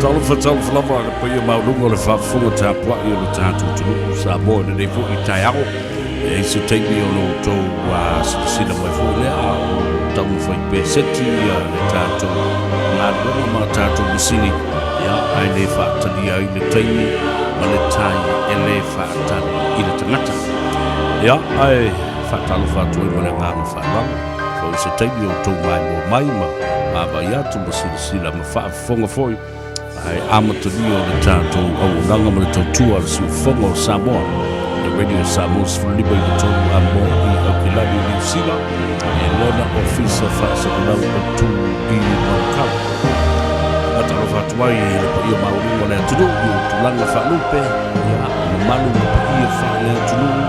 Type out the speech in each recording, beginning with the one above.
Talofa, talofa lava i le paia maualuga o le faafofoga tapuai o le tatou atunuu o Samoa i lenei foi taeao. E i ai se taimi o lo outou silasila mai foi lea a o taumafai pea seti le tatou galuega ma tatou masini, ia, ae le faatalia ai le taimi ma le tai e le faatali i le tagata. Ia, ae faatalofa atu ai ma le agaga faaaloalo, foi se taimi o outou maimoa mai ma vaavaai atu ma silasila ma faafofoga foi, ae amatalia o le tatou auaunaga ma le tautua a le siufofoga o Samoa, le Radio Samoa 15 i le 3 a mo i Aukilani, Niu Sila, e lona ofisa faasalalau o tu i Manukau. Faatalofa atu ai i le paia maualuga o le atunuu i ona tulaga faalupe, ia, mamalu ma paia faale-atunuu,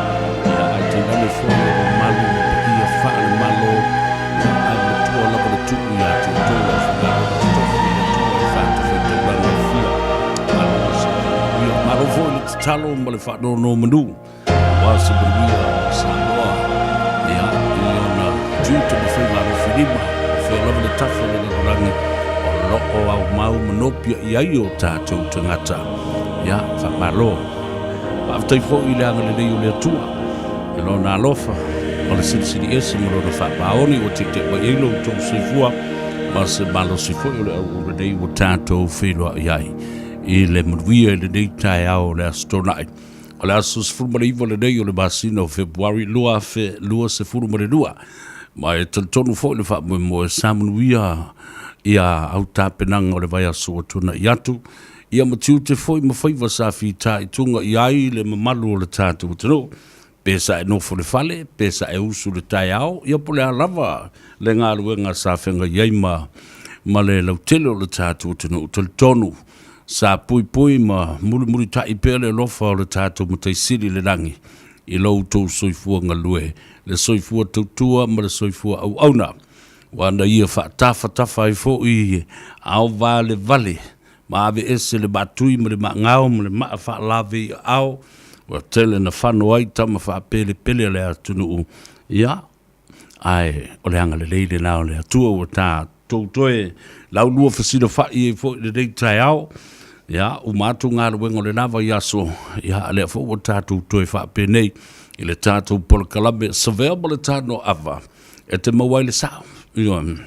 ia, ae tainane foi o mamalu ma paia faale-Malo, ia, ae matua lava le tuu ia te outou le aufaigaluega totofi a le Atua i fatafaitaulaga e fia. Malo se manuia. Malo foi le tatalo ma le faanonomanu aua se manuia o Samoa, ia, i ona tiute ma faiga alofilima, o fea lava le tafa o le lalolagi o lo o aumau ma nopia i ai o tatou tagata. Ia, faamalo. Faafetai foi i le agalelei o le Atua, i Lona alofa ma le silisili ese ma Lona faamaoni ua teuteu mai ai lo outou soifua ma se malosi foi o le auauna nei ua tatou feiloai ai i le manuia i lenei taeao o le Aso Toonai. O le aso 19 lenei o le masina o Fepuari 2022, ma e talitonu foi le faamoemoe sa manuia ia au tapenaga o le vaiaso ua tuanai atu, ia ma tiute foi ma faiva sa fitaituga i ai le mamalu o le tatou atunuu, pe sa e nofo i le fale, pe sa e usu i le taeao, ia po o le a lava le galuega sa feagai ai ma le lautele o le tatou atunuu. Talitonu. Sa puipui ma mulimulitaʻi pea le alofa o le tatou Matai Sili i le lagi i lo outou soifua galue, le soifua tautua ma le soifua auauna. Ua ana ia faatafatafa ai foi ao valevale ma aveese le maatui ma le maagao ma le maa faalave i aao, ua tele na fano ai tama faapelepele a le atunuu. Ia, ae o le agalelei lena o le Atua ua tatou toe laulua fesilafai ai foi i lenei taeao. Ia, uma atu galuega o le la vaiaso, ia, lea foi ua tatou toe faapenei i le tatou polokalame Savea ma le Tanoava e te maua ai le sao. Ioe.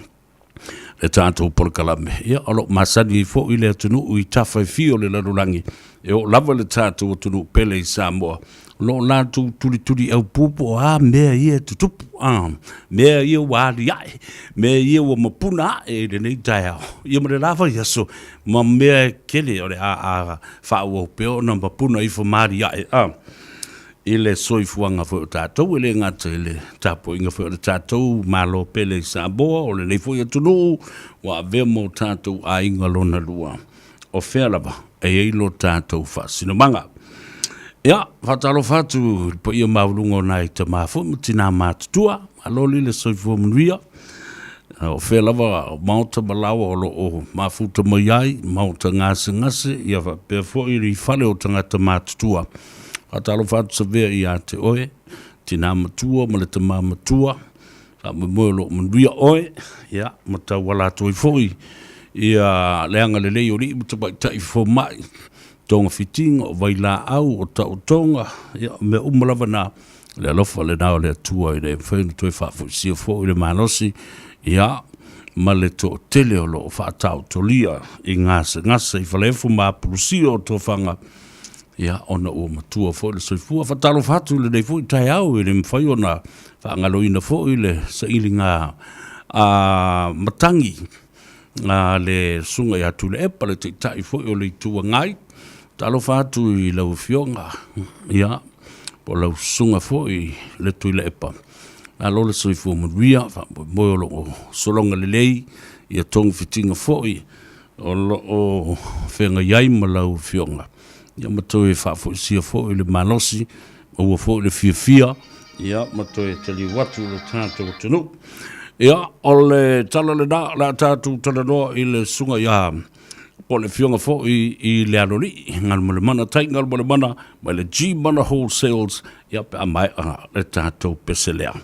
Le tatou polokalame, ia, o lo o masani ai foi le atunuu i tafa e fia o le lalolagi, e oo lava le tatou atunuu pele i Samoa, o lo o latou tulituliaupu po o a mea ia e tutupu, a, mea ia ua aliae, mea ia ua mapuna ae i lenei taeao, ia ma le la vaiaso, ma mea e tele o le a faaauau pea ona mapuna ifo ma aliae, a. I le soifuaga foi o tatou, e le gata i le tapuaiga foi o le tatou Malo pele i Samoa, o lenei foi atunuu ua avea ma o tatou aiga lona lua, o fea lava e i ai lo tatou faasinomaga. Ia, faatalofa atu i le paia maualuga o nai tama foi ma tinā matutua, malo li le soifua manuia. O fea lava o maota ma laoa o lo o mafuta mai ai, maota gasegase, ia faapea foi i fale o tagata matutua. Faatalofa atu Savea ia te oe, tinā matua ma le tamā matua, faamoemoe o lo o manuia oe, ia, ma tauala atu ai foi ia le agalelei o alii ma tamaitai fomai, togafitiga, o vailaau, o taotoga, ia, o mea uma lava na, le alofa lena o le Atua ina ia mafai ona toe faafoisia foi le malosi, ia, ma le toatele o lo o faataotolia i gasegase i faleefo ma apulusia o tofaga, ia, ona ua matua foi le soifua. Faatalofa atu i lenei foi taeao, e le mafai ona faagaloina foi le sailiga a matagi a le Susuga ia Tuilaepa, le Taitai foi o le Itu Agai. Talofa atu i lau Afioga, ia, po o lau Susuga foi le Tuilaepa. Malo le soifua manuia, faamoemoe o lo o sologa lelei ia togafitiga foi o lo o feagai ai ma lau Afioga, ia ma toe faafoisia foi le malosi, maua foi le fiafia, ia ma toe taliu atu i le tatou atunuu. Ia, o le tala lena, o le a tatou talanoa i le susuga ia, po o le afioga foi i le Aloalii, Galumalemana Tai Galumalemana, mai le G-Mana Wholesales, ia pe a maea le tatou pese lea.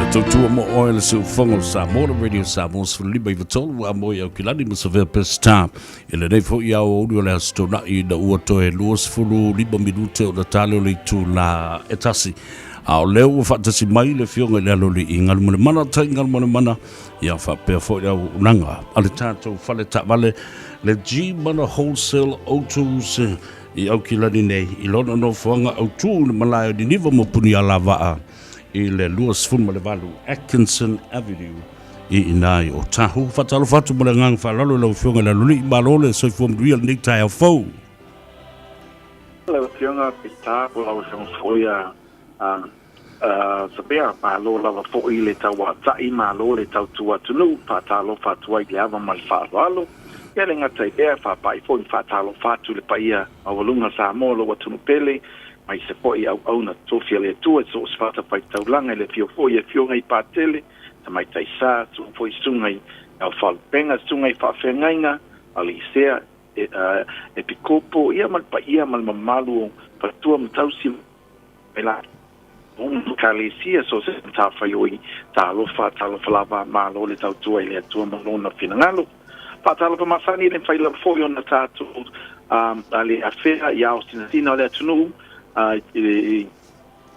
Tautua mo oe le siufogo o Samoa, le Radio Samoa 15 93 a moi au kilani ma Savea Pestar. I lenei foi aoauli o le Aso Toonai ina ua toe 25 minute o na tale o le itula e tasi. A o lea ua faatasi mai le Afioga i le Aloalii Galumalemana Tai Galumalemana, ia faapea foi le auaunaga a le tatou fale taavale le G-Mana Wholesale Autos i Aukilani nei i lona nofoaga autu i le malae o Niniva ma Punialavaa i le 28 Atkinson Avenue i ina i Otahuhu. Faatalofa atu ma le agaga faaaloalo i lau Afioga i le Aloalii, malo le soifua manuia lenei taeao fou. Lau Afioga Pita, po o lau Afioga foi a Sabea, malo lava foi le tauatai, malo le tautua atunuu, faatalofa atu ai i le ava ma le faaaloalo. Ia le gata i lea, faapai foi ma faatalofa atu i le paia maualuga o Samoa, lou atunuu pele, aemaise foi auauna tofi a le Atua i so o se fatafaitaulaga i le afio foi i Afioga i Patele, Tamaitai Sa, susu foi susuga i Aofalupega, susuga i Faafeagaiga, Alisea, Epikopo, ia ma le paia ma le mamalu o faletua ma tausi mai latou ma Ekalesia, so o se matafaioi, talofa, talofa lava, malo le tautua i le Atua ma Lona finagalo. Faatalofa masani e le mafai lava foi ona tatou le afea i ao sinasina o le atunuu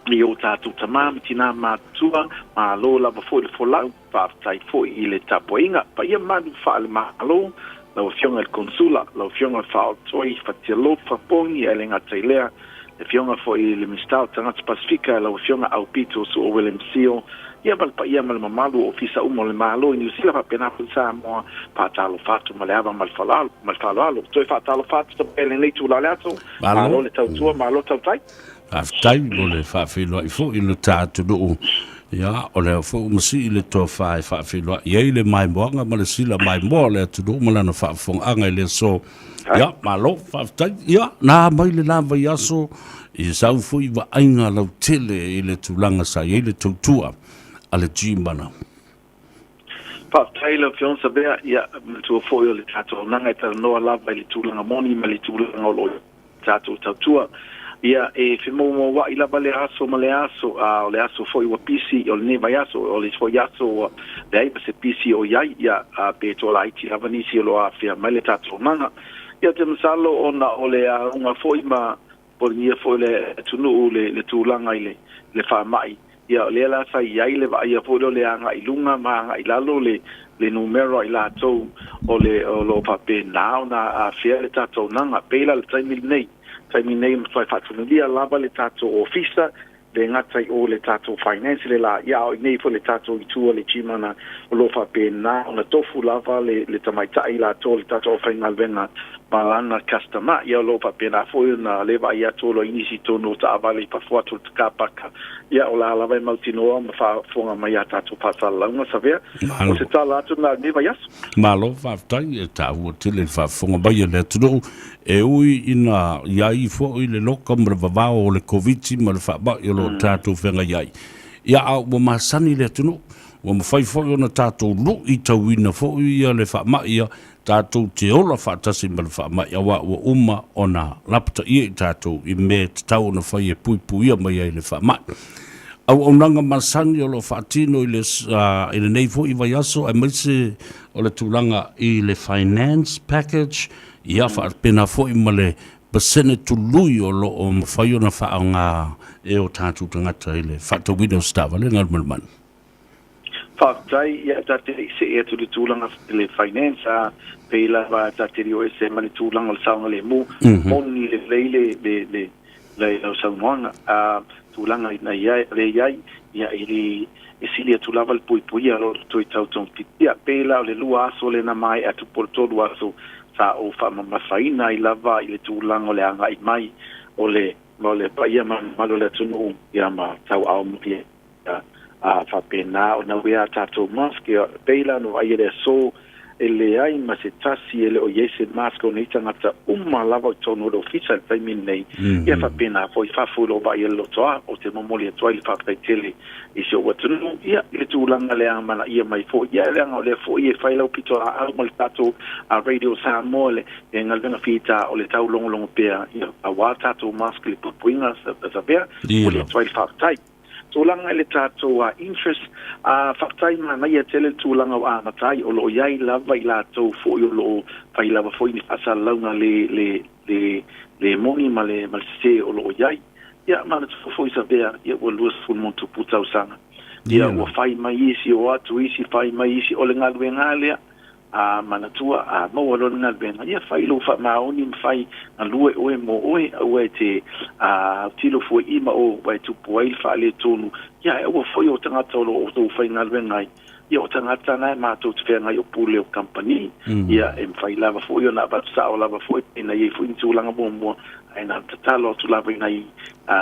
i o tatou tama ma tinā matutua, malo lava foi le folau. Faafetai foi i le tapuaiga paia malu faale-Malo, lau Afioga i le Konesula, lau Afioga i le Faaolotoi Fatialofa Pongi ae le gata i lea, le Afioga foi i le Minisita o Tagata Pasefika, lau Afioga Aupito Su'a William Sio, ia ma le paia ma le mamalu o Ofisa uma o le Malo i Niu Sila faapena foi Samoa, faatalofa atu ma le ava ma le faaaloalo. Toe faatalofa atu tapuai i lenei itula o le aso. Malo le tautua, malo tautai. Faafetai mo le faafeiloai foi i lo ta atunuu. Ia, o lea foi ua masii le tofa e faafeiloai ai le maimoaga ma le sila maimoa o le atunuu ma lana faafofogaaga i le aso. Ia, malo, faafetai. Ia, na mai le la vaiaso i sau foi vaaiga lautele i le tulaga sa i ai le tautua a le G-Mana. Faafetai lau Afioga Savea. Ia, manatua foi o le tatou auaunaga e talanoa lava i le tulaga moni ma le tulaga o lo o tatou tautua. Ia, e femoumoua'i lava lea aso ma lea aso, a o le aso foi ua pisi, o lenei vaiaso, o le isi foi aso ua leai ma se pisi o i ai, ia, a pe toalaiti lava nisi o lo o afea mai le tatou auaunaga. Ia, ou te masalo ona o le auga foi ma Polonia foi le atunuu le tulaga i le faamai, ia o lea la sa i ai le vaaia foi lea o le agai i luga ma agai i lalo le numera i latou o le o lo o faapena ona afea le tatou auaunaga. Pei la le taimi lenei, taimi nei e mafai faatunulia lava le tatou ofisa, le gata i o le tatou finance le la, ia a o i nei foi le tatou itu a le Gmana o lo o faapena ona tofu lava le tamaitai latou o le tatou aufaigaluega ma lana customer, ia o lo o faapena foi ona le vaai atu o lo o i nisi tonu o taavale i fafo atu o le kapaka, ia o la lava e mautinoa ma faafofoga mai a tatou faasalalauga Savea. O se tala atu lena i lenei vaiaso. Malo faafetai, e taua tele le faafofoga mai a le atunuu e ui ina i ai foi le loka ma le vavao o le Koviti ma le faamai o lo o tatou feagai ai. Ia a ua masani le atunuu, ua mafai foi ona tatou luitauina foi ia le faamai ia, tatou te ola faatasi ma le faamai aua ua uma ona lapataia i tatou i mea e tatau ona fai e puipuia mai ai le faamai. Auaunaga masani o lo o faatino i le, i lenei foi vaiaso aemaise o le tulaga i le finance package, ia faapena foi ma le pasene tului o lo o mafai ona faaaoga e o tatou tagata i le faatauina o se taavale galumalemana. Faafetai, ia ta te le i see atu i le tulaga i le finance, a pei lava ta te le o ese ma le tulaga o le saogalemu, moni lelei le, le, le, le lau saunoaga, a tulaga ina ia le i ai, ia e le e sili atu lava le puipuia o le toe tautogofititia. Pei la o le lua aso lea na maea atu po o le tolu aso sa ou faamamafaina ai lava i le tulaga o le agai mai o le o le paia ma le mamalu o le atunuu ia ma tauaao mai a faapena ona uia a tatou mask. Ia, pei la ona vaai i le aso, e leai ma se tasi e le o i ai se mask o nei tagata uma lava i totonu o le ofisa i le taimi lenei. Ia faapena foi i fafo i lou vaai a le lotoa, ou te momoli atu ai le faafetai tele i si ou atunuu, ia, i le tulaga le amanaia mai foi. Ia, leaga o lea foi e fai lau pitolaau ma le tatou Radio Samoa, le galuega fita o le taulogologo pea, ia, aua tatou mask i le puipuiga sa pea, momoli atu ai le faafetai. Tulaga i le tatou interest, faafetai manaia tele le tulaga ua amata ai, o lo o i ai lava i latou foi o lo o fai lava foi ni faasalalauga le, le, le, le moni ma le, ma le sese o lo o i ai. Ia, manatua foi Savea, ia ua 20 ma ona tupu tausaga. Ia, ua fai mai isi, o atu isi, fai mai isi, o le galuega lava lea. A manatua, a maua loa le galuega, ia fai lou faamaoni ma fai galue oe mo oe, aua e te autilo fua i i ma o, aua e tupu ai le faaletonu. Ia, ae aua foi o tagata o lo o outou faigaluega ai, ia o tagata na e matou te feagai o pule o kamupani, ia e mafai lava foi ona avatu sao lava foi pe na i ai foi ni tulaga muamua, ae na ona tatalo atu lava i nai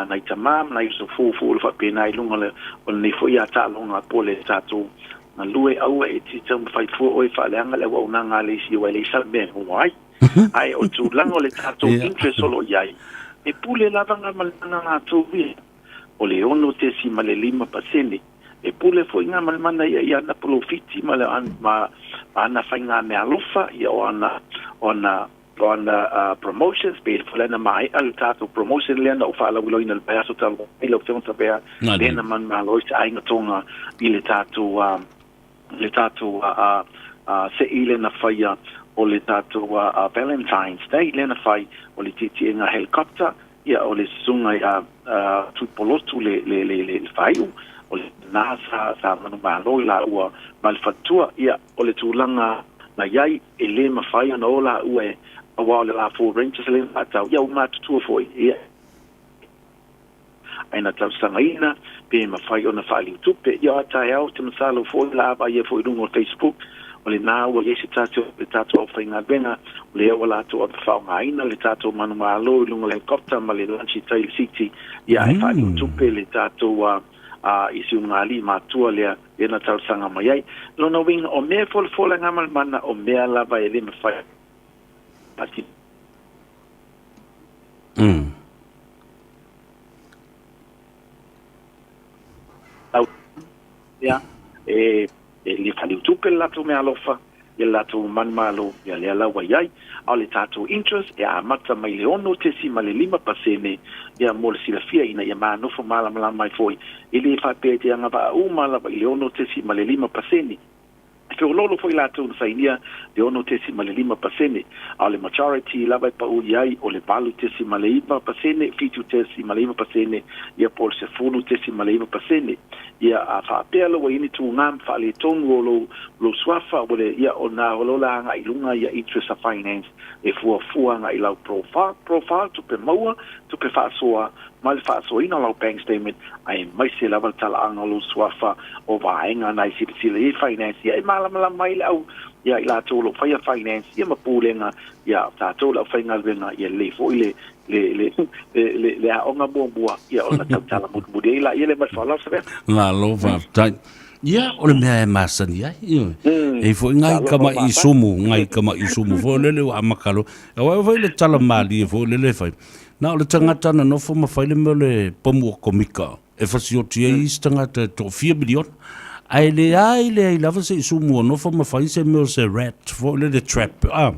nai tama ma nai uso foufou o lo faapena i luga o lenei foi taaloga po o le tatou galue, aua e te taumafai fua oe e faaleaga le auaunaga a le isi aua e leai sau mea e maua ai. Ae o le tulaga o le tatou interest o lo o i ai, e pule lava Gamalemana latou ia, o le 6.5%. E pule foi Gamalemana ia i ana polofiti ma ma ana faigameaalofa, ia o ana o ana o ana promotions, pe foi lea na maea le tatou promotion lea na ou faalauiloaina i le vaiaso talu ai lau Afioga Tabea, lea na manumalo ai se aiga Tonga i le tatou le tatou se'i lea na faia o le tatou Valentine's Day lea na fai o le tietiega helicopter, ia o le susuga ia Tuipolotu le le le le faaiu o lena sa sa manumalo i laua ma le faletua. Ia o le tulaga na i ai e le mafai ona o laua e aua o le la Ford Rangers lea na faatau, ia ua matutua foi, ia ae na talosagaina pe mafai ona faaliu tupe. Ia a taeao te masalo foi la vaai ai foi i luga o Facebook, o lena ua i ai se tasi o le tatou aufaigaluega o lea ua latou ave faaaogaina le tatou manumalo i luga o le helicopter ma le lunch i tai i le city, ia ae faaliu tupe le tatou i si ulugalii matua lea lea na talosaga mai ai. Lona uiga o mea e folafola e Gamalemana o mea lava e le mafai Ia, e le faaliutupe le latou meaalofa i le latou manumalo, ia lea la ua i ai. A o le tatou interest e amata mai le 6.5%, ia mo le silafia ina ia manofo malamalama ai foi, e le faapea e te agavaa uma lava i le 6.5%. E feoloolo foi latou na sainia le 6.5%, a o le majority lava e pau i ai o le 8.9%, 7.9%, ia po o le 10.9%. Ia, a faapea la ua i ai ni tugā ma faaletonu o lou, lou suafa, ua le, ia, o nā o lo la agai i luga ia interest a finance e fuafua agai i lau profile, profile, tupe maua, tupe faasoa, ma le faasoaina o lau bank statement, aemaise lava le talaaga o lou suafa o vaega na e silasila i ai finance, ia e malamalama ai le au, ia i latou o lo o faia finance, ia ma pulega, ia tatou le aufaigaluega, ia lelei foi le, le, le, le, le, le aoga muamua, ia ona tautala mulimuli ai laia lea ma le faaaloalo Savea. Malo faafetai. Ia, o le mea e masani ai, ioe. E i foi ngai kama'i sumu, ngai kama'i sumu foi lele ua amata loa. Aua e foi le tala malie foi lele e fai. Na o le tagata na nofo ma fai le mea o le pomu atomika e fasioti ai isi tagata e toafia miliona. Ae leai leai lava se i sumu o nofo ma fai se mea o se rat foi lele trap a.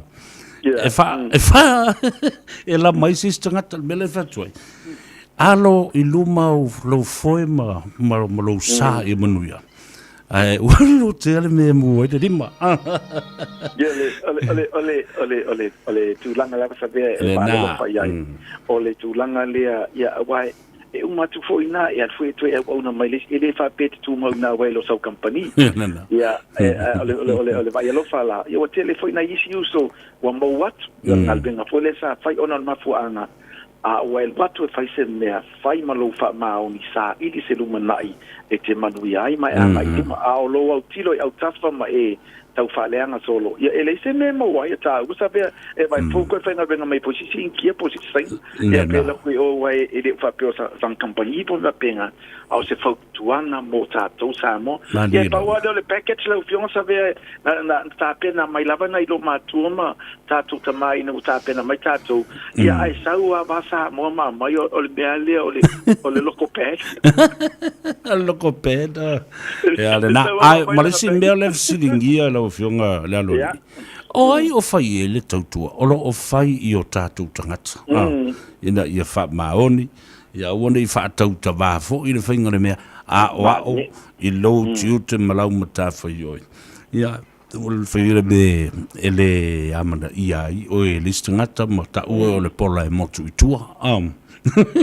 E fa, e fa, e lama ai se isi tagata le mea lea e fai atu ai. Alo i luma o lou foe ma, ma, ma lou sa ia manuia. Ae ua lotea le mea e mu ai le lima. Ia, le, o le, o le, o le, o le, o le, o le tulaga lava Savea e faalolofa i ai. O le tulaga lea, ia, aua e, e uma atu foi i ina, e alu foi e toe auauna mai le isi, e le faapea e te tumau i ina aua e le o sau kamupani. Ia, e, o le, o le, o le, o le vaai alofa la, ia ua tele foi nai isi uso ua mou atu, ia o le galuega foi lea sa fai ona o le mafuaaga, A ua e alu atu e fai se mea, fai ma lou faamaoni, saili se lumanai e te manuia ai ma e agai i luma. A o lou autilo i autafa ma e tau faaleaga solo, ia e leai se mea e maua ai e tāua sa pea e vae fou koe faigaluega mai po o sisi Initia po o sisi Saina. Ia pēlā koe o ua e le o faapea o sa kamupani po o se faapena, a o se fautuaga mo tatou Samoa. Ia pau lava lea o le package lau Afioga Savea na, na tapena mai lava nai lo matua ma tatou tama ina ua tapena mai tatou. Ia ae sau lava Samoa ma mai o, o le mea lea o le, o le loko pad. Loko pad. Ia le na. Ai, ma le isi mea lea fesiligia lau Afioga le alo. Yeah. O ai o fai e le tautua? O lo o fai i o tatou tagata. Ina ia faamaoni, Ia aua ne i faatautavā foi le faiga o le mea, aoao i lou tiute ma lau matafaioi. Ia, O le fai le me e le amanaia ai oe e le isi tagata ma taua o le pola e motu i tua.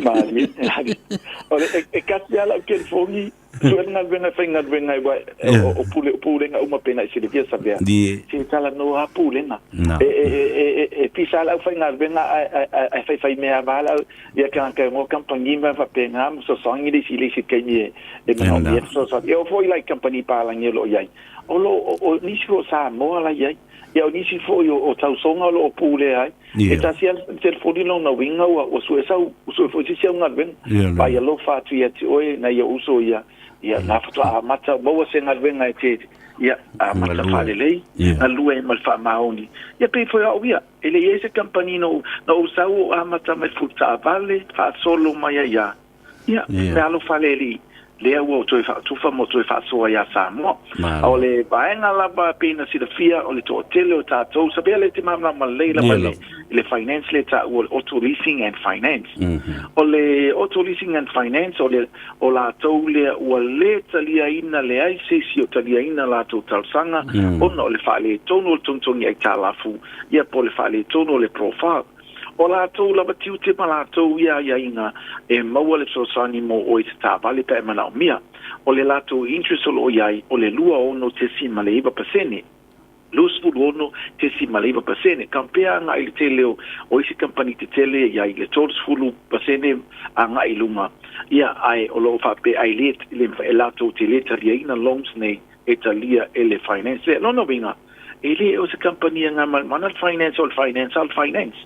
Malie, o le e kasi lava lau telefoni, sue le galuega e faigaluega ai, aua o pule, o pulega uma pei ona e silafia Savea, se talanoa lava pulega. E pisa lava le aufaigaluega ae faifaimea lava le ia tagata e onoa kamupani ma faapena ma fesoasoani le isi i le isi taimi e manaomia le fesoasoani. E oo foi la i kamupani palagi o lo o i ai, o lo o nisi foi o Samoa la e i ai, ia o nisi foi o tausoga o lo o pulea ai. E tasi lava le telefoni lona uiga ua sue sau, ua sue foi se isi au galuega. Vaai alofa atu ia te oe nai ou uso ia, ia na faatoa amata maua se galuega e te, ia amata faalelei, galue ai ma le faamaoni. Ia pei foi o au ia, e le i ai se kamupani na ou sau ou amata mai le taavale, faasolo mai ai lava. Ia, le alofa a le Alii, lea ua toe faatufa ma toe faasoa ia Samoa. A o le vaega lava pei ona silafia, o le toatele o tatou, Savea lea e te malamalama lelei lava i le finance lea e taua o le auto leasing and finance. O le auto leasing and finance, o le o latou lea ua le taliaina, leai se isi o taliaina latou talosaga ona o le faaletonu o le togitogi aitalafu, ia po o le faaletonu o le profile. O latou lava tiute ma latou ia aiaiga e maua le fesoasoani mo oe i se taavale pe a e manaomia. O le latou interest o lo o i ai o le 26.9%. 26.9%. Compare agai i le tele o isi kamupani tetele e i ai le 30% agai i luga, ia ae o lo o faapea ai le e latou te le taliaina loans nei e talia e le finance lea. Lona uiga, e le o se kamupani e gamalemana le finance, o le finance a o le finance.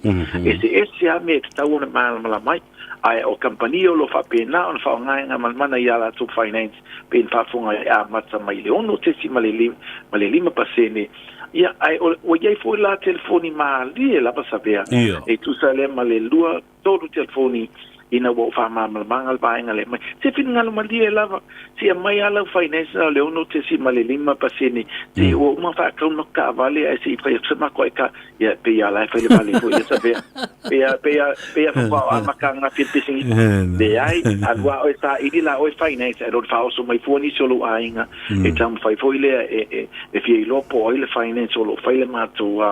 Eseese lava mea e tatau ona malamalama ai. Ae o kamupani o lo o faapena ona faaaoga e gamalemana i a latou finance pei ona faafofoga e amata mai i le 6.5%. Ia, ae ua i ai foi la telefoni malie lava Savea, e tusa lea ma le 2 tolu telefoni ina ua ou faamalamalamaga le vaega lea mai. Se finagalo malie lava, se aumai lava lau finance na o le 6.5%, se ua uma faatau ma taavale ae se i fai atu se matou aika, ia pei lava la e fai le vale foi ia Savea. Pei lava, pei lava, pei lava faatoa amata ananafi le pisinisi. Leai, alu lava oe saili la oe finance ae lo le faaoso mai fua nisi o lou aiga e taumafai foi lea e fia iloa po o ai le finance o lo o fai le matou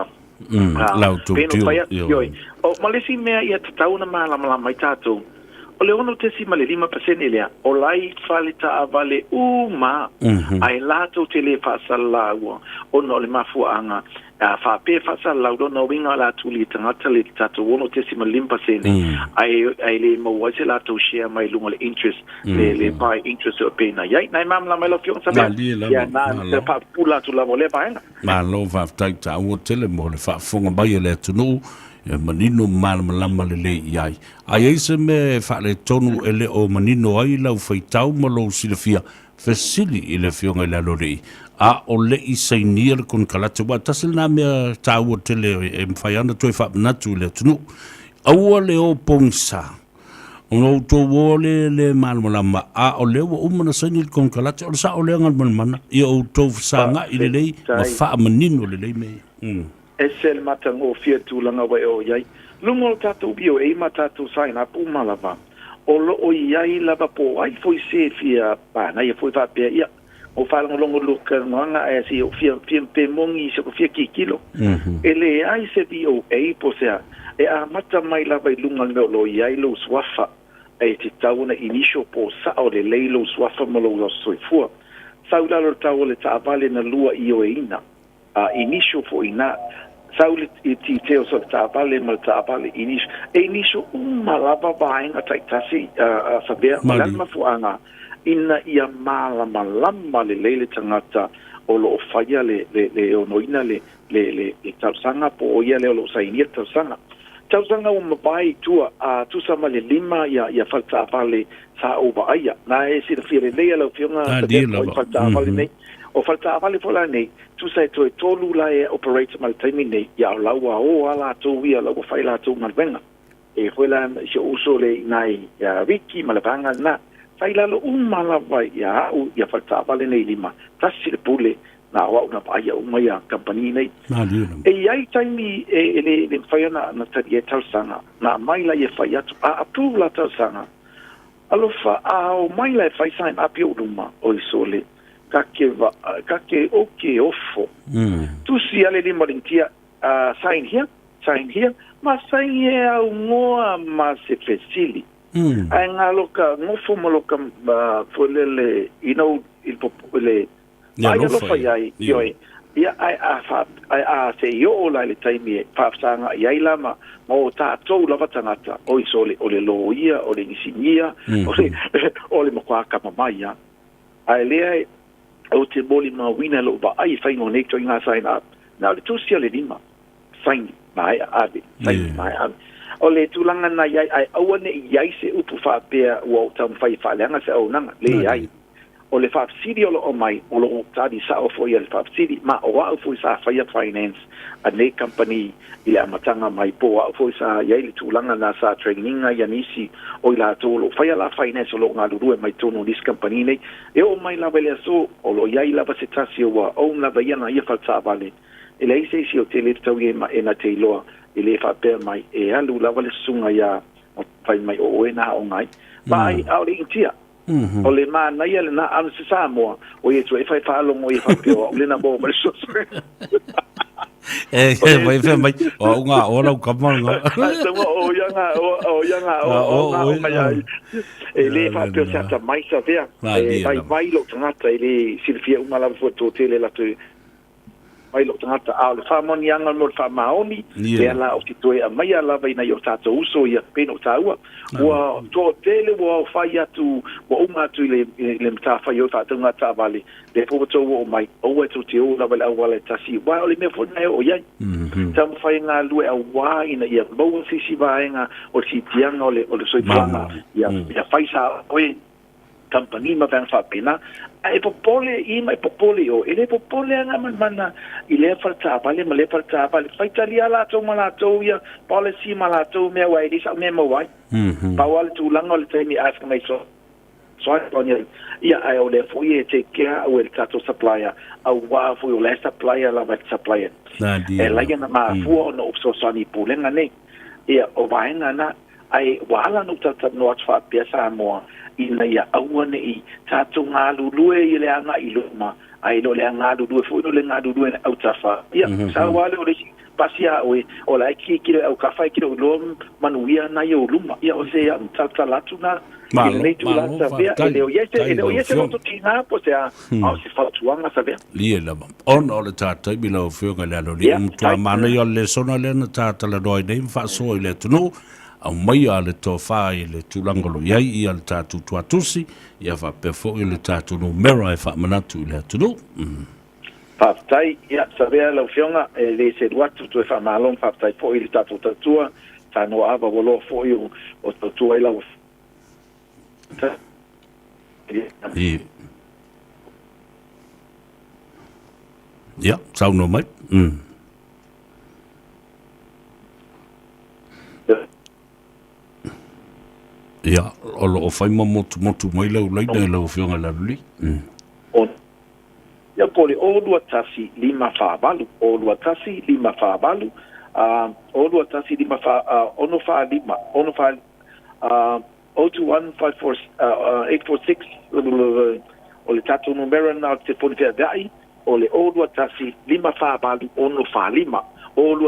Lau tou tio. Ioe. O, ma le isi mea ia tatau ona malamalama ai tatou, o le 6.5% lea, o la i fale taavale uma, ae latou te le faasalaulaua ona o le mafuaaga a faapea e faasalalau, lona uiga o le a tuli e tagata le tatou 6.5%, ae le maua ai se latou share mai luga o le interest, le buy interest o pei ona i ai. Na e malamalama ai lau Afioga Savea? Ia, na faapupula atu lava o lea vaega. Malo faafetai taua tele mo le faafofoga mai a le atunuu e manino ma malamalama lelei i ai. A i ai se mea e faaletonu e le o manino ai lau faitau ma lou silafia, fesili i le Afioga i le Aloalii a o le i sainia le konekarate, aua tasi lena mea taua tele e mafai lava ona toe faamanatu i le atunuu. Aua le o pogisa. Ona outou o lea le malamalama, a o lea ua uma ona saini le konekarate, o le sao lea Galumalemana, ia outou fesagai lelei ma faamanino lelei mea ia. Ese le matagofie tulaga ua e oo i ai. Luga o le tatou VOA ma tatou sign up uma lava, o lo o i ai lava po o ai foi se fia pānaia foi faapea, ia, o faalogologo lua talanoaga ae se i ou fia fia pe moni se fia kikilo. E leai se VOA po o se a, e amata mai lava i luga o le mea o lo o i ai lou suafa, e tatau ona initial po o sao lelei lou suafa ma lou aso soifua. Sau i lalo o le tau o le taavale na lua ioeina, a initial foi ina. Sau i le details o le taavale ma le taavale initial. E initial uma lava vaega taitasi a Savea, o le a le mafuaaga? Ina ia malamalama lelei le tagata o lo o faia le le onoina le le le talosaga po o ia lea o lo o sainia le talosaga. Talosaga ua mavae i tua a tusa ma le lima ia ia fale taavale sa ou vaaia. Na e silafia lelei e lau Afioga Savea po o ai fale taavale nei. O fale taavale foi la nei, tusa e toe tolu la e operate ma le taimi nei, ia o la ua o lava latou ia, la ua fai latou galuega. E foi la si ou uso le i ina ia Ricky ma le vaega lena. Sa i lalo uma lava ia au ia fale taavale nei lima, tasi le pule na o au na vaaia uma ia kamupani nei. E i ai taimi e le mafai ona na talia ai talosaga, na aumai la ia fai atu, a approve la talosaga, alofa a o mai la e fai sign up i ou luma, oi sole. Ka ke va, ka ke o ke ofo. Tusi a le lima o le Initia, sign here, sign here, ma saini e au ngoa ma se fesili. Ae nga lo ka ngofo ma lo ka foi lele, you know, i le Ia Ai alofa alofa ia. iai, ioe. Ia, ae a fa, ae a se i oo la i le taimi e faafesagaai ai la ma, ma o tatou lava tagata, oi sole, o le loia, o le inisinia, o le, o le matua akamamai lava. Ae lea e, ou te molimauina i lou vaai i faiga o nei ituaiga sign up, na o le tusi a le lima, saini, maea, ave, saini, maea, ave. O le tulaga na i ai, ae aua ne i i ai se upu faapea ua ou taumafai e faaleaga se auaunaga, leai. O le faafesili o lo o aumai, o lo o tali sao foi a le faafesili, ma o au foi sa faia finance a nei kamupani i le amataga mai, po o au foi sa i ai le tulaga na sa training ai a nisi o i latou o lo o faia la finance o lo o galulue mai totonu o nisi kamupani nei. E oo mai lava i le aso, o lo o i ai lava se tasi ua own lava ia na ia faletaavale, e leai se isi o tele tau i ai e na te iloa, e le faapea mai e alu lava le susuga ia fai mai o oe na aoga ai. Ma ai, a o le Initia. O le manaia lena, a o se Samoa, o ia tua e fai faalogo ia faapea o au lena mo ma le soso. E, e, mai fe mai, o au ngā o lau kama ngā. Tama o ia ngā o, o ia ngā o, o ngā o mai ai. E le faapea se ata mai sa vea, e vai vai lo tangata, e le silafia uma lava fua tō tele latou mai lou tagata, a o le faamaoniaga mo le faamaoni, lea la ou te toe aumaia lava i nai o tatou uso ia pei ona ou taua. Ua toatele ua fai atu, ua uma atu i le, i le matafaioi faatauga taavale, lea foi ua tou oo mai, aua e tou te o lava i le auala e tasi, aua o le mea foi lena e oo i ai. Taumafai e galulue auā ina ia maua se isi vaega o le siitiaga o le, o le soifuaga, ia, ia fai sa oe. Kamupani ma vaega faapena, a e popole i ma e popole i o. E le popole ana manamana i lea faletaavale ma lea faletaavale. Faitalia latou ma latou ia policy ma latou mea aua e le sa'o mea e maua ai. Pau lava le tulaga o le taimi e ask mai so ia ae o lea foi e take care au e le tatou supplier auā foi o la e supplier lava e le supplier. E alaia ona mafua ona ou fesoasoani i pulega nei. Ia o vaega na. Ae ua ala ona ou talatalanoa atu faapea Samoa ina ia aua ne i tatou galulue i le agai i luma, ae le o le galulue foi o le galulue i autafa. Ia, sau lava lea o le isi pasi a oe, o la e tilotilo i autafa ae te le o iloa manuia na i ou luma. Ia, o se talatala atu na i lenei itula Savea, e le o i ai se, e le o i ai se loto tiga po o se a, a o se fautuaga Savea. Lie lava. Ona o le tā taimi lau Afioga i le Aloalii, ua matua manaia o le lesona lea na tātalanoa ai nei ma faasoa i le atunuu, aumaia le tofa i le tulaga o lo o i ai ia le tatou tuatusi, ia faapea foi le tatou numera e faamanatu i le atunuu. Faafetai. Ia, Savea lau Afioga, e le selu atu, toe faamalo ma faafetai foi i le tatou tautua, Tanoa Ava ua loa foi o tautua ai lau Afioga. Ia, saunoa mai. Ia, o lo o fai ma motumotu mai lau laina i lau Afioga i le Aluli. Ia, po o le 0 2 1 5 4 8, 0 2 1 5 4 8, 0 2 1 5 4, 6 4 5, 6 4, 021 54, 846, o le tatou numera lena o le telefoni feaveai, o le 0 2 1 5 4 8 6 4 5, 0 2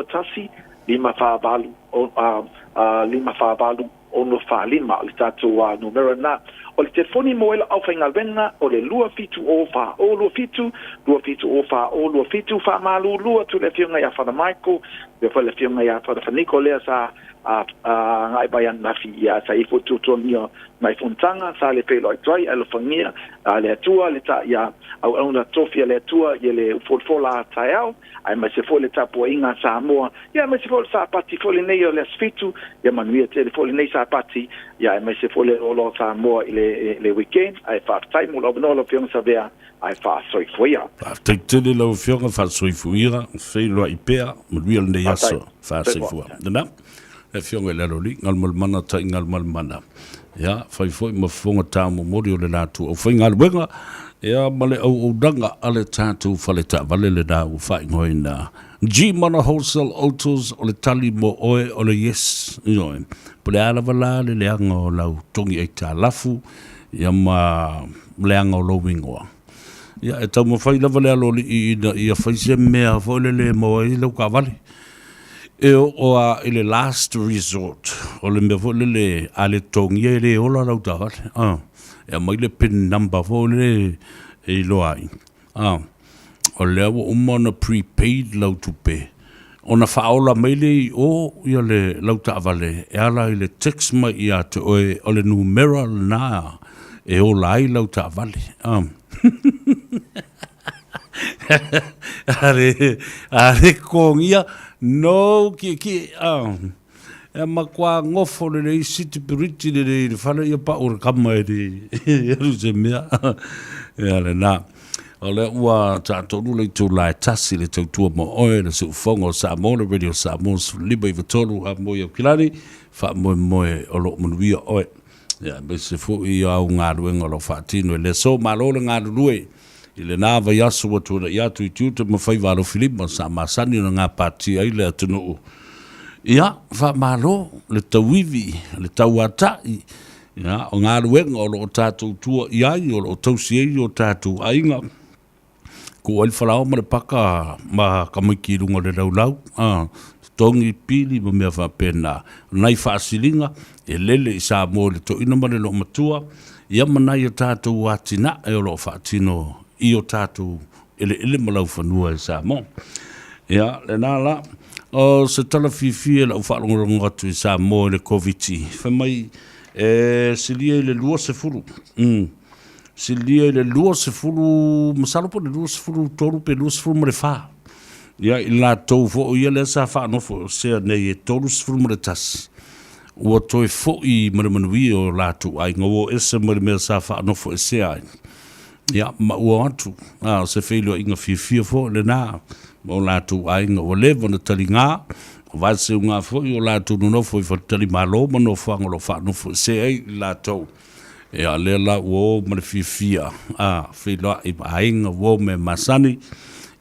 1 5 4 8 5 4 8 6 4 5, o le tatou numera lena. O le telefoni mo ela aufaigaluega o le 2 7 0 4 0 2 7, 2 7 0 4 0 2 7, faamalulu atu i le Afioga ia Father Michael, faapea foi le Afioga ia Father Faniko lea sa agai mai ananafi ia sa i foi tuatuagia mai fonotaga sa le feiloai atu ai alofagia a le Atua le ta ia auauna tofi a le Atua ia le folafola a taeao aemaise foi le tapuaiga a Samoa ia aemaise foi le Sapati foi lenei o le aso 7 ia manuia tele foi lenei Sapati ia aemaise foi le loaloa o Samoa i le weekend ae faafetai mo le avanoa lau Afioga Savea ae faasoifuia. Faafetai tele lau Afioga, faasoifuia, feiloai pea, manuia lenei aso, faasoifua. Lena, le Afioga i le Aloalii, Galumalemana Tai Galumalemana. Ia, fai foi ma fofoga tāmomoli o le latou aufaigaluega, ia, ma le auaunaga a le tatou fale taavale lena ua faaigoaina G-Mana Wholesale Autos, o le tali mo oe o le yes. Ioe, po o le a lava la le leaga o lau togi aitalafu, ia ma leaga o lou ingoa. Ia, e taumafai lava le aloalii ina ia fai se mea foi lele e maua ai lau taavale. E oo lava i le last resort, o le mea foi lele a le totogia e le ola lau taavale. E aumai le pin number foi lele e iloa ai, o lea ua uma ona prepaid lau tupe, ona faaola mai lea i o ia le lau taavale e ala i le text mai ia te oe o le numera lena e ola ai lau taavale. A le, a le totogia, no kiekie. E matua gofo lelei sitipiriti lelei i le fale ia pau le kama e le alu se mea. Ia lena. O lea ua taatolu le itula e tasi le tautua mo oe le siufofoga o Samoa le Radio Samoa 15 93 a moi Aukilani faamoemoe o loo manuia oe. Ia aemaise foi au galuega o lo o faatino i le aso. Malo le galulue i lena vaiaso ua tuanai atu i tiute ma faiva alofilima sa masani ona gapatia ai le atunuu. Ia, faamalo le tauivi, le tauatai, ia, o galuega o lo o tatou tua i ai, o lo o tausi ai o tatou aiga. Kuu ai le falaoa ma le paka ma tamaiti i luga o le laulau, a, totogi pili ma mea faapena. O nai faasiliga e lele i Samoa i le toeaina ma le loomatua, ia ma nai a tatou atinae o lo o faatino i o tatou eleele ma laufanua e Samoa. Ia, lena la, o se tala fiafia i lau faalogologo atu i Samoa i le Koviti, fai mai e silia i le 20, silia i le 20, masalo po o le 23 pe 24, ia i latou foi ia lea sa faanofoesea nei e 31, ua toe foi ma le manuia o latou aiga, ua o ese mai le mea sa faanofoesea ai. Ia, ma ua o atu, a o se feiloaiga fiafia foi lena ma o latou aiga ua leva ona taliga, o vaeseuga foi o latou nonofo i faletalimalo ma nofoaga o lo o faanofoesea ai i latou. Ia, lea la ua o ma le fiafia, a, feiloai ma aiga, ua o mea masani.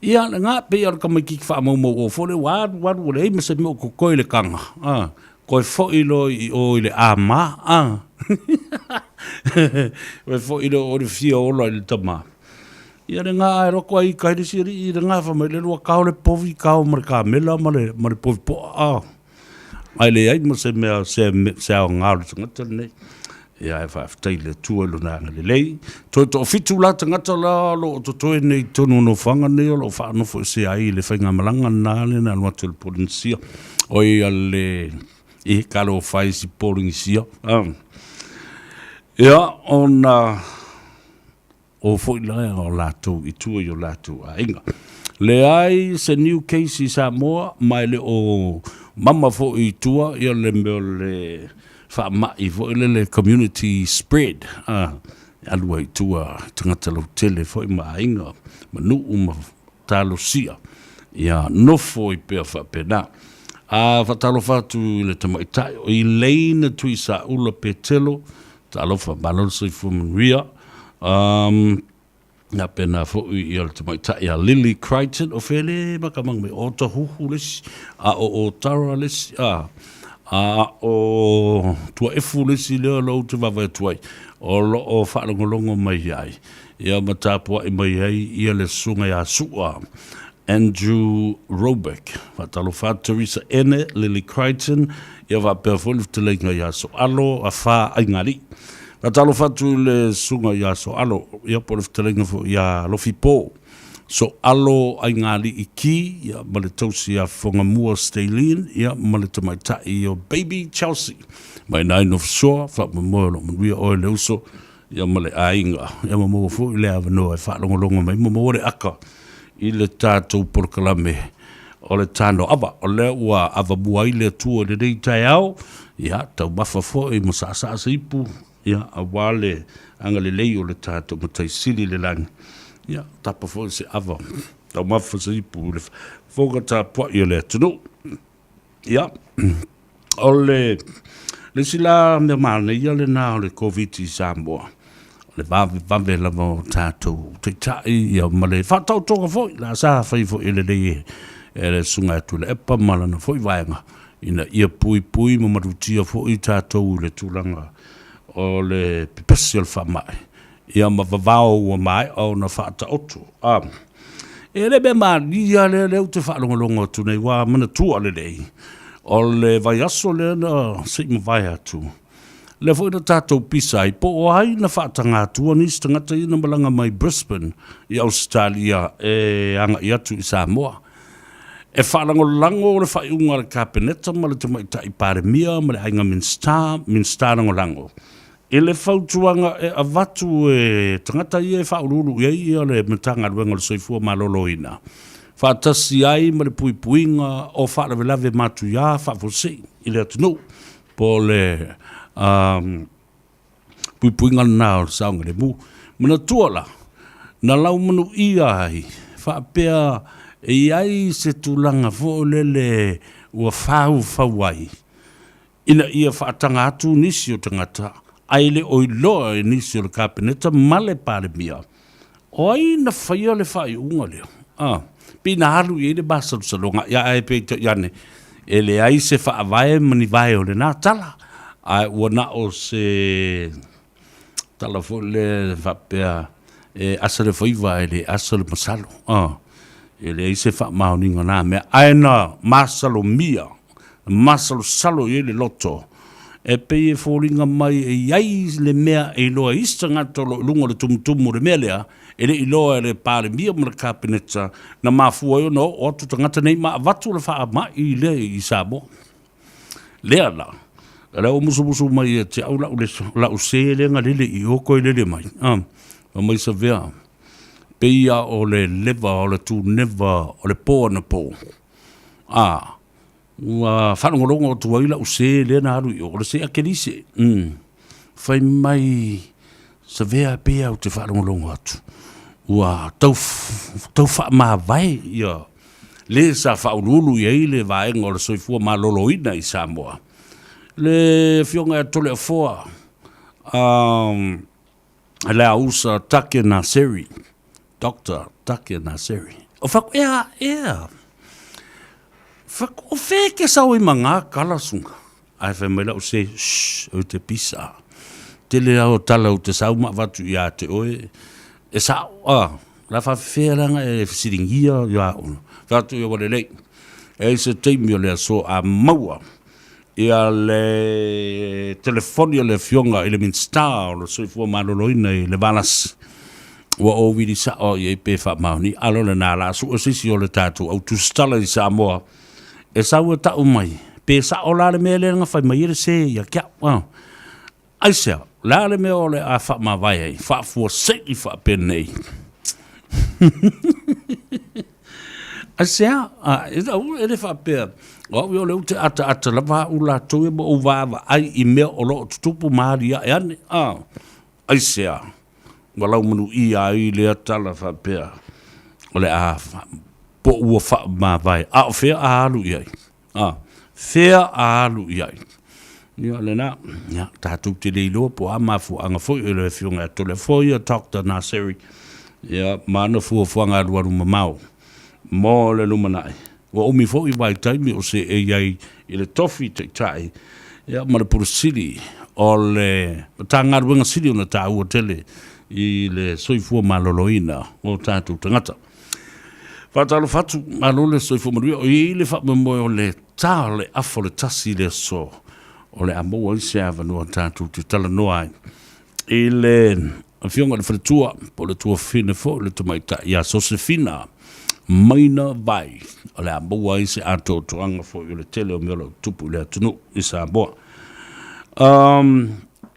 Ia, lena, pei lava o le tamaitiiti faamaumau o foi lea ua alu alu ua leai ma se mea o totoe i le taga, a, toe foi loa i o i le ama, a. Toe foi loa o le fia ola i le tama. Ia lena, a alu atu ai i tai le isi alii, lena, fai mai le lua kao le povi, kao ma le kamela ma le, ma le povi poa, a. Ae leai ma se mea, se, se aoga o le tagata lenei. Ia, e faafetai i le Atua i Lona agalelei. Toe toafitu la tagata la o lo o totoe nei i totonu o nofoaga nei o lo o faanofoesea ai i le faigamalaga lena lea na alu atu e le Polenisia. Oi a le i talofa ai si Polenisia. Ia, ona o foi la o latou i tua i o latou aiga. Leai se new case i Samoa ma e le o mama foi i tua ia le mea o le faamai foi lele community spread a, e alu ai i tua tagata lautele foi ma aiga ma nuu ma talosia ia nofo ai pea faapena. A faatalofa atu i le tamaitai o Elaine Tuisaula Petelo, talofa, malo le soifua manuia. Ia pena foi ia le tamaitai a Lily Crichton, o fea le makamaka mai, o Otahuhu le isi, a o Otara le isi, a, a o Tuaefu le isi lea o lo o ou te vaavaai atu ai, o lo o faalogologo mai ai, ia ma tapuai mai ai ia le susuga ia Sua Andrew Roebuck. Faatalofa atu Teresa Ene, Lily Crichton, ia faapea foi le fetalaiga ia Soalo Afa Aigalii. Faatalofa atu i le susuga ia Soalo, ia po o le fetalaiga foi ia Lofipo. Soalo Aigalii Ki, ia ma le tausi ia Fofogamua Staleen, ia ma le tamaitai o Baby Chelsea. Mai nai Nofosoa, faamoemoe o lo o manuia oe le uso, ia ma le aiga, ia ma maua foi le avanoa e faalogologo mai ma maua le aka i le tatou polokalame o le Tano Ava. O lea ua avamua ai le Atua i lenei taeao, ia taumafa foi ma saasaa se ipu, ia aua le agalelei o le tatou Matai Sili i le lagi. Ia tapa foi se ava, taumafa se ipu i le fofoga tapuai o le atunuu. Ia, o le isi la mea manaia lena o le Koviti i Samoa, o le vavevave lava o tatou taitai ia ma le faataotoga foi la sa fai foi e lelei e le Susuga ia Tuilaepa ma lana foi vaega ina ia puipui ma malutia foi tatou i le tulaga o le pepesi o le faamai. Ia ma vavao ua maea ona faataoto. A e le mea malie lea lea ou te faalogologo atu nei, ua manatua lelei, o le vaiaso lea na se i mavae atu, lea foi na tatou pisa ai, po o ai na faataga atua nisi tagata ia na malaga mai Brisbane i Ausetalia e agai atu i Samoa. E faalagolago le faaiuga a le Kapeneta ma le Tamaitai Palemia ma le Aiga Minisita, Minisita Lagolago, i le fautuaga e avatu e tagata ia e faauluulu i ai le Matagaluega o le Soifua Maloloina, faatasi ai ma le puipuiga o faalavelave matuia faafuasei i le atunuu, po o le puipuiga lena o le saogalemu. Manatua la, na laumanuia ai faapea e i ai se tulaga foi lele ua faufau ai ina ia faataga atu nisi o tagata ae le o iloa e nisi o le Kapeneta ma le Palemia o ai na faia le faaiuga lea. A, pei na alu i ai le masalosaloga, ia ae peitai ane, e leai se faavae ma ni vae o lena tala, ae ua na o se tala foi lea faapea e asa le faiva ae le asa le masalo. A, e leai se faamaoniga o na mea, ae na masalomia, masalosalo i ai le loto, e pei e foliga mai e i ai le mea e iloa e isi tagata o lo o i luga o le tumutumu o le mea lea, e le i iloa e le Palemia ma le Kapeneta, na mafua ai ona oo atu tagata nei ma avatu le faamai lea i Samoa. Lea la, o lea ua musumusu mai ia te au lau, lau se lea na lele i o koe lele mai. Ah, fai mai Savea, pei lava o le leva o le tuneva o le po anapo. Ah, Ua faalogologo atu ai lau se lea na alu i o, o le se a Kelise. Mm. Fai mai, Savea pei lava ou te faalogologo atu, ua tau, tau faamavae ia le sa faauluulu i ai le vaega o le soifua maloloina i Samoa. Le afioga ia Toleafoa, um, Leausa Take Naseri, Doctor Take Naseri. O whaku, ea, ea. Whaku, o whē ke sao i ma ngā kala sunga. Ai whai mai lau se, shh, o te pisa. Tele au tala o te sau ma watu i a te oe. E sao, a, la whawhea ranga e whisiringia i a ono. Whatu i a wale lei. E se teimi o lea so a maua. Ia le telefoni a le Afioga i le Minisita o le Soifua Maloloina i le Valasi, ua ou vili sao i ai pe faamaoni. Alo lena la sue se isi o le tatou au tusitala i Samoa e sau e tau mai, pe sao la le mea lea na fai mai ai le se ia ke au. Ah. Aisea, o le a le mea o le a faamavae ai, faafuasei faapenei. Aisea, a, e, e le faapea, o au ia o lea ou te ataata lava au latou ia ma ou vaavaai i mea o lo o tutupu ma aliae ane. A, aisea, ua laumanuia ai lea tala faapea, o le a po ua faamavae, a o fea a alu i ai? A, fea a alu i ai? Ia, lena, ia, tatou te le iloa po o a mafuaaga foi o le Afioga ia Toleafoa ia Doctor Naseri, ia, ma ana fuafuaga alualu mamao mo le lumanai. Ua umi foi vaitaimi o seei ai i le tofi taitai, ia, ma le Pule Sili o le Matagaluega sili ona taua tele i le soifua maloloina o tatou tagata. Faatalofa atu, malo le soifua manuia. O i ai le faamoemoe o le ta o le afa o le tasi i le aso o le a maua ai se avanoa tatou te talanoa ai i le afioga i le faletua po o le tuafafine foi le tamaitai ia Sosefina Maina Vai o le a maua ai se atoatoaga foi o le tele o mea o lo o tupu i le atunuu i Samoa.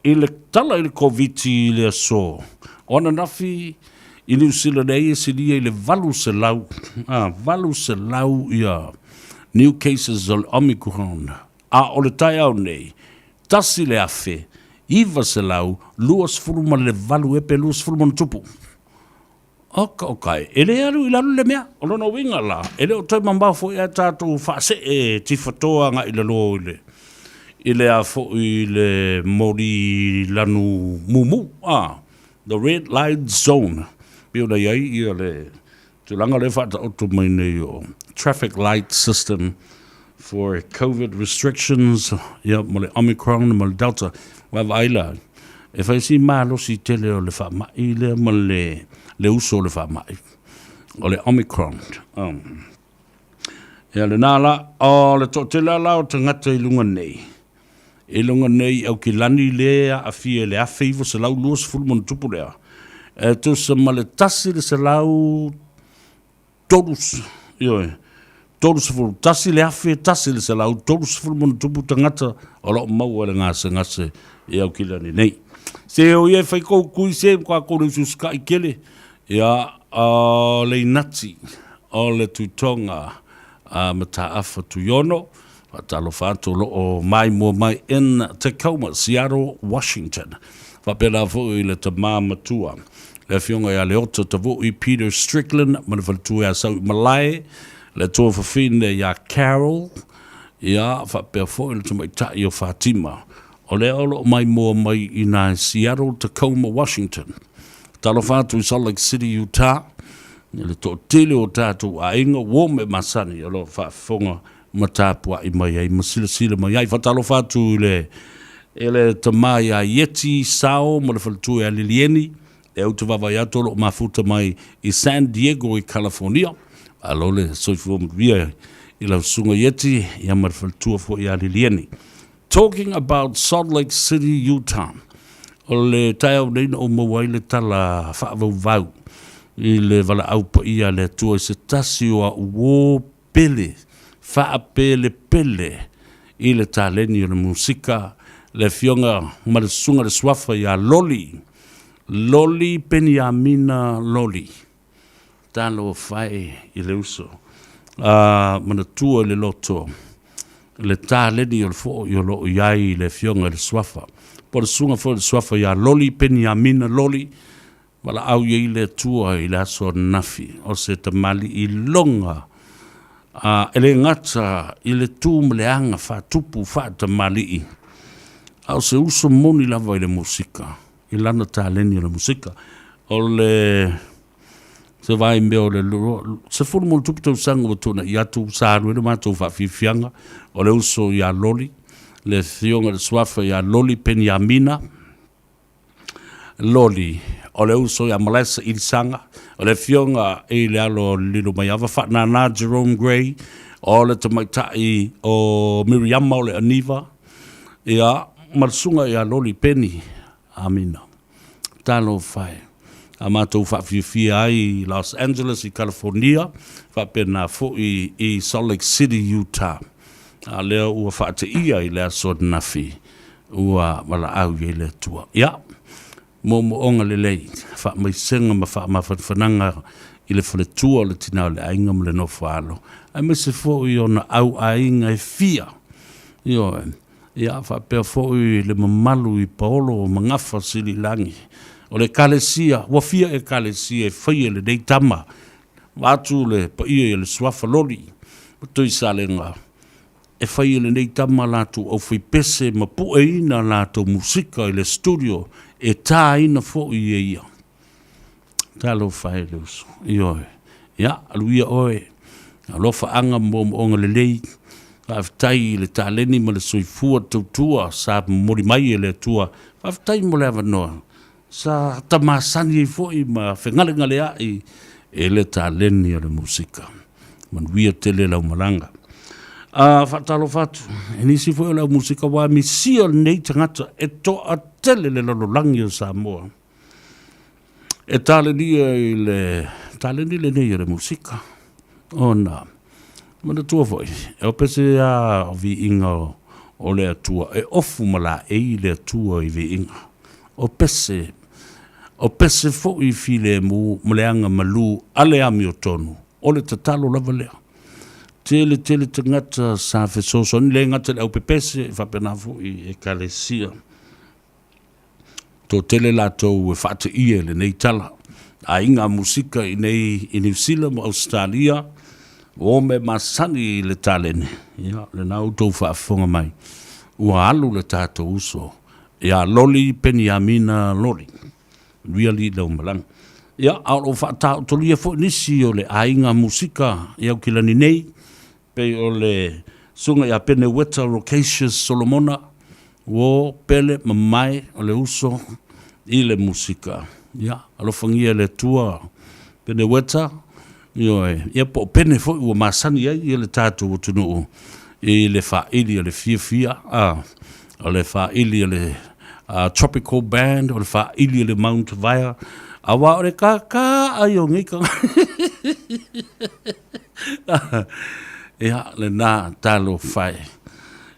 I le tala i le Koviti i le aso o ananafi, I Niu Sila nei e silia i le 800, a, 800 ia new cases o le Omicron, a o le taeao nei, 1,928 epe 20 ma ona tupu. Oka oka e, e le alu i lalo le mea. O lona uiga la, e le o toe mamao foi ae tatou faasee tifatoa agai i lalo i le, i le a foi i le moli lanu mumu, a. The Red Light Zone, pei ona i ai ia le tulaga lea e faataoto mai nei o traffic light system for Covid restrictions, ia, ma le Omicron ma le Delta. Vaavaai la, E fai si malosi tele o le faamai lea ma le uso o le faamai o le Omicron. Ia lena la, o le toatele la o tagata i luga nei, i luga nei i Aukilani lea aafia i le 1920+ lea, e tusa ma le 103, ioe, 31 le 130+ tagata o lo o maua i le gasegase i Aukilani nei. Se o ia e fai kou kui se ko a kou le usiusikai kele, ia o le inati o le Tuitoga a Mataafa Tuiono, faatalofa atu o lo o maimoa mai in Tacoma, Seattle, Washington. Faapena foi i le tama matua, le afioga ia Leota Tavui Peter Strickland ma le faletua ia Sauimalae, le tuafafine ia Carol, ia faapea foi le tamaitai o Fatima, o lea o lo o maimoa mai i na Seattle, Tacoma, Washington. Talofa atu i Salt Lake City, Utah, i le toatele o tatou aiga, uo me masani o lo o faafofoga ma tapuai mai ai ma silasila mai ai. Faatalofa atu i le i le tama ia Ieti Sao ma le faletua ia Lilieni, e ou te vaavaai atu o lo o mafuta mai i San Diego i California. Malo le soifua manuia i lau susuga Ieti ia ma le faletua foi ia Lilieni. Talking about Salt Lake City, Utah. O le taeao nei na ou maua ai le tala faavauvau i le valaau paia a le Atua i se tasi o au uō pele, faapelepele i le taleni o le musika, le afioga ma le susuga le suafa ia Loli, Loli Peniamina Loli. Talofa e i le uso, a manatua i le loto le taleni o le fo'i o lo o i ai i le afioga i le Suafa, po o le susuga foi o le Suafa ia Loli Peniamina Loli, valaau i ai le Atua i le aso ananafi, o se tamalii loga, a e le gata i le tu ma le aga faatupu faatamalii, a o se uso moni lava i le musika, i lana taleni o le musika. O le se vae mea o le 10+ tausaga ua tuanai atu sa alu ai le matou faafiafiaga o le uso ia Loli, le afioga i le suafa ia Loli Peniamina Loli, o le uso ia Malaesa Ilisaga, o le afioga i le alo o Lilomaiava Faanana Jerome Gray, o le tamaitai o Miriama o le Aniva, ia, ma le susuga ia Loli Peni Amina. Talofa e. A matou faafiafia ai i Los Angeles i California, faapena foi i Salt Lake City, Utah. A lea ua faateia i le aso ananafi, ua valaau i ai le Atua. Ia, moomooga lelei, faamaisega ma faamafanafanaga i le faletua o le tina o le aiga ma le nofo alo, aemaise foi ona au aiga e fia. Ioe. Ia, faapea foi le mamalu i Paolo ma Gafa Sililagi o le Ekalesia, ua fia Ekalesia e faia i lenei tama, vaeatu le paia i le Suafa Loli ma Tuisalega, e fai e lenei tama latou aufaipese ma pueina latou musika i le studio e tāina foi e ia. Talofa e le uso. Ioe. Ia, alu ia oe. Alofaaga ma moomooga lelei. Faafetai i le taleni ma le soifua tautua sa momoli mai e le Atua. Faafetai mo le avanoa sa tamasani ai foi ma fegalegaleai i le taleni o le musika. Manuia tele lau malaga. A faatalofa atu i nisi foi o le au musika ua misia lenei tagata e toatele le lalolagi o Samoa. E talenia i le taleni lenei o le musika ona manatua foi e ope se a o viiga o le Atua e ofu ma laei le Atua i viiga. O pese, o pese foi filemu ma le aga malu a le amiotonu, o le tatalo lava lea. Tele tele tagata sa fesoasoani, le gata i le aupepese, faapena foi i ekalesia. Toatele latou e faateia i lenei tala. Aiga musika i nei i Niu Sila ma Ausetalia, ua ome masani i le taleni. Ia, lena outou faafofoga mai, ua alu le tatou uso ia Loli Peniamina Loli. Really lau malaga. Ia, a o lo o faataotolia foi nisi o le aiga musika i Aukilani nei, Pei o le susuga ia Peneueta Rocasius Solomona, uo, Pele, Mamae, o le uso, i le musika. Ia, alofagia e le Atua Pene Weta, ioe, ia po o Pene foi ua masani ai ia le tatou atunuu i le faaili a le fiafia, a, o le faaili a le Tropical Band, o le faaili a le Mount Vaea, aua o le kākā ai o nei tagata. Ia, lena talofa e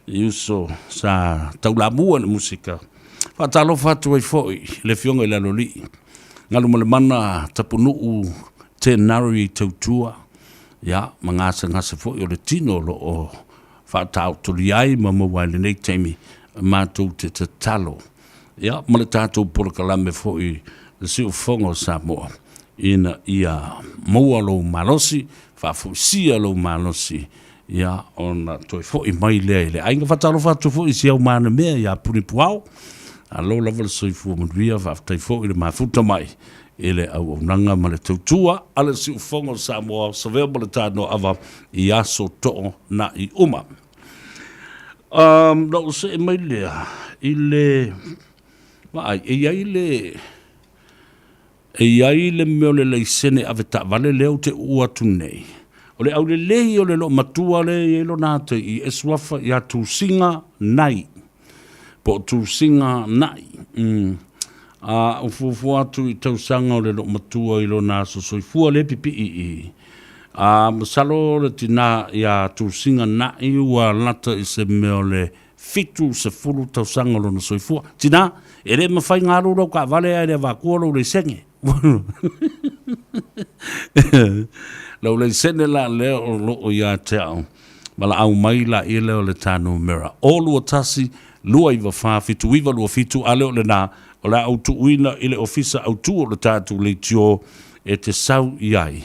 i uso sa taulamua i le musika. Faatalofa atu ai foi i le Afioga i le Aloalii, Galumalemana Tapunuu Tenari i Tautua, ia, ma gasegase foi o le tino o lo o faataotolia ai ma maua ai i lenei taimi matou te tatalo, ia, ma le tatou polokalame foi le Siufofoga o Samoa, ina ia maua lou malosi, faafoisia lou malosi, ia, ona toe foi mai lea i le aiga. Faatalofa atu foi i si au manamea ia Punipuao, malo lava le soifua manuia, faafetai foi i le mafuta mai i le auaunaga ma le tautua a le Siufofoga o Samoa, Savea ma le Tanoaava i aso toonai uma. Um, na ou see mai lea i le vaai, e i ai le E i ai le mea o le laisene ave taavale lea ou te uu atu nei. O le aulelei o le loomatua lea e i ai lona ata i e suafa ia Tusiga Nai, po o Tusiga Nai. Mm. A ou fuafua atu i tausaga o le loomatua i lona aso soifua lea e pipii i. A masalo le tinā ia Tusiga Nai ua lata i se mea o le 70 tausaga o lona soifua. Tinā, e le mafai ona alu lau taavale ae le avatua lou laisene. Lau laisene la lea o lo o ia te au, valaau mai laia lea o le ta numera o 21 294 7927, a lea o lena, o le a ou tuuina i le ofisa autu o le tatou leitio e te sau i ai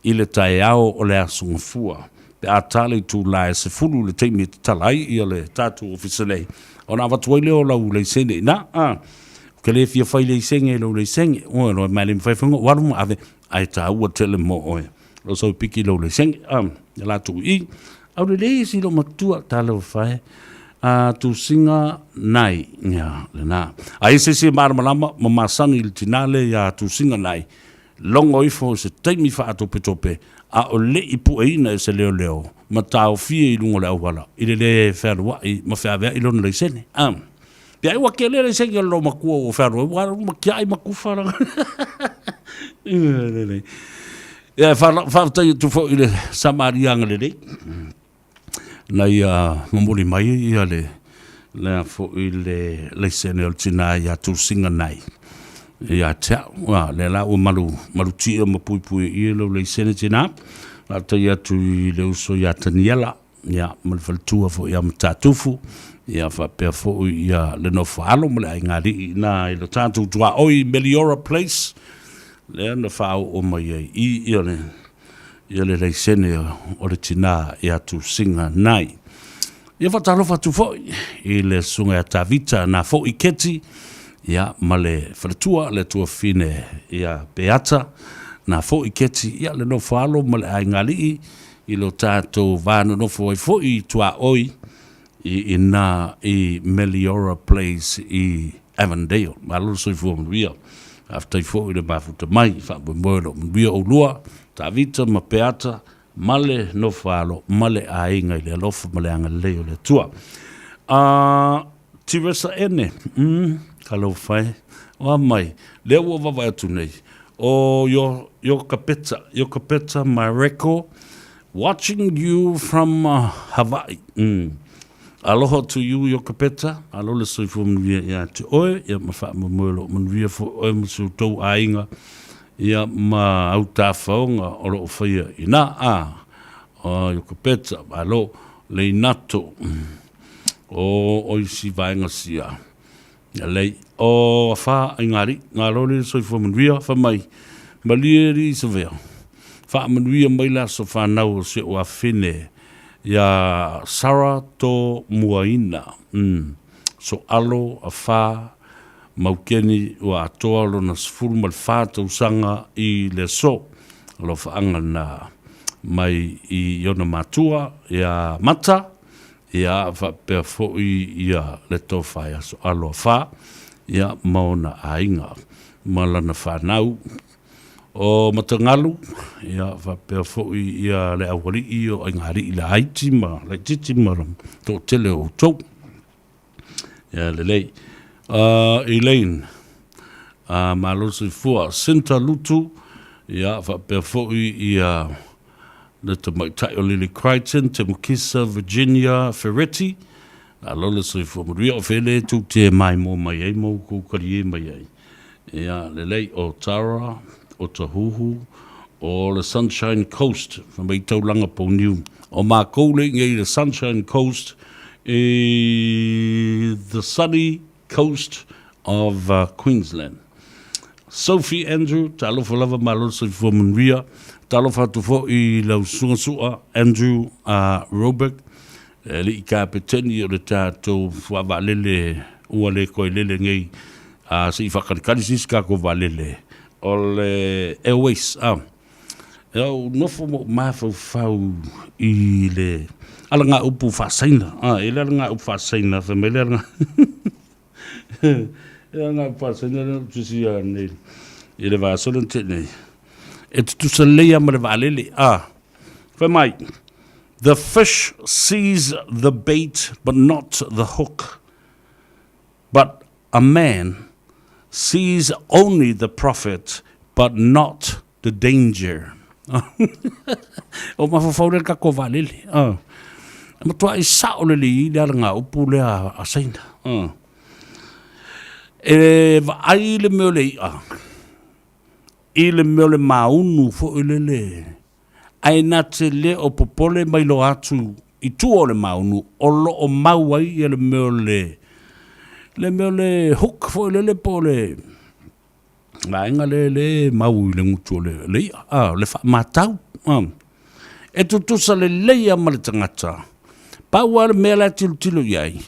i le taeao o le Aso Gafua. Pe a ta le itula e 10 i le taimi e tatala ai ia le tatou ofisa nei, ona avatu ai lea o lau laisene i ina. A, ou te le fia fai laisene i lou laisene, ua loa ma e le mafai foi ona ou alu ma ave, ae taua tele mo oe. Lou sau e piki lou laisene, a, ia latou i i. Aulelei si lou matua, talofa e, a Tusiga Nai, ia, lena. A i ai se isi e malamalama ma masani i le tina lea ia Tusiga Nai, Logo ifo i se taimi faatopetope a o le i pueina e se leoleo ma taofia i luga o le auala i le lē fealuaʻi ma feaveaʻi lona laisene. A pe ai ua kele laisene o le loomatua ua fealuai ua alu ma tiaʻi ma kufa la. Ia e faafetai atu foi i le Samaria agalelei na ia momoli mai ia le lea foi le laisene o le tinā ia Tusiga Nai ia te au. A, lea la ua malu, malutia ma puipui i lou laisene tinā. Faafetai atu i le uso ia Taniela, ia, ma le faletua foi ia Matatufu, ia faapea foi ia le nofo alo ma le aiga alii ina i lo tatou tuaoi Meliora Place, lea na faaoo mai ai i ia le ia le laisene o le tinā ia Tusiga Nai. Ia faatalofa atu foi i le susuga ia Tavita na foi Keti, ia ma le faletua le tuafafine ia Peata na foi Keti, ia le nofo alo ma le aiga alii i lo tatou va nonofo ai foi i tuaoi i ina i Meliora Place i Avondale. Malo le soifua manuia. Faafetai foi le mafuta mai, faamoemoe o lo o manuia oulua, Tavita ma Peata, ma le nofo-alo ma le aiga i le alofa ma le agalelei o le Atua. A Tiresa Ene, mm, talofa e, oa mai, lea ua vaavaai atu nei, o yo, Yokapeta, Yokapeta Mareko, watching you from Hawaii. Mm. Aloha to you Yokapeta, alo le soifua manuia ia te oe, ia ma faamoemoe o lo o manuia foi oe ma si outou aiga, ia ma au tafaoga o lo o faia ina, a, o Yokapeta, malo, Leinato, o, o isi vaega sia, ia lei, o afa aigari, ngalo le soifua manuia, fai mai, malie alii Savea, faamanuia mai le aso fanau o si ou afine, ia Sarah To Muaina, mm, Soalo afa Maukeni ua atoa lona 14 tausaga i le aso. Alofaaga na mai i ona matua ia Mata, ia faapea foi ia le tofa ia Soalo afa. ia, ma ona aiga ma lana fanau. O Matagalu, ia, faapea foi ia le aualii o aigaalii laiti ma laitiiti ma le toatele o outou. Ia, lelei. Elaine, malo le soifua. Sinta Lutu, ia, faapea foi ia le tamaitai o Lily Crichton, Temukisa Virginia Ferretti, malo le soifua manuia. O fea le tou te maimoa mai ai ma outou talie mai ai? Ia, lelei, o Tara, o Tahuhu, o le Sunshine Coast, fai mai taulaga pouniu. O makou le i le Sunshine Coast, i the sunny coast of Queensland. Sophie Andrew, talofa lava malo le soifua manuia. Talofa atu foi i lau susuga sua Andrew Roebuck, e alii kapeteni o le tatou vaalele ua le toe lele nei a se i faakalikali se isi tatou vaalele o le Airways. A e ou nofo ma ou mafaufau i le alagaupu faasaina, a e le alagaupu faasaina fai mai le alaga e alagaupu faasaina lea na ou tusia nei i le vaiaso lea na tea nei, e tutusa lelei lava ma le vaalele. A fai mai, The fish sees the bait but not the hook, but a man sees only the profit but not the danger. O mafaufau lea i le tatou vaalele. E matuai sao lelei ai le alagaupu lea a Saina. E vaai le mea o le i'a i le mea o le maunu foi lele, ae na te le o popole ma iloa atu i tua o le maunu o lo o mau ai ia le mea o le, le mea o le hook foi lele po o le vaega lea le mau i le gutu o le i'a, a, le faamatau. A. E tutusa lelei lava ma le tagata, pau lava le mea la e tilotilo i ai,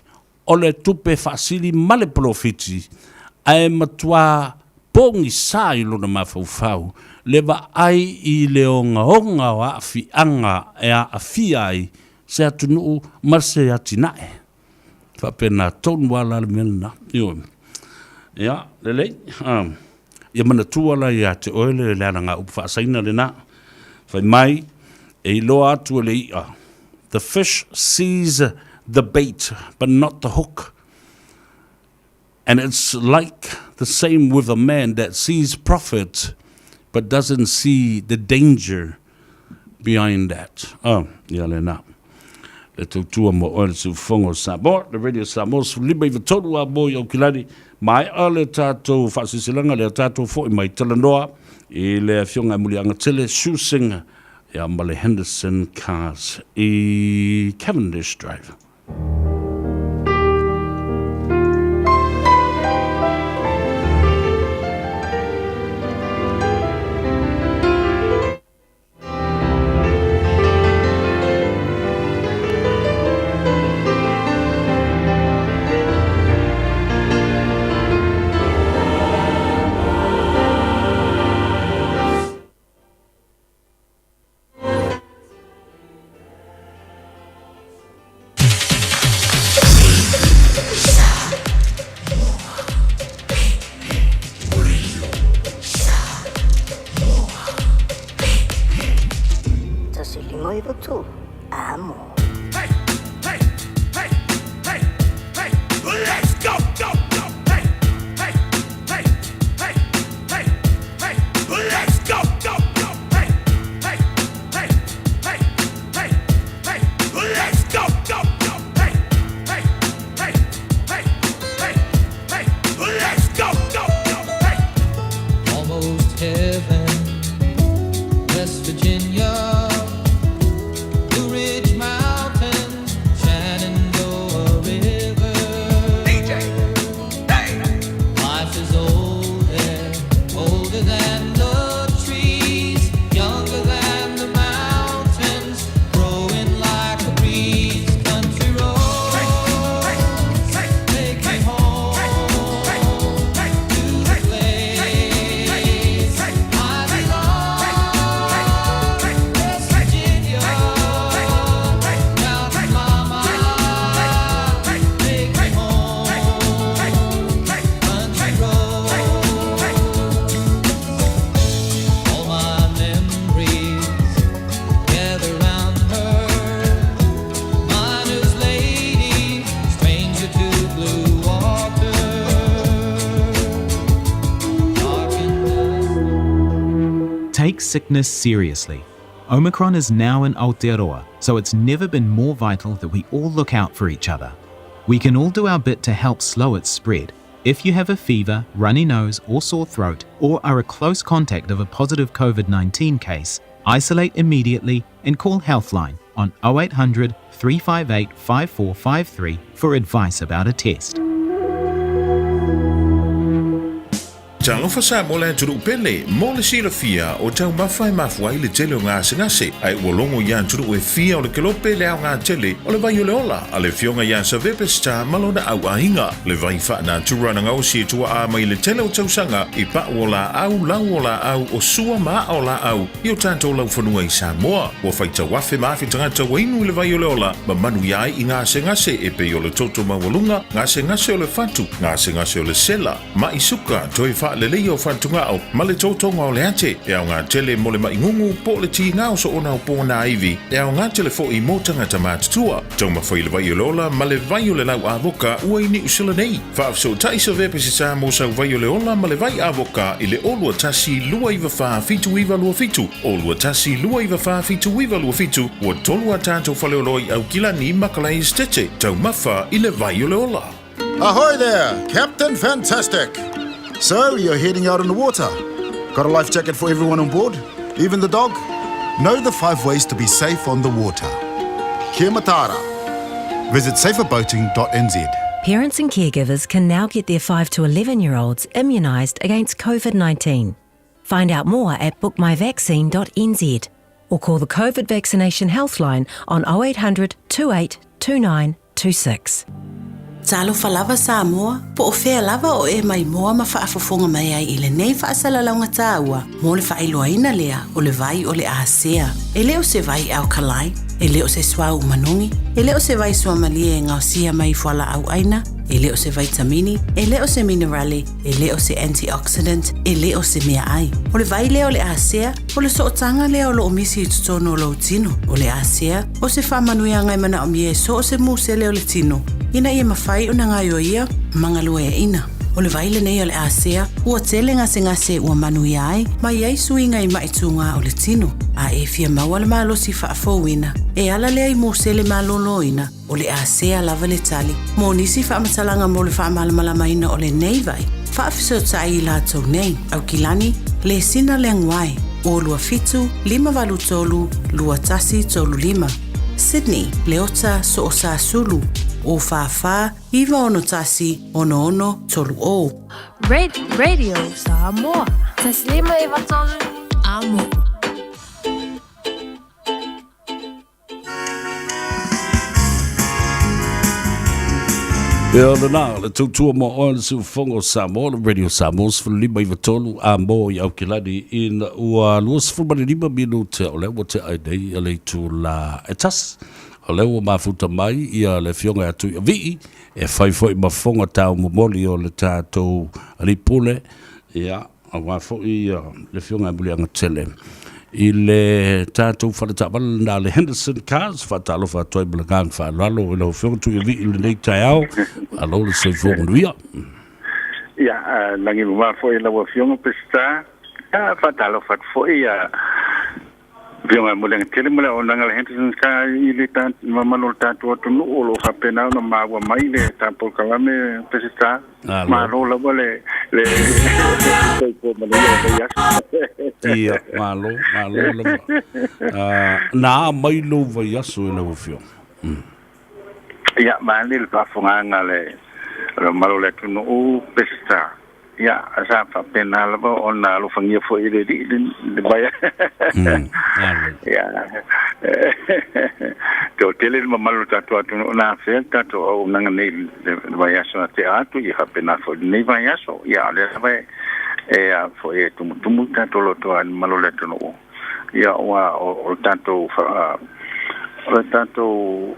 o le tupe faasili ma le polofiti, ae matua pogisa i lona mafaufau le vaai i le ogaoga o aafiaga e aafia ai se atunuu ma se atinae. Faapena tonu lava la le mea lena. Ioe. Ia, lelei. Ia manatua la ia te oe le alagaupu faasaina lena. Fai mai, e iloa atu e le i'a, The fish sees the bait but not the hook. And it's like the same with a man that sees profit but doesn't see the danger behind that. Oh, ia lena. Le tautua mo oe le siufofoga o Samoa, le Radio Samoa 153 a mo i Aukilani. Maea le tatou faasilasilaga lea tatou foi mai talanoa i le afioga e Muliagatele Shu Singh ia ma le Henderson Cars i Cavendish Drive. Take sickness seriously. Omicron is now in Aotearoa, so it's never been more vital that we all look out for each other. We can all do our bit to help slow its spread. If you have a fever, runny nose, or sore throat, or are a close contact of a positive COVID 19 case, isolate immediately and call Healthline on 0800 358 5453 for advice about a test. Talofa Samoa le atunuu pele, mo le silafia o taumafa e mafua ai le tele o gasegase, ae ua logo i atunuu e fia o le kelope le aoga tele o le vai o le ola a le Afioga ia Savepe Star ma lona auaiga. Le vai faanatura na gaosi e tuaa mai le tele o tausaga i pau o laau, lau o laau, o sua ma aa o laau i o tatou laufanua i Samoa. Ua faitau afe ma afe tagata ua inu i le vai o le ola ma manuia ai i gasegase e pei o le toto maualuga, gasegase o le fatu, gasegase o le sela, Maʻi suka, toe faaleleia o fatugao, ma le totoga o le ate, e aoga tele mo le maʻi gugu po o le tiga o soona o pōnāivi, e aoga tele foʻi mo tagata matutua. Taumafai i le vai o le ola ma le vai o le lau avoka ua i Niu Sila nei. Faafesootai Savea Peseta mo sau vai o le ola ma le vai avoka i le 0 2 1 2 9 4 7 9 2 7, 0 2 1 2 9 4 7 9 2 7. Ua tolu a tatou faleoloa i Aukilani ma Kalaesetete. Taumafa i le vai o le ola. Ahoy there, Captain Fantastic! So, you're heading out on the water. Got a life jacket for everyone on board? Even the dog? Know the five ways to be safe on the water. Kia mataara. Visit saferboating.nz. Parents and caregivers can now get their 5 to 11 year olds immunised against COVID 19. Find out more at bookmyvaccine.nz or call the COVID Vaccination Healthline on 0800 28 29 26. Talofa lava Samoa, po o fea lava o e maimoa ma faafofoga mai ai i lenei faasalalauga taua mo le faailoaina lea o le vai o le asea. E le o se vai alkaline, e le o se suauu manogi, e le o se vai suamalie e gaosia mai fualaau aina, e le o se vaitamini, e le o se minerale, e le o se antioxidant, e le o se meaai. O le vai lea o le asea, o le sootaga lea o loo misi i totonu o lou tino. O le asea, o se faamanuiaga e manaomia e so o se musele o le tino, ina ia mafai ona gaioia ma galueaiina. O le vai lenei o le asea, ua tele gasegase ua manuia ai, ma i ai suiga i maʻi o le tino. A e fia maua le malosi faafouina, e ala lea i musele malōlōina, o le asea lava le tali. Mo nisi faamatalaga mo le faamalamalamaina o lenei vai, faafesootai i latou nei. Aukilani, Lesina Leaguai, 027 583 2135. Sydney, Leota So'osa Sulu, 044 961 6630. Radio Samoa. Taslima Ivatolu. Amo. Ia lena, le tautua mo oe le siufofoga o Samoa, le Radio Samoa 153 a mo i Aukilani ina ua 25 minute o lea ua tea ai nei ia le itula e 1. O lea ua mafuta mai ia le afioga ia Tuiavii e fai foi ma fofoga taumomoli o le tatou alii pule, ia, aua foi ia le afioga ia Muliagatele i le tatou faletaavale lena le Henderson Cars. Faatalofa atu ai ma le agaga faaaloalo i lau afioga Tuiavii i lenei taeao. Malo le soifua manuia. Ia, lagi mamā foʻi lau afioga Peseta. Ia, faatalofa atu foʻi ia afioga Muliagatele ma le auaunaga le Henderson Car i le mamalu o le tatou atunuu o loo faapena ona maua mai le tapolkalame Peseta. Malo lava le soifua manuia o nei aso. Ia, malo, malo lava. Na a mai lou vaiaso e lau afioga? Ia, male le faafogaaga le mamalu o le atunuu Peseta. Ia, sa faapena lava ona alofagia foʻi le alii le vai. Ia, toatele le mamalu o tatou atunuu na afea le tatou auaunaga nei le vaiaso na tea atu. Ia, faapena foʻi lenei vaiaso. Ia, o lea lava e a foʻi e tumutumu tatou loto ai le mamalu o le atunuu. Ia, ua o le tatou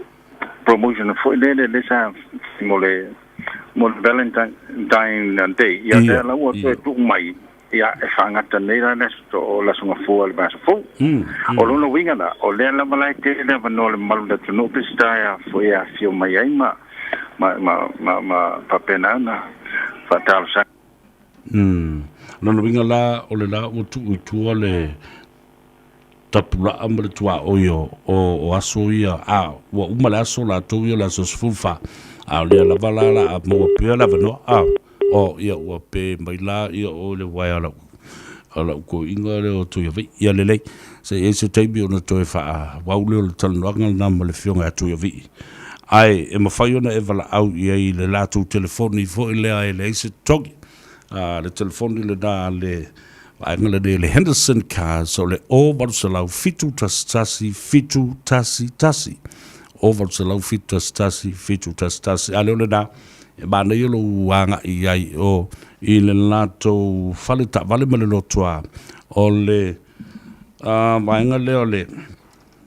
promotion foʻi le sa mo le Valentine Day. Ia, lea la ua toe tuu mai ia e faagata nei la le aso o le aso gafua le vaiaso fou. O lona uiga la o lea lava la e tele le avanoa le mamalu le atunuu Peseta e foi e afio mai ai ma faapena ona faatalosaga. Lona uiga la o le la ua tuu i tua le Tapulaa ma le tuaoi o, o, o aso ia, a ua uma le aso latou ia o le aso 14, a o lea lava la la a maua pea le avanoa, a, o, ia ua pe mai la ia o le uaea o lau, o lau toeaina lea o Tuiavii. Ia lelei, se i ai se taimi ona toe faaauau lea o le talanoaga lena ma le Afioga ia Tuiavii. Ae e mafai ona e valaau i ai i le latou telefoni foi lea e leai se totogi. A, le telefoni lena a le vaega lenei le Henderson Cars o le 0800 711 711. 0800 711 711. A lea o lena, e manaia lou agai i ai o i le latou fale taavale ma le lotoa o le vaega lea o le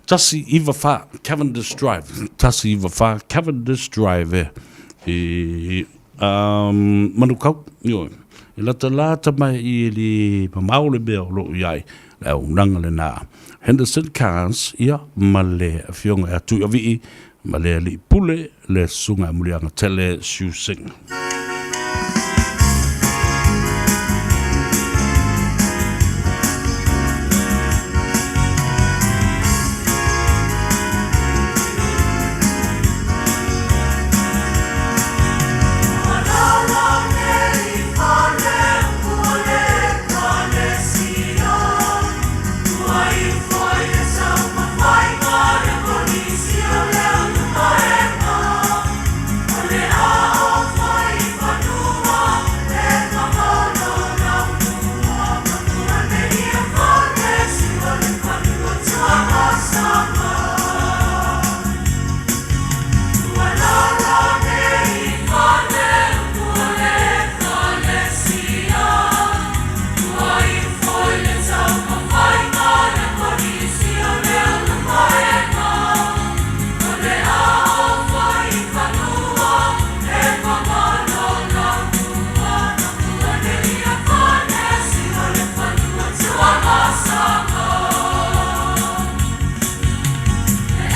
194 Cavendish Drive, 194 Cavendish Drive i Manukau, ioe. E latalata mai i le mamao le mea o lo o i ai le auaunaga lena. Henderson Cars, ia, ma le Afioga ia Tuiavii ma le Alii Pule, le Susuga ia Muliagatele Siu Singh.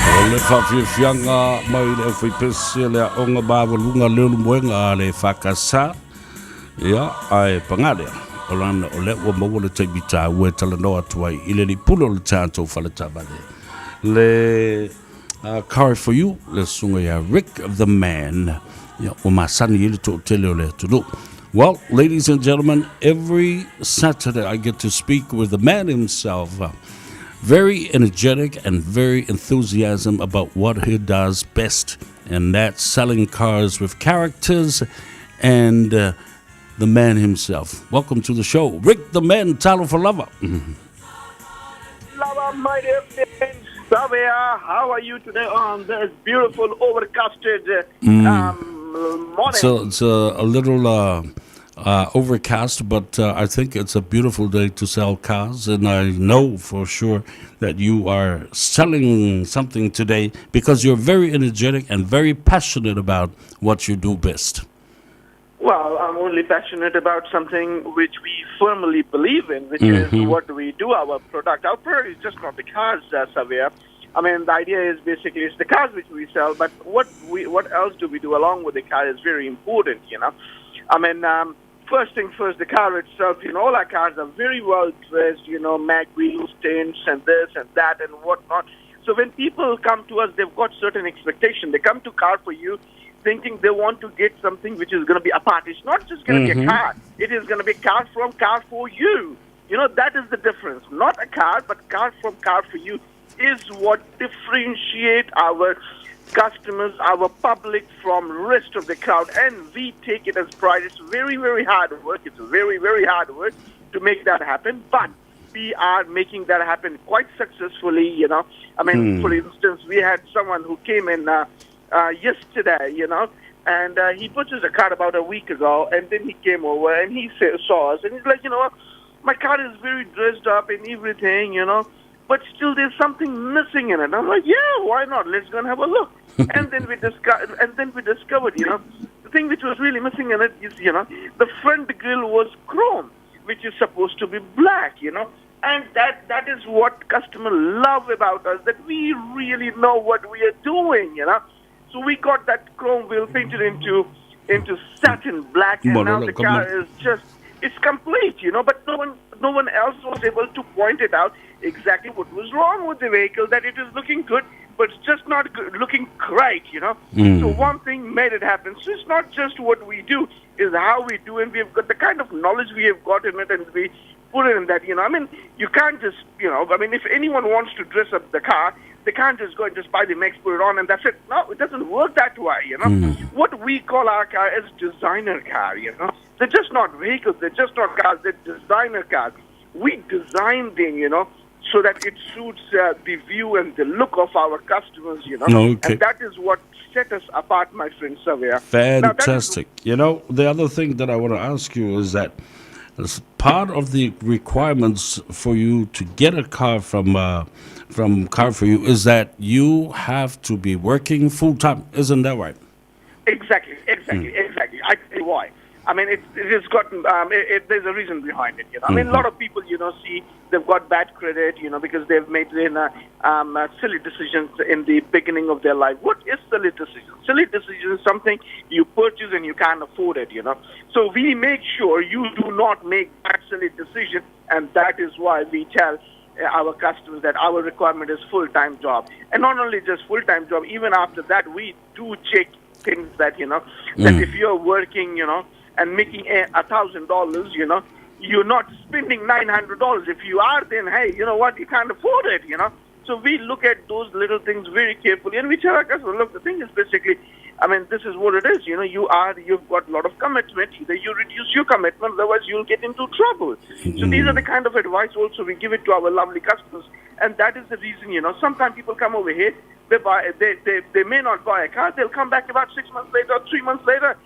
O le faafiafiaga mai le aufaipese le aoga maualuga le Leulumoega a le EFKS, ia, ae paga lea, o lana o lea ua maua le taimi taua e talanoa atu ai i le alii pule o le tatou fale taavale, le Car for You, le susuga ia Rick the Man, ia, ua masani ai le toatele o le atunuu. Well, ladies and gentlemen, every Saturday I get to speak with the man himself, very energetic and very enthusiasm about what he does best, and that's selling cars with characters and the man himself. Welcome to the show, Rick the Man, Talofa lava. Lava, my dear friend, Savea, how are you today on this beautiful overcasted morning? So it's a little overcast, but I think it's a beautiful day to sell cars, and I know for sure that you are selling something today because you're very energetic and very passionate about what you do best. Well, I'm only passionate about something which we firmly believe in, which is what we do, our product. Our product is just not the cars, Savea. I mean, the idea is basically it's the cars which we sell, but what else do we do along with the car is very important, you know. I mean, first thing first, the car itself, you know, all our cars are very well dressed, you know, mag wheels, tints, and this and that and whatnot. So when people come to us, they've got certain expectation. They come to Car for You thinking they want to get something which is going to be apart. It's not just going to be a car. It is going to be car from Car for You. You know, that is the difference. Not a car, but car from Car for You is what differentiate our customers, our public from rest of the crowd. And we take it as pride. It's very, very hard work. It's very, very hard work to make that happen. But we are making that happen quite successfully, you know. I mean, for instance, we had someone who came in yesterday, you know, and he purchased a car about a week ago, and then he came over and he saw us, and he's like, you know what, my car is very dressed up and everything, you know, but still there's something missing in it. And I'm like, yeah, why not? Let's go and have a look. And then we discovered, you know, the thing which was really missing in it is, you know, the front grille was chrome, which is supposed to be black, you know. And that is what customers love about us, that we really know what we are doing, you know. So we got that chrome wheel painted into satin black, and now the car is just, it's complete, you know. But no one But no one else was able to point it out exactly what was wrong with the vehicle, that it is looking good, but it's just not looking great, you know. So one thing made it happen. So it's not just what we do, is how we do, and we've got the kind of knowledge we have got in it, and we put it in that, you know. I mean, you can't just, you know, I mean, if anyone wants to dress up the car, they can't just go and just buy the mix, put it on, and that's it. No, it doesn't work that way, you know. What we call our car is designer car, you know. They're just not vehicles, they're just not cars, they're designer cars. We design them, you know, so that it suits the view and the look of our customers, you know. Okay. And that is what set us apart, my friend Savea. Fantastic. You know, the other thing that I want to ask you is that as part of the requirements for you to get a car from Car for You is that you have to be working full time. Isn't that right? Exactly, exactly, exactly. I tell you why. I mean, it has gotten, there's a reason behind it, you know. I mean, a lot of people, you know, see they've got bad credit, you know, because they've made silly decisions in the beginning of their life. What is silly decision? Silly decision is something you purchase and you can't afford it, you know. So we make sure you do not make that silly decision, and that is why we tell our customers that our requirement is full-time job. And not only just full-time job, even after that, we do check things that, you know, that if you're working, you know, and making $1,000, you know, you're not spending $900. If you are, then, hey, you know what, you can't afford it, you know. So we look at those little things very carefully, and we tell our customers, look, the thing is basically, I mean, this is what it is. You know, you've got a lot of commitment. Either you reduce your commitment, otherwise you'll get into trouble. So these are the kind of advice also we give it to our lovely customers. And that is the reason, you know, sometimes people come over here, they may not buy a car. They'll come back about 6 months later or 3 months later.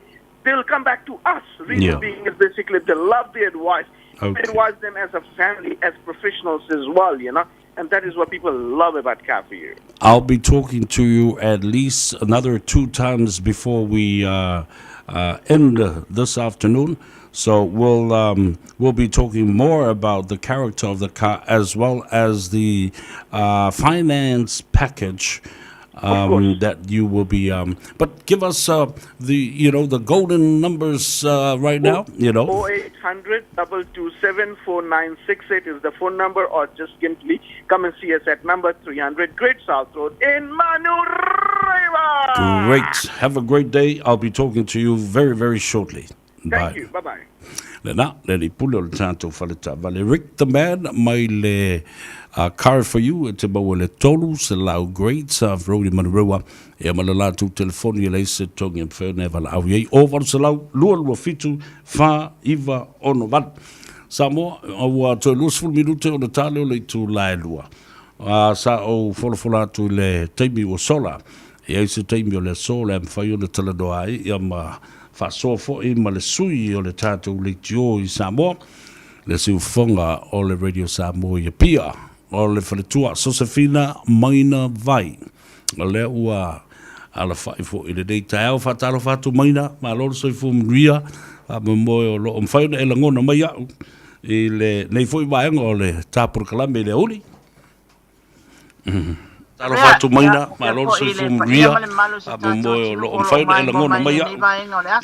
They'll come back to us. Reason being is basically they love the advice. Okay. We advise them as a family, as professionals as well, you know. And that is what people love about Car for You. I'll be talking to you at least another 2 times before we end this afternoon. So we'll be talking more about the character of the car as well as the finance package that you will be. But give us the golden numbers right now. You know, 0800 227 4968 is the phone number, or just simply come and see us at number 300 Great South Road in Manurewa. Great. Have a great day. I'll be talking to you very, very shortly. Thank Bye. you. Bye-bye. Lena, le li pule o le tātou whaletavale. Rick the Man mai le Car for You e te maua le 300 Great South Road i Manurewa. E ma le lātou telefoni e leise tongi e mwheo ne wala au iei. O valu se lau, lua lua fitu, wha, iwa, ono valu. Samoa, ua toe 20 minute o le tāle o le itu lae lua. Sa o folafola atu i le taimi ua sola. E ai se taimi o le aso le amawhai o le talanoa ai, ia ma whaasoa fo'i ma le sui o le tātou leitio i Samoa, le siufonga o le Radio Samoa i Apia, o le whaletua Sosefina Maina Vai. O lea ua ala whai fo'i le nei taeao whātalo whātu maina, ma lolo soifua manuia, a mo moe o loo mwhai ona e langona mai au, i le nei fo'i vaenga o le tāpurakalame i le uli. Talo whātu maina, ma lolo soifua manuia, a mo moe o loo mwhai ona e langona mai au,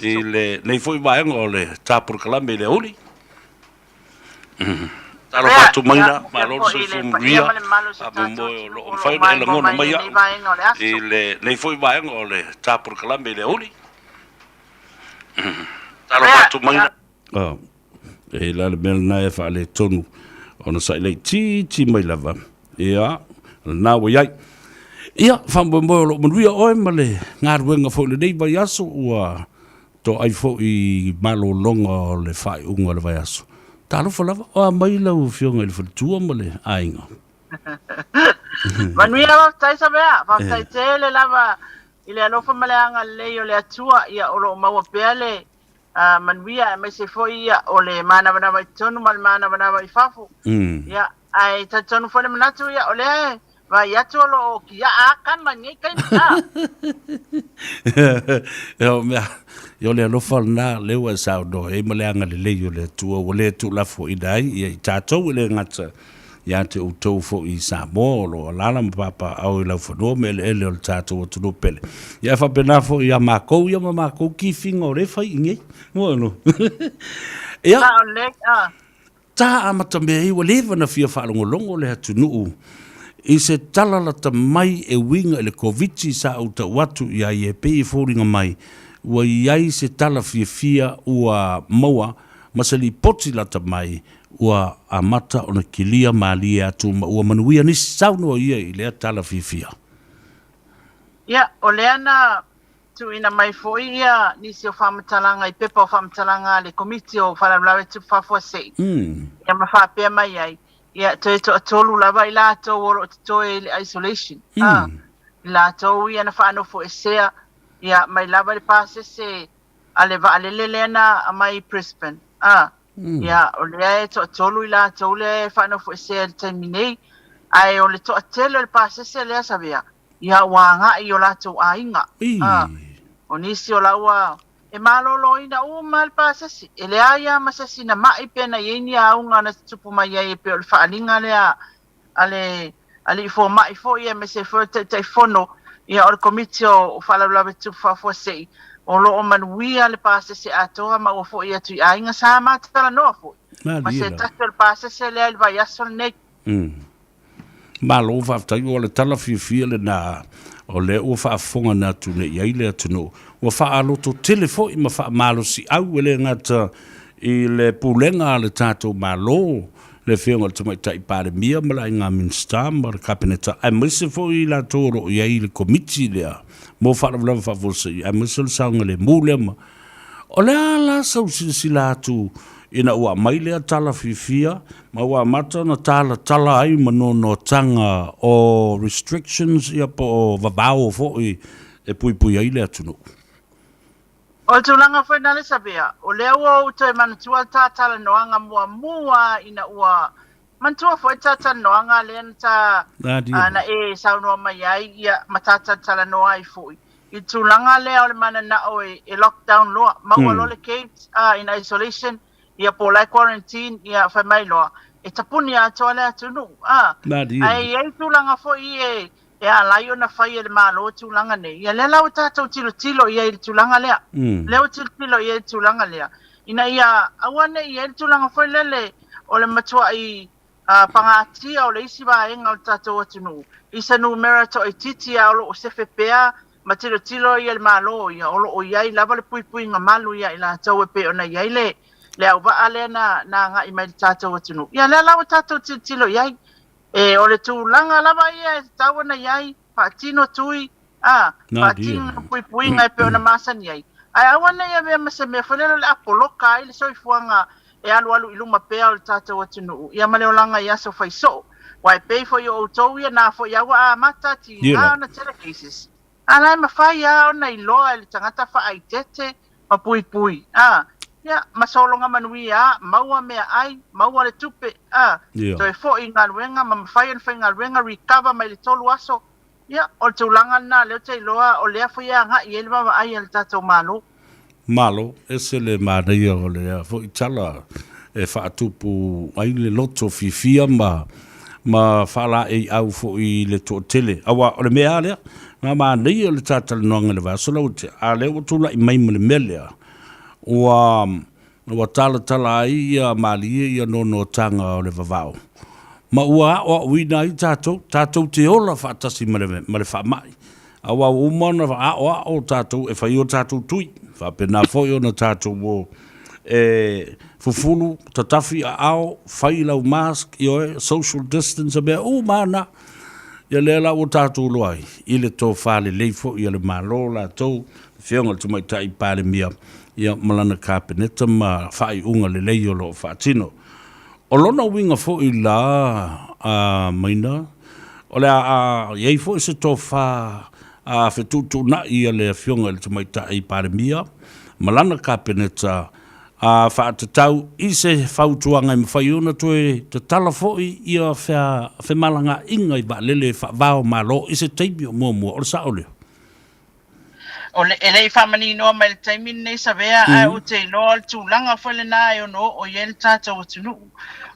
i le nei fo'i vaenga o le tāpurakalame i le uli. Talo whātu maina, ma lolo soifua manuia, a mo moe o loo mwhai ona e langona mai au, i le nei fo'i vaenga o le tāpurakalame i le uli. Talo whātu maina. E la le mea lena e whaale tonu ona sa i lei titi mai lava. Ia, nā wai ai. Ia, whamoemoe o loo manuia oe ma le ngā ruenga fo le nei vai aso ua to ai fo i malolonga o le whai unga le vai aso. Talofa lava, o a mai lau fionga i le whaletua ma le ainga. Manuia faafetai Savea, faafetai tele lava i le alofa ma le agalelei o le Atua, ia o loo maua pea le manuia aemaise foi ia o le manavanava i totonu ma le manavanava i fafo. Ia ae talitonu foi le manatu ia o lea e vaai atu o loo kiaa a kama i lenei taimi a. E o mea, i o le alofa lena, lea ua e saunoa i ai ma le agalelei o le Atua, ua le tuulafoaina ai ia i tātou e le gata ia te outou fo'i i Samoa o loo alaala ma papaau i laufanua ma eleele o le tātou atunuu pele. Ia e faapena fo'i iā mākou ia ma mākou kifiga o lea fai i nei. Moe no. Ia. Sa o le, a. ta amatamea ai ua leva ona fia faalogologo le atunuu i se tala lata mai e uiga i le Koviti sa ou tau atu i ai e pei e foliga mai ua i ai se tala fiafia ua maua ma se lipoti lata mai ua amata ona kilia malie atu ma ua manuia nisi saunoa ia i lea tala fiafia. Ia, o lea na tuuina mai foi ia nisi o faamatalaga i pepa o faamatalaga a le Komiti o Faalavelave Tupu Faafuasei, ia ma faapea mai ai, ia toe toatolu lava i latou o lo o totoe i le isolation, a, i latou ia na faanofoesea, ia mai lava i le pasese a le vaalele lea na aumai i Brisbane, a, ia o lea e toatolu i latou lea e faanofoesea i le taimi nei, ae o le toatele o le pasese lea Savea, ia ua agai i o latou aiga. A, o nisi o la ua e maloloina uma le pasese, e leai lava ma se isi na ma'i pe na i ai ni auga na tutupu mai ai e pei o le faaaliga lea a le alii fomai foi aemaise ai foi o le Taitaifono ia o le Komiti o Faalavelave Tutupu Faafuasei, o lo o manuia le pasese atoa ma ua foi atu i aiga. Sa ma talanoa foi ma se tasi o le pasese lea i le vaiaso lenei. Malo faafetai, o le tala fiafia lena o lea ua faafofoga atu nei i ai le atunuu. Ua faalototele foi ma faamalosiau e le gata i le pulega a le tatou Malo, le Afioga i le Tamaitai Palemia ma le Aiga Minisita ma le Kapeneta, aemaise foi i latou o lo o i ai i le Komiti lea mo Faalavelave Faafuasei, aemaise o le saogalemu lea ma O le a la sau silasila atu ina ua aumai lea tala fiafia ma ua amata ona talatala ai ma noanoataga o restrictions ia po o vavao foi e puipui ai le atunuu? O le tulaga foi na le Savea, o lea ua ou toe manatua le ta talanoaga muamua ina ua manatua foi le ta talanoaga lea na ta na e saunoa mai ai ia ma ta talatalanoa ai foi i le tulaga lea o le mananao e lockdown loa, maua loa le case in isolation ia po o la e quarantine ia fai mai loa e tapuni atoa le atunuu a. Ae i ai tulaga foi e e ala ai ona fai e le Malo tulaga nei, ia lea la ua tatou tilotilo i ai i le tulaga lea. Lea ua tilotilo i ai i le tulaga lea, ina ia aua ne i i ai le tulaga foi lele o le matuai pagatia o le isi vaega o le tatou atunuu i se numera toaitiiti a o lo o sefe pea ma tilotilo ia le Malo ia o lo o i ai lava le puipuiga malu ia i latou e pei ona i ai le le auvaa lea na na agai mai i le tatou atunuu. Ia lea la ua tatou tilotilo i ai. E, o le tulaga lava ia e tatau ona i ai, faatino tui, a, faatino puipuiga e pei ona masani ai. Ae aua ne i avea ma se mea foi lele o le a poloka ai le soifuaga e alualu i luma pea o le tatou atunuu, ia ma le olaga i aso fai soo. Aua e pei foi o outou ia na foi a ua amata tiga ona tele cases. A la e mafai lava ona iloa e le tagata faaeteete ma puipui, a, ia, ma sologa manuia a, maua meaai, maua le tupe, a, toe foi i galuega ma mafai ona faigaluega, recover mai le tolu aso, ia, o le tulaga lena lea ou te iloa o lea foi e agai i ai le vaavaai a le tatou Malo. Malo, ese le manaia o lea foi tala e faatupu ai le loto fiafia ma ma faalaeiau foi i le toatele. Aua o le mea lava lea, na manaia le ta talanoaga i le vaiaso lea ua tea, a lea ua tulai mai ma le mea lea, ua ua talatala ai ia malie ia noanoataga o le vavao, ma ua aoaoina ai tatou, tatou te ola faatasi ma le ma le faamai. Aua ua uma ona aoao tatou e fai o tatou tui, faapena foi ona tatou o e fufulu, tatafi aao, fai lau mask, ioe, social distance, mea uma lava na. Ia lea la ua tatou iloa ai i le tofa lelei foi a le Malo latou, le Afioga i le Tamaitai Palemia, ia ma lana Kapeneta ma faaiuga lelei o lo o faatino. O lona uiga foi la a Maina, o le a i ai foi se tofa a fetuutuunai a le Afioga i le Tamaitai Palemia ma lana Kapeneta a faatatau i se fautuaga e mafai ona toe tatala foi ia femalagaaiga i vaalele faava o Malo i se taimi o muamua. O le sao lea? O le, e le i faamaninoa mai i le taimi lenei Savea, ae ou te iloa o le tulaga foi lena e ono oo i ai le tatou atunuu,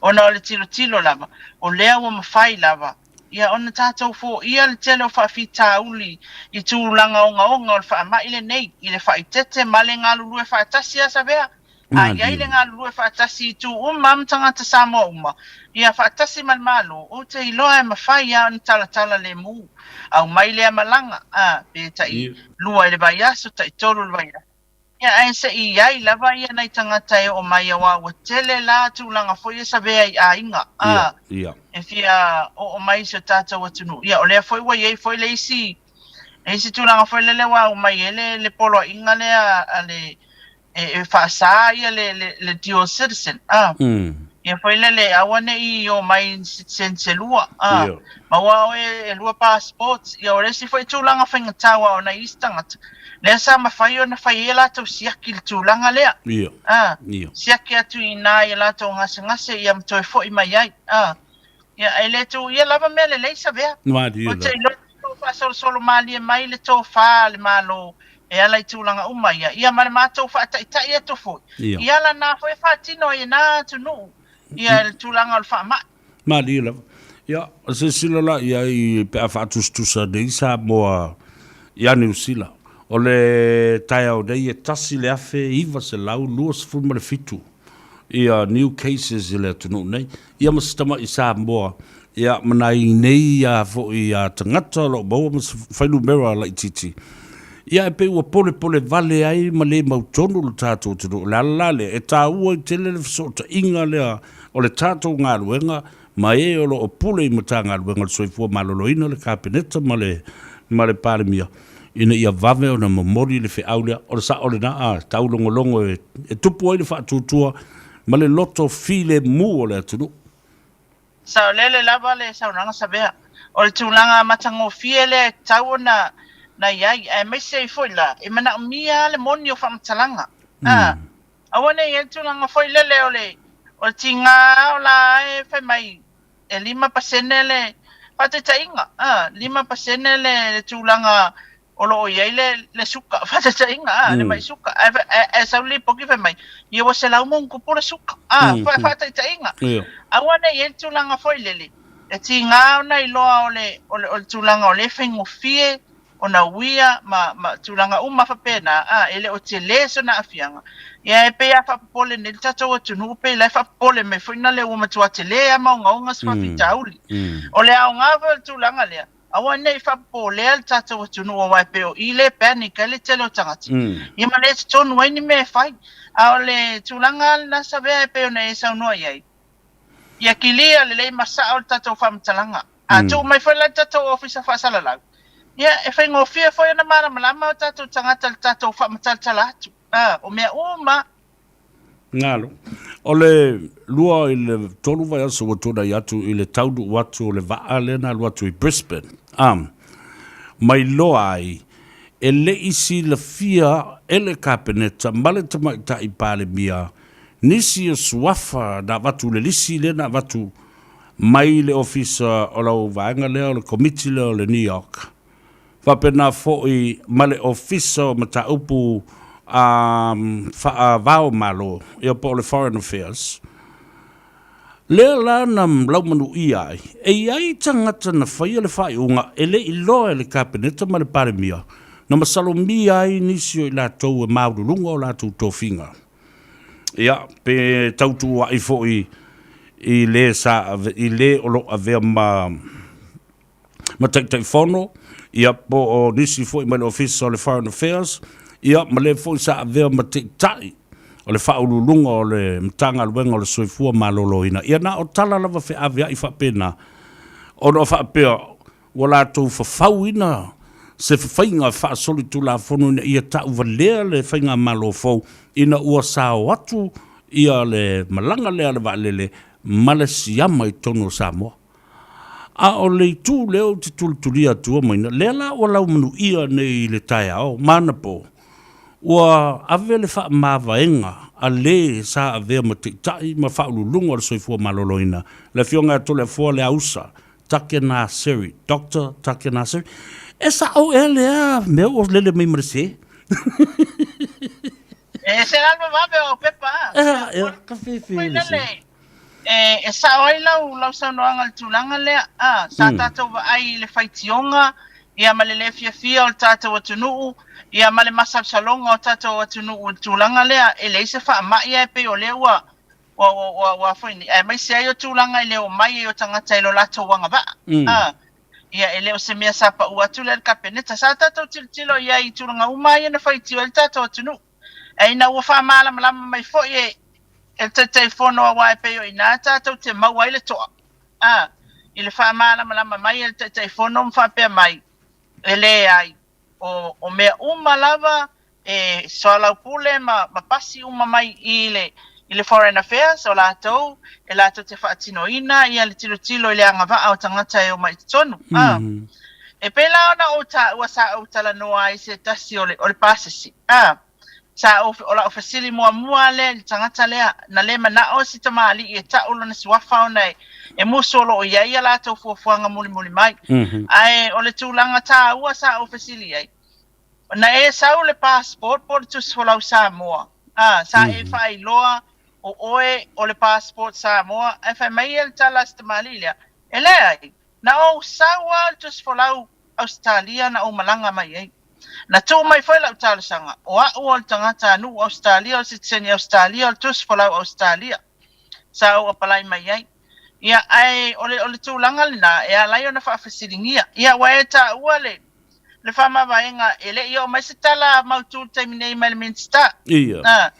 ona o le tilotilo lava, o lea ua mafai lava ia ona tatou foia le tele o faafitauli i tulaga ogaoga o le faamai lenei, i le faaeteete ma le galulue faatasi a Savea. A i ai le galulue faatasi i itu uma ma tagata Samoa uma, ia faatasi ma le Malo, ou te iloa e mafai lava ona talatala lemu. Aumai lea malaga, a, pe tai lua i le vaiaso, tai tolu i le vaiaso. Ia, ae se i i ai lava ia nai tagata e oo mai aua ua tele la tulaga foi e savea i aiga, a, e fia oo mai i si o tatou atunuu. Ia, o lea foi ua i ai foi le isi, le isi tulaga foi lele ua aumai ai le, le poloaiga lea a le e faasa ia le, le, le dual citizen, a. Ia foi lele, aua ne i omai i citizen se lua, a. Maua oe e lua passports, ia o le isi foi tulaga faigata aua o nai isi tagata, lea sa mafai ona fai ai a latou siaki i le tulaga lea, a. Siaki atu i ina i a latou gasegase ia ma toe foi mai ai, a. Ia, e le tuuia lava mea lelei Savea. Ou te iloa o lo o faasolosolo malie mai le tofa a le Malo e ala i tulaga uma ia, ia ma le matou faataitai atu foi i ala na foi e faatino ai e na atunuu ia le tulaga o le faamai. Malie lava. Ia, silasila la i ai pe a faatusatusa nei Samoa ia Niu Sila. O le taeao nei e 1,927 ia new cases i le atunuu nei, ia ma se tama'i Samoa, ia ma nai nei a foi a tagata o lo o maua ma se fuainumera laitiiti. Ia e pei ua polepole vale ai ma le mautonu lo tatou atunuu. O le ala la lea e taua ai tele le fesootaiga lea o le tatou galuega ma e o lo o pule i Matagaluega o le Soifua Maloloina, le Kapeneta ma le ma le Palemia, ina ia vave ona momoli le feau lea. O le sao lena, a taulogologo e, e tupu ai le faatuatua ma le loto filemu o le atunuu. Saolele lava le saunoaga Savea. O le tulaga matagofie lea e tatau ona na i ai, aemaise ai foi la, e manaomia lava le moni o faamatalaga. A, aua ne i ai le tulaga foi lele o le, o le tiga o la e fai mai e 5% le faataitaiga, a, 5% le, le tulaga o lo o i ai le, le suka, faataitaiga, a, le mai suka, ae, ae, ae sau le lipoti fai mai, ia ua 100+ le suka, a, faataitaiga. Aua ne i ai le tulaga foi lele, e tiga ona iloa o le, o le, o le tulaga o lea e faigofie ona uia ma, ma tulaga uma faapena, a, e le o tele sona aafiaga. Ia e pei a faapopole nei le tatou atunuu, pei la e faapopole mai foi na lea ua matua tele lava ma ogaoga se faafitauli. O le aoga foi o le tulaga lea, aua ne i faapopolea le tatou atunuu aua e pei o i lea e panic ai le tele o tagata, ia ma le totonu ai ni mea e fai. A o le tulaga lava lena Savea e pei ona e saunoa i ai, ia kilia lelei ma sao le tatou faamatalaga. A tuu mai foi la i le tatou Ofisa Faasalalau, ia e faigofie foi ona malamalama o tatou tagata i le tatou faamatalatala atu, a, o mea uma. Galo. O le lua i le tolu vaiaso ua tuanai atu i le taunuu atu o le vaa lea na alu atu i Brisbane, a, ma iloa ai e le i silafia e le Kapeneta ma le Tamaitai Palemia nisi o suafa na avatu i le lisi lea na avatu mai le ofisa o lau vaega lea o le komiti lea o le NEOC, faapena foi ma le ofisa o mataupu faava o Malo, ia po o le Foreign Affairs. Lea la na laumanuia ai, e i ai tagata na faia le faaiuga e le i loa e le Kapeneta ma le Palemia, na masalomia ai nisi o i latou e maualuluga o latou tofiga. Ia, pe tautuua'i foi i le sa ave, i le o lo o avea ma ma Taitaifono, ia po o nisi foi mai le Ofisa o le Foreign Affairs, ia ma le foi sa avea ma Taitai o le Faauluuluga o le Matagaluega o le Soifua Maloloina. Ia na o tala lava feaveai faapena, ona o faapea ua latou fafauina se faiga faasolitulafono ina ia tauvalea le faigamalo fou ina ua sao atu ia le malaga lea a le vaalele ma le siama i totonu o Samoa. A o le itu lea ou te tulitulia atua maina, lea la ua laumanuia nei i le taeao ma anapo, ua ave le faamavaega a le sa avea ma Taitai ma Faauluuluga o le Soifua Maloloina, le Afioga ia Toleafoa Leausa Take Naseri, Doctor Take Naseri. E sa'o ea lea mea ua lele mai ma le sē? E ese la le vavave o au pepa a. Ea, ka fefe le sē. E, e sa'o ai lau, lau saunoaga i le tulaga lea, a, sa tatou vaai i le faitioga, ia ma le lē fiafia o le tatou atunuu, ia ma le masalosaloga o tatou atunuu i le tulaga lea, e leai se faamai ae pei o lea ua ua ua ua ua foi nei, aemaise ai o tulaga i le omai ai o tagata i lo latou agavaa. A, ia e le o se mea sa pau atu lea i le Kapeneta. Sa tatou tilotilo i ai i tulaga uma ia na faitio ai le tatou atunuu. Ae ina ua faamalamalama mai foi e e le Taitaifono aua e pei o i ina tatou te maua ai le toa, a, i le faamalamalama mai e le Taitaifono ma faapea mai, e leai, o, o mea uma lava e soalaupule ma, ma pasi uma mai i le, i le Foreign Affairs, o latou e latou te faatinoina ia le tilotilo i le agavaa o tagata e omai i totonu. Mm -hmm. E pei la ona ou taua sa ou talanoa ai se tasi o le, o le pasese. A, sa ou, o lau fesili muamua lea i le tagata lea, na le manao si tamalii e ta'u lona suafa ona e, e musu o lo o i ai a latou fuafuaga mulimuli mai. Mm -hmm. Ae o le tulaga tāua sa ou fesili ai, Na e sau le passport po o le tusi folau Samoa, a, sa e faailoa o oe o le passport Samoa, ae fai mai ia le tala a si tamalii lea, E leai, na ou sau a o le tusi folau Ausetalia na ou malaga mai ai. Na tuu mai foi lau talosaga, o a'u o le tagata nuu Ausetalia, o le sitiseni Ausetalia, o le tusi folau Ausetalia sa ou apalai mai ai. Ia, ae o le, o le tulaga lena e ala ai ona faafesiligia. Ia, ua e taua le, le faamavaega, e le i oo mai se tala mautu i le taimi nei mai le Minisita. Ia. A,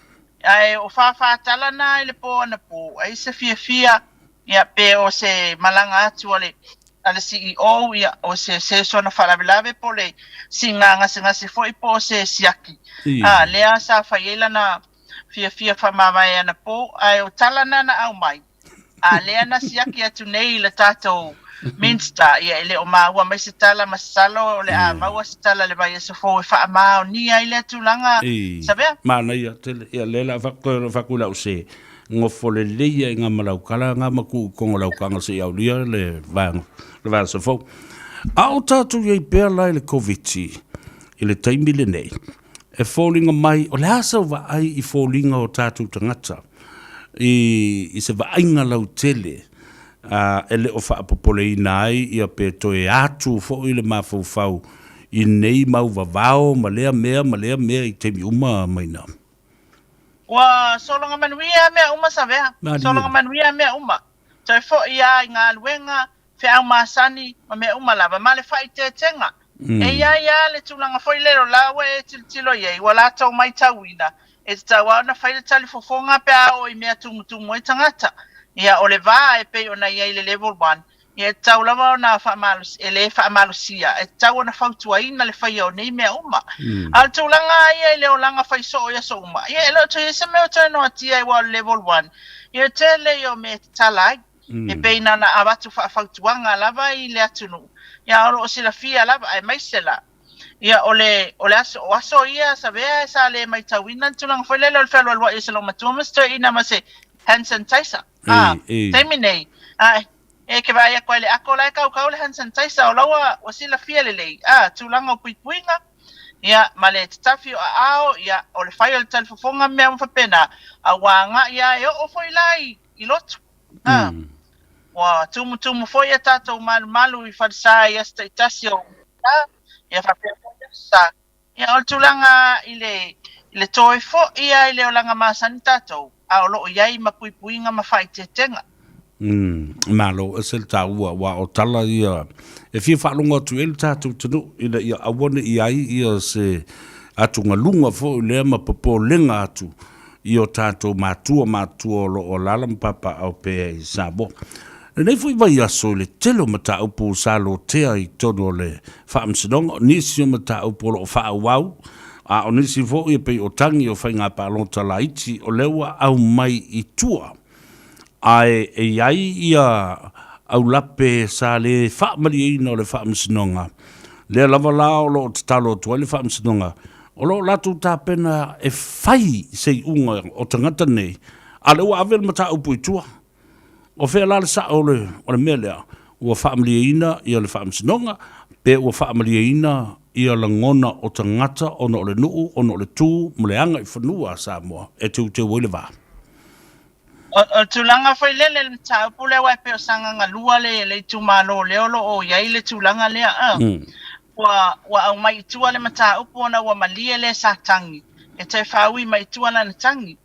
ae o fāfā tala na i le pō anapō, ai se fiafia, ia, pe o se malaga atu a le, a le CEO, ia, o se, se sona faalavelave po o le siiga gasegase foi po o se siaki. Ia. A, lea sa fai ai lana fiafia faamavae anapō, ae o tala na na aumai, A lea na siaki atu nei i le tatou Minster, ia e le o maua mai se tala masalo o le a maua se tala i le vaiaso fou e faamaonia ai lea tulaga, I Savea? manaia tele, ia lea la faku lau se ngofo lelei ai nga malaukala nga maku i kongo laukaga se i aulia le vaega le vaiaso fou. A o tatou i ai pea la i le Koviti i le taimi lenei, e foliga mai o le a sau vaai i foliga o tatou tagata i, i se vaaiga lautele a, e le o faapopoleina ai ia pe toe atu foi le mafaufau i nei mau vavao ma lea mea ma lea mea i taimi uma maina. Ua sologa manuia mea uma Savea. Malie. Sologa manuia mea uma. Toe foi a i galuega, feau masani ma mea uma lava, ma le faaeteetega. E i ai lava le tulaga foi lele o la ua e tilotilo i ai, ua latou matauina, e tatau lava ona fai le talifofoga pe a oo i mea tumutumu ai tagata. Ia, o le va e pei ona i ai i le level one, ia e tatau lava ona faamalosi, e le faamalosia, e tatau ona fautuaina le faia o nei mea uma. A o le tulaga lava ia i le olaga fai soo i aso uma, ia e le o toe i ai se mea o toe noatia ai aua o le level one, ia e tele ia o mea e tatala ai. E pei na ona avatu faafautuaga lava i le atunuu, ia o lo o silafia lava, aemaise la, ia o le, o le aso, o aso ia Savea sa le maitauina le tulaga foi lele o le fealualuai o se loomatua ma se toeaina ma se hand sanitizer. A, taimi nei, a, e ke vaai aku ai i le ako la e kaukau le hand sanitizer, o la ua, ua silafia lelei, a, tulaga o puipuiga, ia, ma le tatafi o aao, ia, o le fai o le talifofoga ma mea uma faapena, a ua agai lava e oo foi la i, i lotu. A, ua tumutumu foi a tatou malumalu i falesa i aso taitasi o a, ia faapea foi i aso sa. Ia, o le tulaga i le, i le toe foi a i le olaga masani tatou, a o lo o i ai ma puipuiga ma faaeteetega. Malo, ese le taua, aua o tala ia e fia faalogo atu i ai le tatou atunuu ina ia aua ne i ai ia se atugaluga foi lea ma popolega atu i o tatou matua matua o lo o alaala ma papaaao pea i Samoa. Lenei foi vaiaso i le tele o mataupu sa lotea i totonu o le Faamasinoga, o nisi o mataupu o lo o faaauau, a o nisi foi e pei o tagi o faiga palota laiti o lea ua aumai i tua. Ae e i ai ia aulape sa le faamalieina o le Faamasinoga, lea lava la o lo o tatalo atu ai le Faamasinoga, o lo o latou tapena e fai se iuga o tagata nei, a o lea ua ave le mataupu i tua. O fea la le sao o le, o le mea lea? Ua faamalieina ia le Faamasinoga, pe ua faamalieina ia lagona o tagata ona o le nuu, ona o le tu ma le agaifanua a Samoa e teuteu ai le va? O le tulaga foi lele i le mataupu lea aua e pei o Sagaga 2 le itumalo lea o lo o i ai le tulaga lea. Ua, ua aumai i tua le mataupu ona ua malie le sa tagi, e toe faaui mai i tua lana tagi.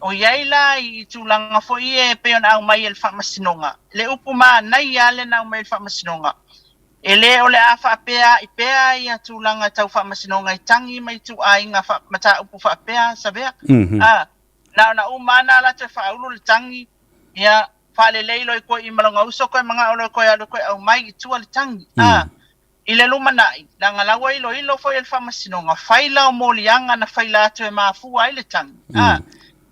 O i ai la i tulaga foi ia e pei ona aumai e le Faamasinoga, le upu manaia lava lea na aumai e le Faamasinoga, e le o le a faapeaai pea ia tulaga tau Faamasinoga i tagi ma ituaiga mataupu faapea, Savea. A, na ona uma lava na alu atu e faaulu le tagi, ia, faalelei loa i koe i ma lona uso koe manao loa koe alu koe aumai i tua le tagi. A, I le lumanai, leaga la ua iloilo foi e le Faamasinoga, fai la o moliaga na faila atu e mafua ai le tagi, a,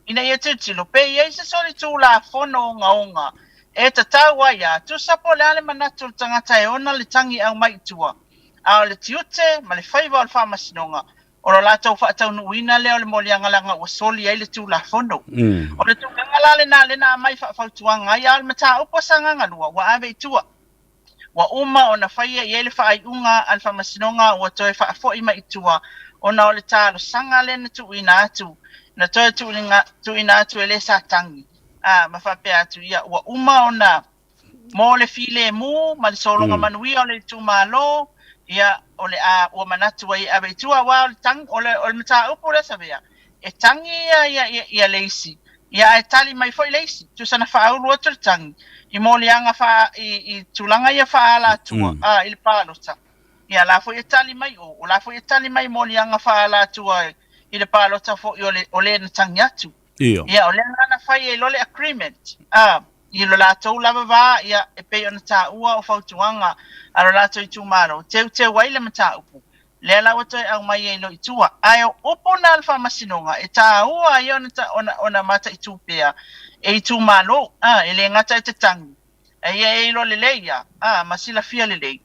ina ia tilotilo pe i ai se solitulafono ogaoga e tatau ai a tusa po o le a le manatu o le tagata e ona le tagi e aumai i tua, a o le tiute ma le faiva o le Faamasinoga, o lo latou faataunuuina lea o le moliaga leaga ua soli ai le Tulafono. O le tulaga la lena lea na aumai faafautuaga ai, a o le mataupu a Sagaga 2 ua ave i tua. Ua uma ona faia i ai le faaiuga a le Faamasinoga ua toe faafoi mai i tua ona o le talosaga lea na tuuina atu, na toe tuuina atu e le sa tagi, ā, ma faapea atu, ia, ua uma ona mo le filemu ma le sologa manuia o le itumalo, ia, o le a, ua manatu ai e ave i tua, aua o le tagi, o le, o le mataupu lea Savea, e tagi ia, ia, ia, ia le isi, ia ae tali mai foi le isi, tusa na faaulu atu le tagi i moliaga faa, i, i tulaga ia faaalatua, mm. a, i le palota. Ia la foi e tali mai o, o la foi e tali mai moliaga faaalatua i le palota foi o le, o le na tagi atu. Ia. Ia, o lea la na fai ai loa le agreement, a, i lo latou lava va, ia, e pei ona taua o fautuaga a lo latou itumalo, teuteu ai le mataupu, lea la ua toe aumai ai loa i tua. Ae o upu na a le Faamasinoga, e taua ai ona, ona, ona mataitu pea e itumalo, a, e le gata e te tagi, a ia e iloa lelei ia, a, ma silafia lelei.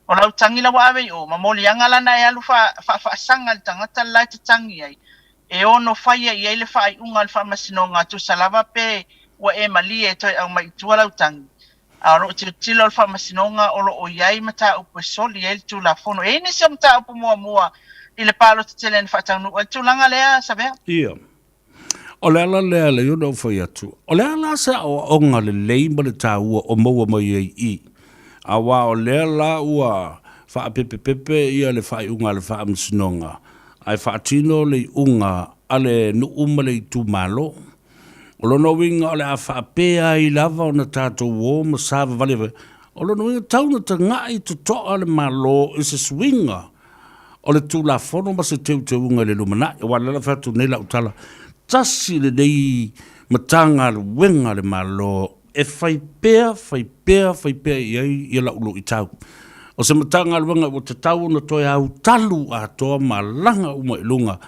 O lau tagi la ua ave i o, ma moliaga lana e alu faa, faafaasaga i le tagata le la e te tagi ai, e ono faia i ai le faaiuga a le Faamasinoga tusa lava pe ua e malie e toe aumai i tua lau tagi. A o lo o tilotilo le Faamasinoga o lo o i ai mataupu e soli ai le Tulafono. E i ai nisi o mataupu muamua i le palota tele na faataunuu ai le tulaga lea, Savea? Ia. O le ala lea le ona ou fai atu, o le a la se aoaoga lelei ma le taua o maua mai ai i? Aua o lea la ua faapepepepe ia le faaiuga a le Faamasinoga, ae faatino le iuga a le nuu ma le itumalo. O lona uiga o le a faapea ai lava ona tatou o ma savavali, o lona uiga tau na tagai totoa le Malo i se suiga o le Tulafono ma se teuteuga i le lumanai. Aua o lea la fai atu nei lau tala, tasi lenei Matagaluega a le Malo e fai pea, fai pea, fai pea i ai ia lau luitau. O se Matagaluega ua tatau ona toe autalu atoa ma laga uma i luga,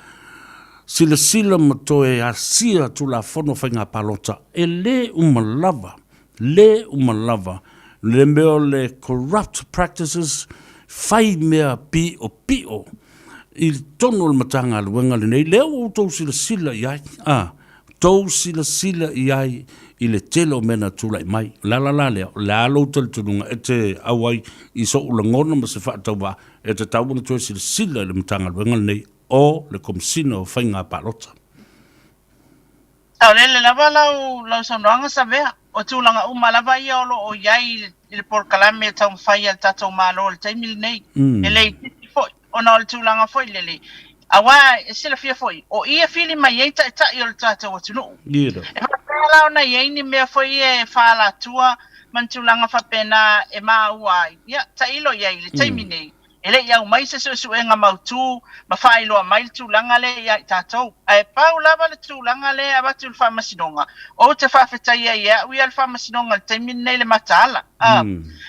silasila ma toe asia Tulafono Faiga Palota, e le uma lava le uma lava le mea o le corrupt practices, fai mea piopio i totonu o le Matagaluega lenei, lea ua outou silasila i ai, a, tou silasila i ai i le tele o mea na tulai mai. O le ala la lea, o le a lou talitonuga e te auai i so'u lagona ma se faatauvaa e tatau ona toe silasila i le Matagaluega lenei o le Komesina o Faiga Palota. Saolele lava lau, lau saunoaga Savea. O tulaga uma lava ia o lo o i ai i le polokalame e taumafai a le tatou Malo i le taimi lenei. E le itiiti foi, ona o le tulaga foi lele, aua e silafia foi, o i e fili mai ai taitai o le tatou atunuu. E faapea la ona i ai ni mea foi ia e faaalatua ma ni tulaga faapena e maua ai. Ia, tailo i ai i le taimi nei, E le i aumai se suesuega mautu ma faailoa mai le tulaga lea ia i tatou. Ae pau lava le tulaga lea e avatu i le Faamasinoga, ou te faafetaia ia au ia le Faamasinoga i le taimi lenei le mataala. A,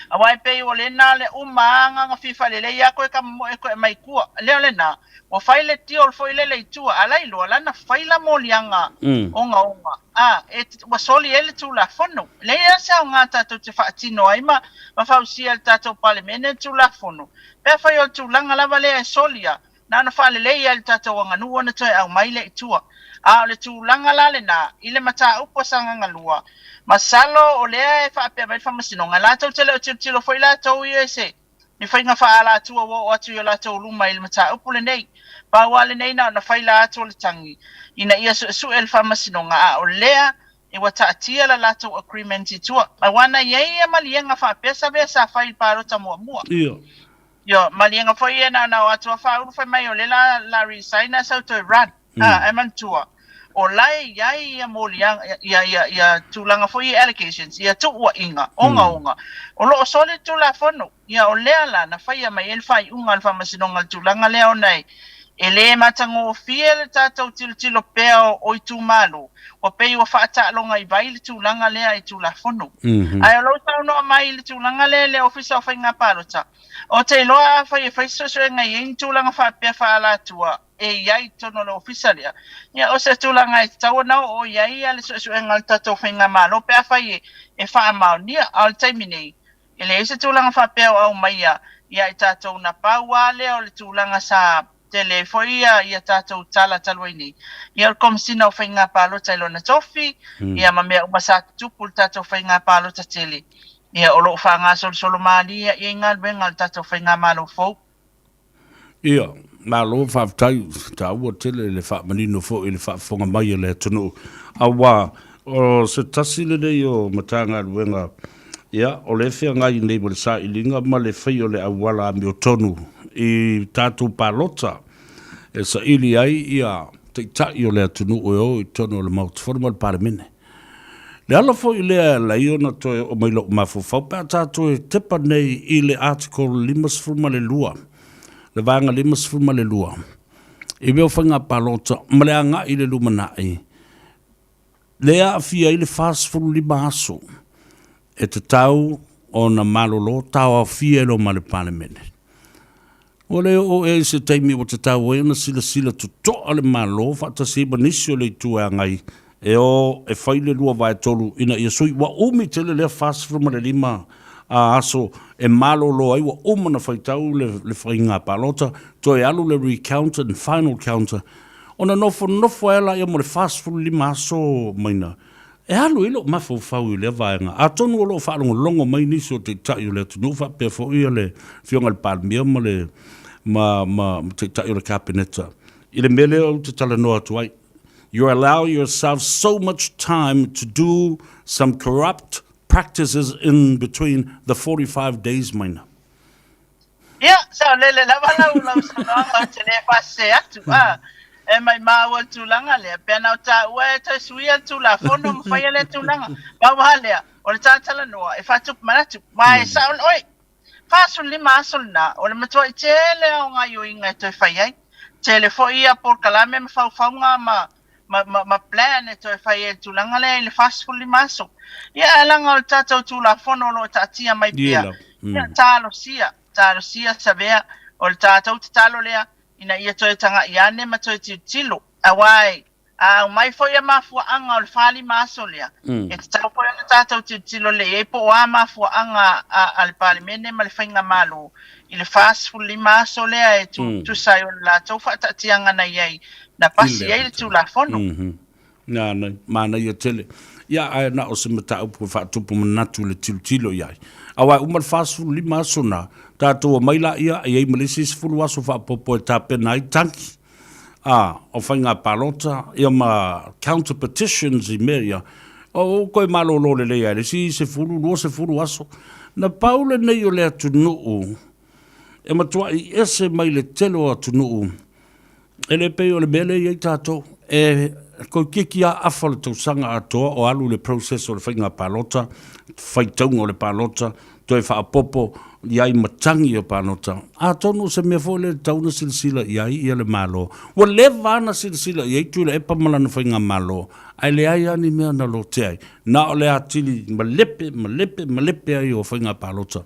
aua e pei o lena le uma a agaga fia faalelei a koe ka momoe koe mai kua. Lea o lena, ua fai le deal foi lele i tua, a la iloa lana fai la moliaga ogaoga, a, e, ua soli ai le Tulafono. E leai lava se aoga tatou te faatino ai ma, ma fausia e le tatou Palemene le Tulafono, pe afai o le tulaga lava lea e soli a, na ona faalelei lava i le tatou aganuu ona toe aumai lea i tua. A o le tulaga la lena, i le mataupu a Sagaga 2, masalo o lea e faapea mai le Faamasinoga, latou te le o tilotilo foi latou ia i se ni faiga faaalatua ua oo atu i o latou luma i le mataupu lenei. Pau lava lenei na ona faila atu o le tagi ina ia suesue le Faamasinoga, a o lea e ua taatia la latou agreement i tua. Aua na i ai ia maliega faapea Savea sa fai i le palota muamua. Ia. Ioe, maliega foi ia na ona o atu a faaulu fai mai o lea la la resign ae sau toe run. A, ae manatua, o la e i ai ia moliaga, ia, ia, ia tulaga foi ia allegations, ia tuuaiga, ogaoga, o lo o soli le Tulafono. Ia, o lea la na faia mai ai le faaiuga a le Faamasinoga i le tulaga lea ona e, e le matagofie le tatou tilotilo pea o itumalo, ua pei ua faataaloga i vai le tulaga lea i Tulafono. Ae o lou saunoa mai i le tulaga lea i le Ofisa o Faiga Palota, ou te iloa afai e fai se suesuega e i ai ni tulaga faapea faaalatua e i ai i totonu o le Ofisa lea, ia o se tulaga e tatau ona oo i ai le suesuega a le tatou Faigamalo pe afai e faamaonia. A o le taimi nei, e leai se tulaga faapea o aumaia ia i tatou na pau lava lea o le tulaga sa tele ai foi ia tatou tala talu ai nei, ia o le Komesina o Faiga Palota i lona tofi, ia ma mea uma sa tutupu i le tatou faiga palota tele, ia o lo o faagasolosolo malie i ai galuega a le tatou faigamalo fou. Ia, malo faafetai, taua tele le faamanino foi i le faafofoga mai a le atunuu, aua o se tasi lenei o Matagaluega, ia, o lea e feagai nei ma le sailiga ma le faia o le auala amiotonu i tatou palota e saili ai ia Taitai o le atunuu e o i totonu o le Maota Fono ma le Palemene. Le ala foi lea e ala ai ona toe oo mai lou mafaufau pe a tatou e tepa nei i le Article 52, le Vaega 52, i mea o faiga palota ma le agai i le lumanai, lea e aafia ai le 45 aso e tatau ona malolo taoaofia e loma le Palemene. Ua le oo ea i se taimi ua tatau ai ona silasila totoa le Malo faatasi ai ma nisi o le Itu e Agai e o e fai le lua vaetolu ina ia sui. Ua umi tele lea 45 aso e malolo ai, ua uma ona faitau le faiga palota, toe alu le recount and final count, ona nofonofo ai lea mo le 45 aso maina. E alu ai lou mafaufau i lea vaega. Atonu o lo o faalogologo mai nisi o Taitai o le atunuu faapea foi le Afioga i le Palemia ma le ma, ma, ma Taitai o le Kapeneta i le mea lea ou te talanoa atu ai. You allow yourself so much time to do some corrupt practices in between the 45 days maina. Ia, saolele lava lau, lau saunoaga ou te le faasese atu, a, e maimau le tulaga lea, pe ana o taua e toe suia le Tulafono ma faia lea tulaga. Pau lava lea, o le talatalanoa e faatupu manatu, ma e sao oe, 45 aso lena, o le matuai tele lava o gaioiga e toe fai ai. Tele foi ia polokalame ma faufauga ma, ma, ma, ma plan e toe fai ai le tulaga lea i le 45 aso. Ia, ae leaga o le tatou Tulafono o lo o taatia mai pea, ia, talosia, talosia Savea, o le tatou tatalo lea, ina ia toe tagai ane ma toe tilotilo, aua e, a aumai foi ia mafuaaga o le 45 aso lea, e tatau foi ona tatou tilotilo lelei i ai po o a mafuaaga a, a le Palemene ma le Faigamalo i le 45 aso lea e tusa ai o le latou faataatiaga na i ai, na pasi ai le Tulafono. Nā, manaia tele. Ia, ae na o se mataupu e faatupu manatu le tilotilo i ai. Aua e uma le 45 aso na, tatou omai laia, e i ai ma le isi 10 aso faaopoopo e tapena ai tagi a o faiga palota, ia ma counter petitions i mea ia, o toe malolo lelei ai le isi 10, 20 aso. Na pau lenei o le atunuu e matuai ese mai le tele o atunuu E le pei o le mea lea e i ai tatou, e toeitiiti lava afa o le tausaga atoa o alu le process o le faiga palota, faitauga o le palota, toe faaopoopo i ai ma tagi o palota. Atonu o se mea foi lea e tatau ona silasila i ai ia le Malo. Ua leva lava ona silasila i ai Tuilaepa ma lana faigamalo, ae leai lava ni mea na lotea ai. Na o le atili malepe, malepe, malepe ai o faiga palota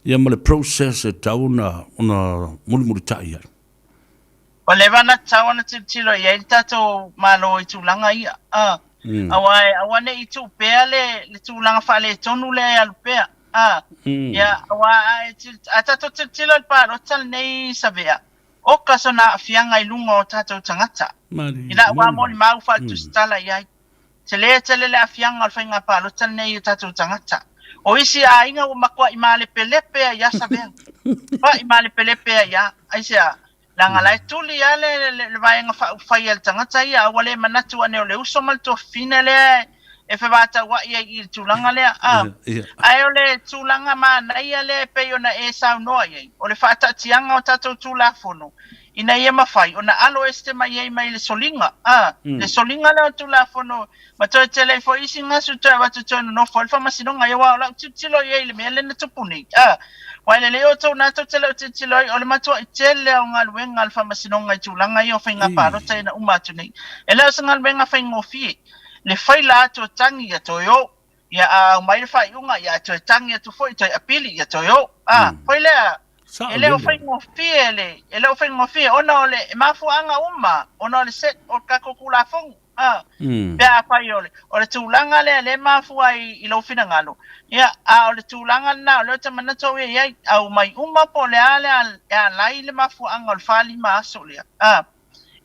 ia ma le process e tatau ona mulimulitai ai. Ua leva ona tatau ona tilotilo i ai le tatou Malo i tulaga ia, a, aua e aua ne i tuu pea le, le tulaga faaletonu lea e alu pea, a, ia, aua a e til, a tatou tilotilo i le palota lenei Savea, oka sona aafiaga i luga o tatou tagata, i lau lava molimau faaletusitala i ai. Tele tele le aafiaga o le faiga palota lenei i o tatou tagata. O isi aiga ua matuai malepelepe ai a Savea. Matuai malepelepe ai a. Aisea? Leaga la e tuli a le, le, le vaega faaupufai a le tagata ia, a ua le manatu ane o le uso ma le tuafafine lea e fevataua'i ai i le tulaga lea, a. Ae o le tulaga manaia lea e pei ona e saunoa i ai, o le faataatiaga o tatou Tulafono ina ia mafai ona alo ese mai ai mai le soliga, a, le soliga lea o le Tulafono ma toe tele ai foi isi gasu toe avatu toe nonofo ai le Faamasinoga. Ia aua o lau tilotilo i ai i le mea lea na tupu nei, a, aua e lelei outou na tou te le o tilotilo ai, o le matua'i tele lava o galuega a le Faamasinoga i tulaga ia o faiga palota ia na uma atu nei. E le o se galuega faigofie. Le faila atu o tagi ia toe o. Ia a aumai le faaiuga ia toe tagi atu foi toe apili ia toe o. A, foi lea, e le o faigofie le, e le o faigofie ona o le mafuaaga uma ona o le set o le tatou Tulafono. A, pe afai o le, o le tulaga lea lea e mafua ai i lou finagalo, ia, a o le tulaga lena o lea ou te manatu au ia i ai, aumai uma po o le a le e ala ai le mafuaaga o le 45 aso lea. A.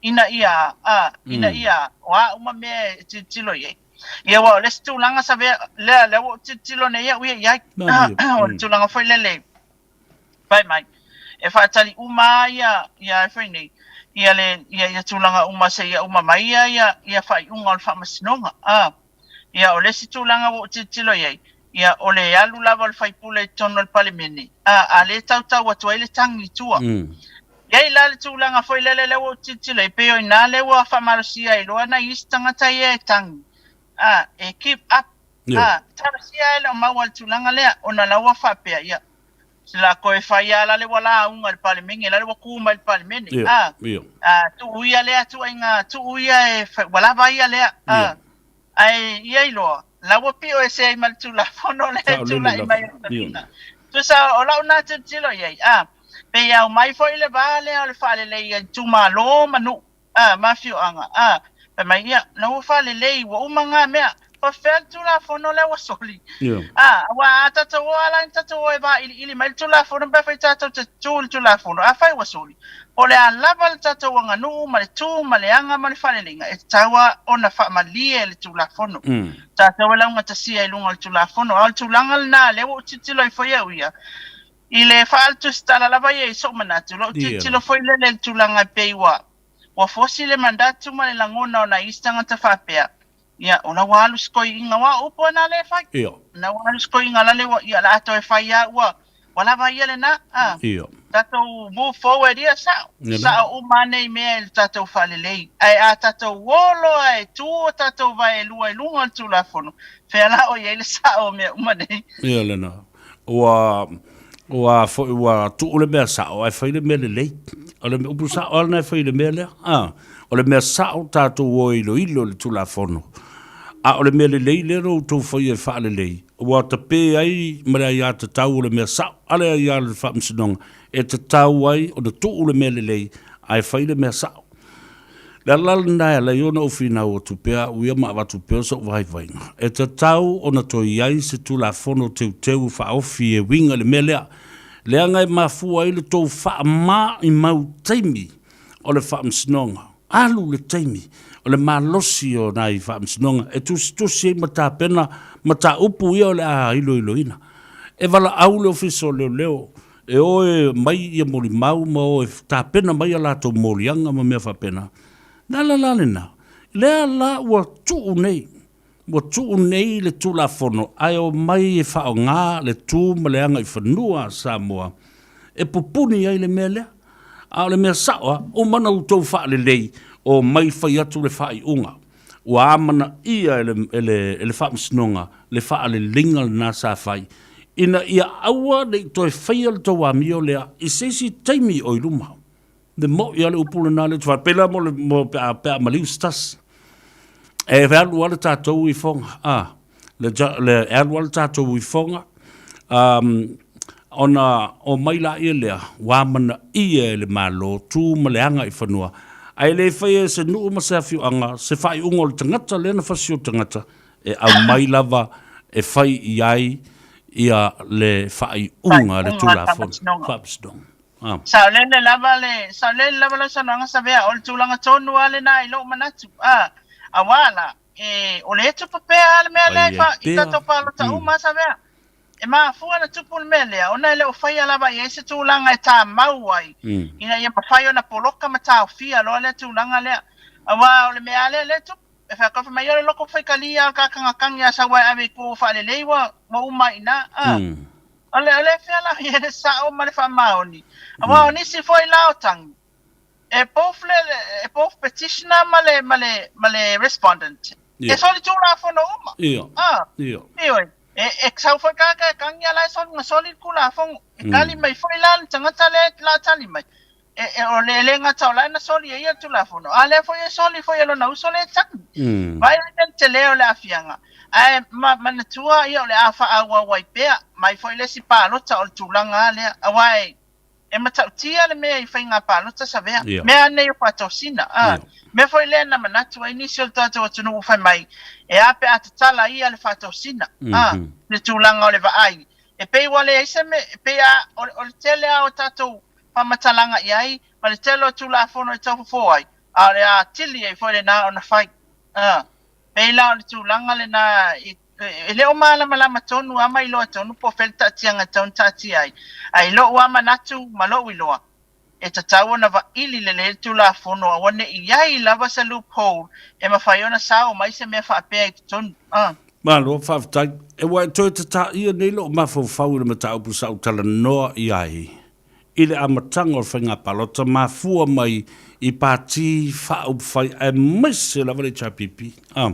ina ia, a, ina ia, o a uma mea e tilotilo i ai. Ia, aua o le isi tulaga sa vea, lea, lea ua ou tilotilo nei au ia i ai, o le tulaga foi lele, fai mai, e faatali uma lava ia, ia foi nei, ia le, ia, ia tulaga uma seia uma mai ia, ia, ia faaiuga o le faamasinoga, a. Ia, o le isi tulaga ua ou tilotilo i ai, ia, o le alu lava o le faipule i totonu o le Palemene, a, a lē tautau atu ai le tagi i tua. I ai la le tulaga foi lele lea ua ou tilotilo i ai, pei o i ina lea ua faamalosia ai loa nai isi tagata ia e tagi, a, e keep up, a, talosia e le o maua le tulaga lea, ona la ua faapea, ia, Se la toe fai a lale ua lauga i le Palemene, lale ua tu mai i le Palemene, a, a, tuu ia lea tuaiga, tuu ia e fai, ua lava ia lea, a, ae ia iloa, la ua pio ese ai ma le Tulafono lea e tulai mai o Sabina. Tusa, o lau na tilotilo i ai, a, pei e aumai foi le va lea o le faaleleia itumalo ma nuu, A, ma afioaga, a, fai mai, ia, na ua faalelei, ua uma ngā mea, faafefea le Tulafono lea ua soli? A, aua a tatou o lava la ina tatou o e vailiili mai le Tulafono pe afai tatou te tu i le Tulafono, afai ua soli, po o le a lava le tatou aganuu ma le tu ma le aga ma le faaleleiga, e tatau lava ona faamalie le Tulafono. Tatou e laugatasia i luga o le Tulafono. A o le tulaga lena, lea ua ou tilotilo ai foi au ia, I le faatusitala lava ia i sou manatu, lou tilotilo foi lele i le tulaga e pei ua ua fosi le mandatu ma le lagona o nai isi tagata faapea, ia, o la ua alu se toeaina, aua o upu lena lea e fai. La ua alu se toeaina lale ua, ia, o le a toe fai lava ua, ua lava ia lena, a. Tatou move forward ia, sao, sao uma lava nei mea i le tatou faalelei. Ae a tatou o loa e tu o tatou vae e lua i luga o le Tulafono, fea la o i ai le sao o mea uma nei? Ia lena. Ua, ua foi, ua tuu le mea sao ae fai le mea lelei. O le upu sao lava lena e fai i le mea lea. A, o le mea sao tatou o e iloilo i le Tulafono. A o le mea lelei lea na outou faia e faalelei, ua tape ai ma le aiatatau o le mea sao a le aia a le Faamasinoga e tatau ai ona tuu le mea lelei ae fai le mea sao. Le ala lena e ala ai ona ou finau atu pea au ia ma avatu pea so'u vaivaiga, e tatau ona toe i ai se Tulafono teuteu faaofi e uiga i le mea lea, leaga e mafua ai le tou faamaimau taimi o le Faamasinoga. Alu le taimi o le malosi o nai Faamasinoga e tusitusi ai ma tapena mataupu ia o le a iloiloina. E valaau le Ofisa o Leoleo E o e mai ia molimau ma o e tapena mai a latou moliaga ma mea faapena. Le ala la lena, lea la ua tuu nei, ua tuu nei le Tulafono ae omai e faaaoga le tu ma le agaifanua a Samoa e pupuni ai le mea lea. A o le mea sao lava, uma ona outou faalelei, omai fai atu le faaiuga. Ua amanaia e le, e le, e le Faamasinoga le faaleleiga lena sa fai, ina ia aua ne i toe faia le tou amio lea i se isi taimi o i luma. Le moʻi lava le upu lena lea ou te fai, pei la mo le, mo, pe a, pe a maliu se tasi. E alu lava le tatou i Foga, a, le, le, e alu lava le tatou i Foga, um, ona omai laia lea, ua amanaia e le Malo, tu ma le agaifanua, ae le faia e se nuu ma se afioaga se faaiuga o le tagata lea na fasi o le tagata, e aumai lava e fai i ai ia le faaiuga a le Tulafono Faamasinoga. Ah. Saolele lava le, saolele lava lau saunoaga Savea, o le tulaga tonu lava lena i lou manatu, ah, aua la, e, o le tupu pea lava le mea lea i, fa, i tatou palota uma Savea. E mafua ona tupu le mea lea, ona e le o faia lava i ai se tulaga e tamau ai, ina ia mafai ona poloka ma taofia loa lea tulaga lea. Aua o le mea lava lea, lea e tupu. e fai atu, fai mai, o le loko faitalia o le kakagakagi a sau ai ave i tua ua faalelei ua ua uma ai i ina. A. O le, o le fea la i ai le sao ma le faamaoni? Aua o nisi foi la o tagi, e both le, e both petitioner ma le, ma le, ma le respondent. E soli tulafono uma. A. Ioe. E, e sau foi kaka e tagi a la e soli, na soli le tulafono. E tali mai foi la le tagata lea e la tali mai. E, e, o le, e le gata o la e na soli e ia le Tulafono, a lea foi e soli foi e lona uso lea e tagi. Vaai la le tele o le aafiaga, ae ma, manatua ia o le a faaauau ai pea, mai foi le isi palota o le tulaga lava lea, aua e, e matautia le mea i faiga palota Savea, Ia. mea nei o faatosina, a, Ia. mea foi lea na manatu ai nisi o le tatou atunuu fai mai, e a pe a tatala ia le faatosina, a, le tulaga o le vaai, e pei ua leai se mea, e pei a, o, o le tele lava o tatou faamatalaga i ai ma le tele o Tulafono e taufofo ai, a o le atili ai foi lena ona fai. A, pei la o le tulaga lena i, e le o malamalama tonu a ma iloa tonu po o fea le taatiaga e tatau ona taatia ai. A i lou a manatu ma lou iloa, e tatau ona vaili lelei le Tulafono aua ne i i ai lava se loophole e mafai ona sao mai se mea faapea i totonu. A. Malo, faafetai. E ua e toe tataia nei lou mafaufau i le mataupu sa ou talanoa i ai i le amataga o le faiga palota mafua mai i pati faaupufai aemaise lava le HRPP. A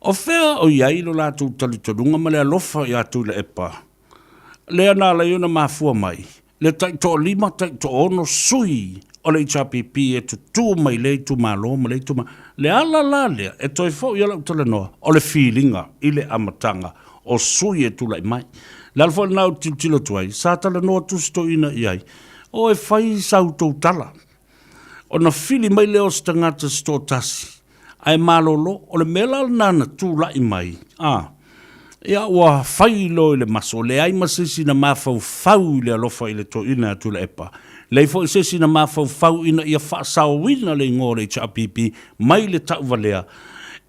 o fea o i ai lo latou talitonuga ma le alofa iā Tuilaepa lea na ala ai ona mafua mai le taitoalima taitoaono sui o le HRPP e tutū mai lea itumalo ma lea itumalo. Le ala la lea e toe foi ai lau talanoa o le filiga i le amataga o sui e tulai mai. Le ala foi lena ou te tilotilo atu ai, sa talanoa atu si toeaina i ai, O e fai sa outou tala. Ona fili mai lea o se tagata se toatasi, ae malolo, o le mea la lena na tulai mai, a, ia ua fai loa i le maso, leai ma se isi na mafaufau i le alofa i le toeaina ia Tuilaepa, leai foi se isi na mafaufau ina ia faasaoina le igoa o le HRPP mai le tauvalea,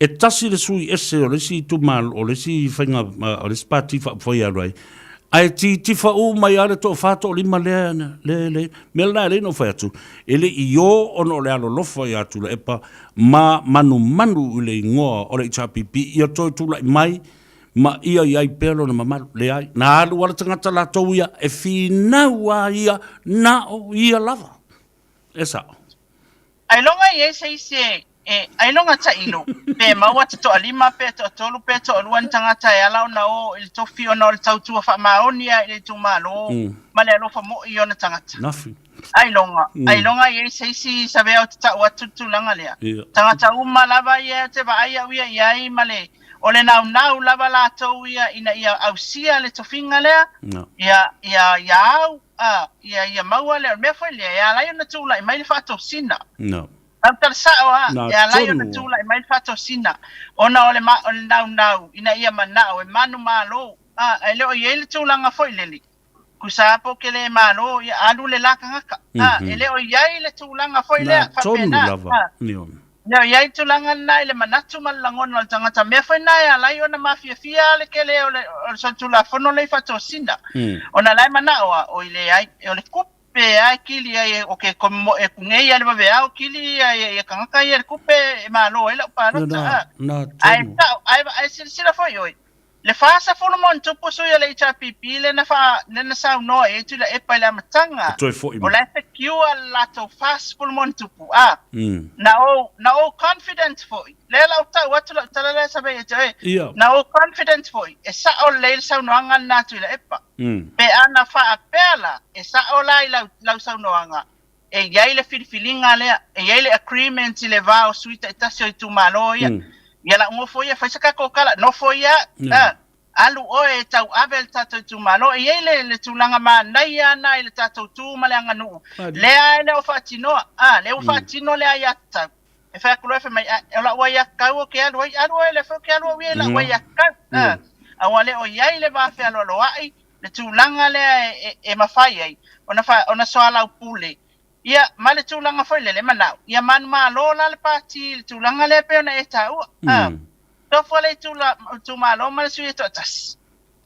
e tasi le sui ese o le isi itumalo, o le isi faiga, o le isi pati faaupufai e alu ai, ae titifa uma mai lava le toafa toalima lea, le, le, mea lena e ala ai ona ou fai atu, e le i ō ona o le alolofa ia Tuilaepa ma manumanu i le igoa o le HRPP ia toe tulai mai ma ia i ai pea lona mamalu. Leai, na alu lava le tagata latou ia e finau lava ia na o ia lava. E sao. Ailoga i ai se isi e, e, ailoga tailo, pe maua te toalima, pe toatolu, pe toalua ni tagata e ala ona o i le tofi ona o le tautua faamaoni a i le itumalo ma le alofa moi i ona tagata. Nothing. Ailoga, ailoga i ai se isi savea o te tau atu le tulaga lea. Tagata uma lava ia te vaai au ia i ai ma le, o le naunau lava latou ia ina ia ausia le tofiga lea, ia, ia, ia au, A, ia, ia maua lea, o le mea foi lea, e ala ai ona tulai mai le faatosina. No. Lau tala sao a, Na e ala ai ona tonu. tulai mai le faatosina, ona o le, ma, o le naunau, ina ia manao, e manumalo, a, ae le o i ai le tulaga foi lele, tusa lava po o ke le malo, ia alu le la tagata. A, e le o i ai le tulaga foi Na lea, tonu faapena, lava. a. Ioe. Leo i ai le tulaga lena i le manatu ma le lagona o le tagata. Mea foi lena e ala ai ona mafiafia le tele o le o le solitulafono lea i faatosina. Ona la e manao a, oi leai, o le kupe a e kili ai o ke e kugei a le vaveao kili ia ia tagata ia i le kupe e malo ai lau palota a. Na Ae tonu. sao, ae ae silasila foi oe, Le 40 ma ona tupu sui o le HRPP lea na faa, lea na saunoa i ai Tuilaepa i le amataga, E toe foi o mai. la e secure le latou 40 ma ona tupu, a, na ou, na ou confident foi, lea la ou tau atu lau tala lea Savea ia te oe, Ia. na ou confident foi, e sao lelei le saunoaga lena a Tuilaepa. Pe a na faapea la, e sao la i lau, lau saunoaga, e i ai le filifiliga lea, e i ai le agreement i le va o sui taitasi o itumalo ia. Ia lau nofo ia, fai se tatou tala, nofo ia, a, alu oe e tauave le tatou itumalo. E i ai le, le tulaga manaia lena i le tatou tu ma le aganuu, lea e le o faatinoa, a, lea ua faatino le aiatatau. E fai atu loa fai mai, a, o lau aiatatau ou te alu ai, alu oe lea foi ou te alu au ia i lau aiatatau. A, a ua le o i ai le va fealoaloai, le tulaga lea e, e mafai ai ona, fa, ona soalaupule, ia, ma le tulaga foi lele, manao, ia manumalo la le pati i le tulaga lea pei ona e taua. A, tofu le itula, itumalo ma le sui e toatasi.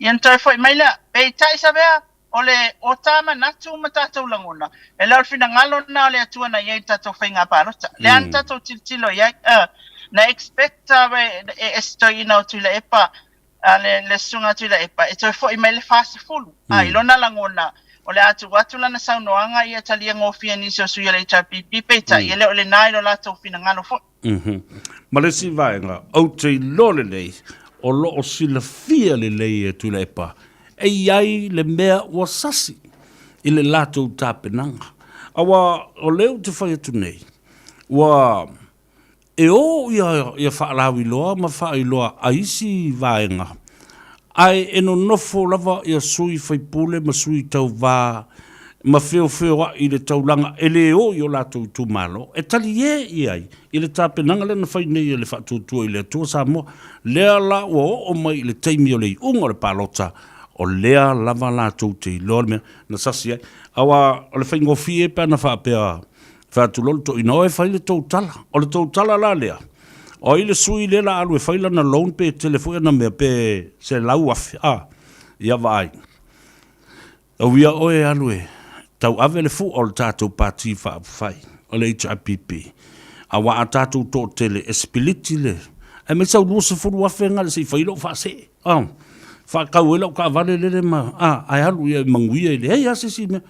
Ia na toe foi mai lea, peitai Savea, o le, o ta manatu ma tatou lagona, e le o le finagalo lena o le Atua na i ai i le tatou faiga palota. Lea na tatou tilotilo i ai. A, Na expect e e se toeaina o Tuilaepa, a le le susuga a Tuilaepa e toe foi mai le 40. A i lona lagona, o le a tuu atu lana saunoaga ia talia gofie nisi o sui o le HRPP, peitai, e le o lena i lo latou finagalo foi. Ma le isi vaega, ou te iloa lelei, o lo o silafia lelei e Tuilaepa, e i ai le mea ua sasi i le latou tapenaga. Aua o lea ou te fai atu nei, ua e o ia faalauiloa ma faailoa a isi vaega, ae e nonofo lava ia sui faipule ma sui tauva ma feofeoai i le taulaga e le o i o latou itumalo, e talie i ai i le tapenaga lea na fai nei e le Faatuatua i le Atua Samoa. Lea la ua oo mai i le taimi o le iuga o le palota, o lea lava latou te iloa le mea na sasi ai. Aua o le faigofie pe ana faapea Fai atu loa le toeaina, oe fai le tou tala. O le tou tala la lea, o ai le sui lea la alu e fai lana loan pe tele foi ana mea pe 100,000, a, ia vaai. Tau ia oe e alu e tauave le fua o le tatou Pati Faaupufai, o le HRPP. Aua a tatou toatele e sipiliti le, aemaise au 20,000 gale se i fai lou faasee, a, faatau ai lau taavale lele ma, a, ae alu ia e manuia e leai lava se isi mea.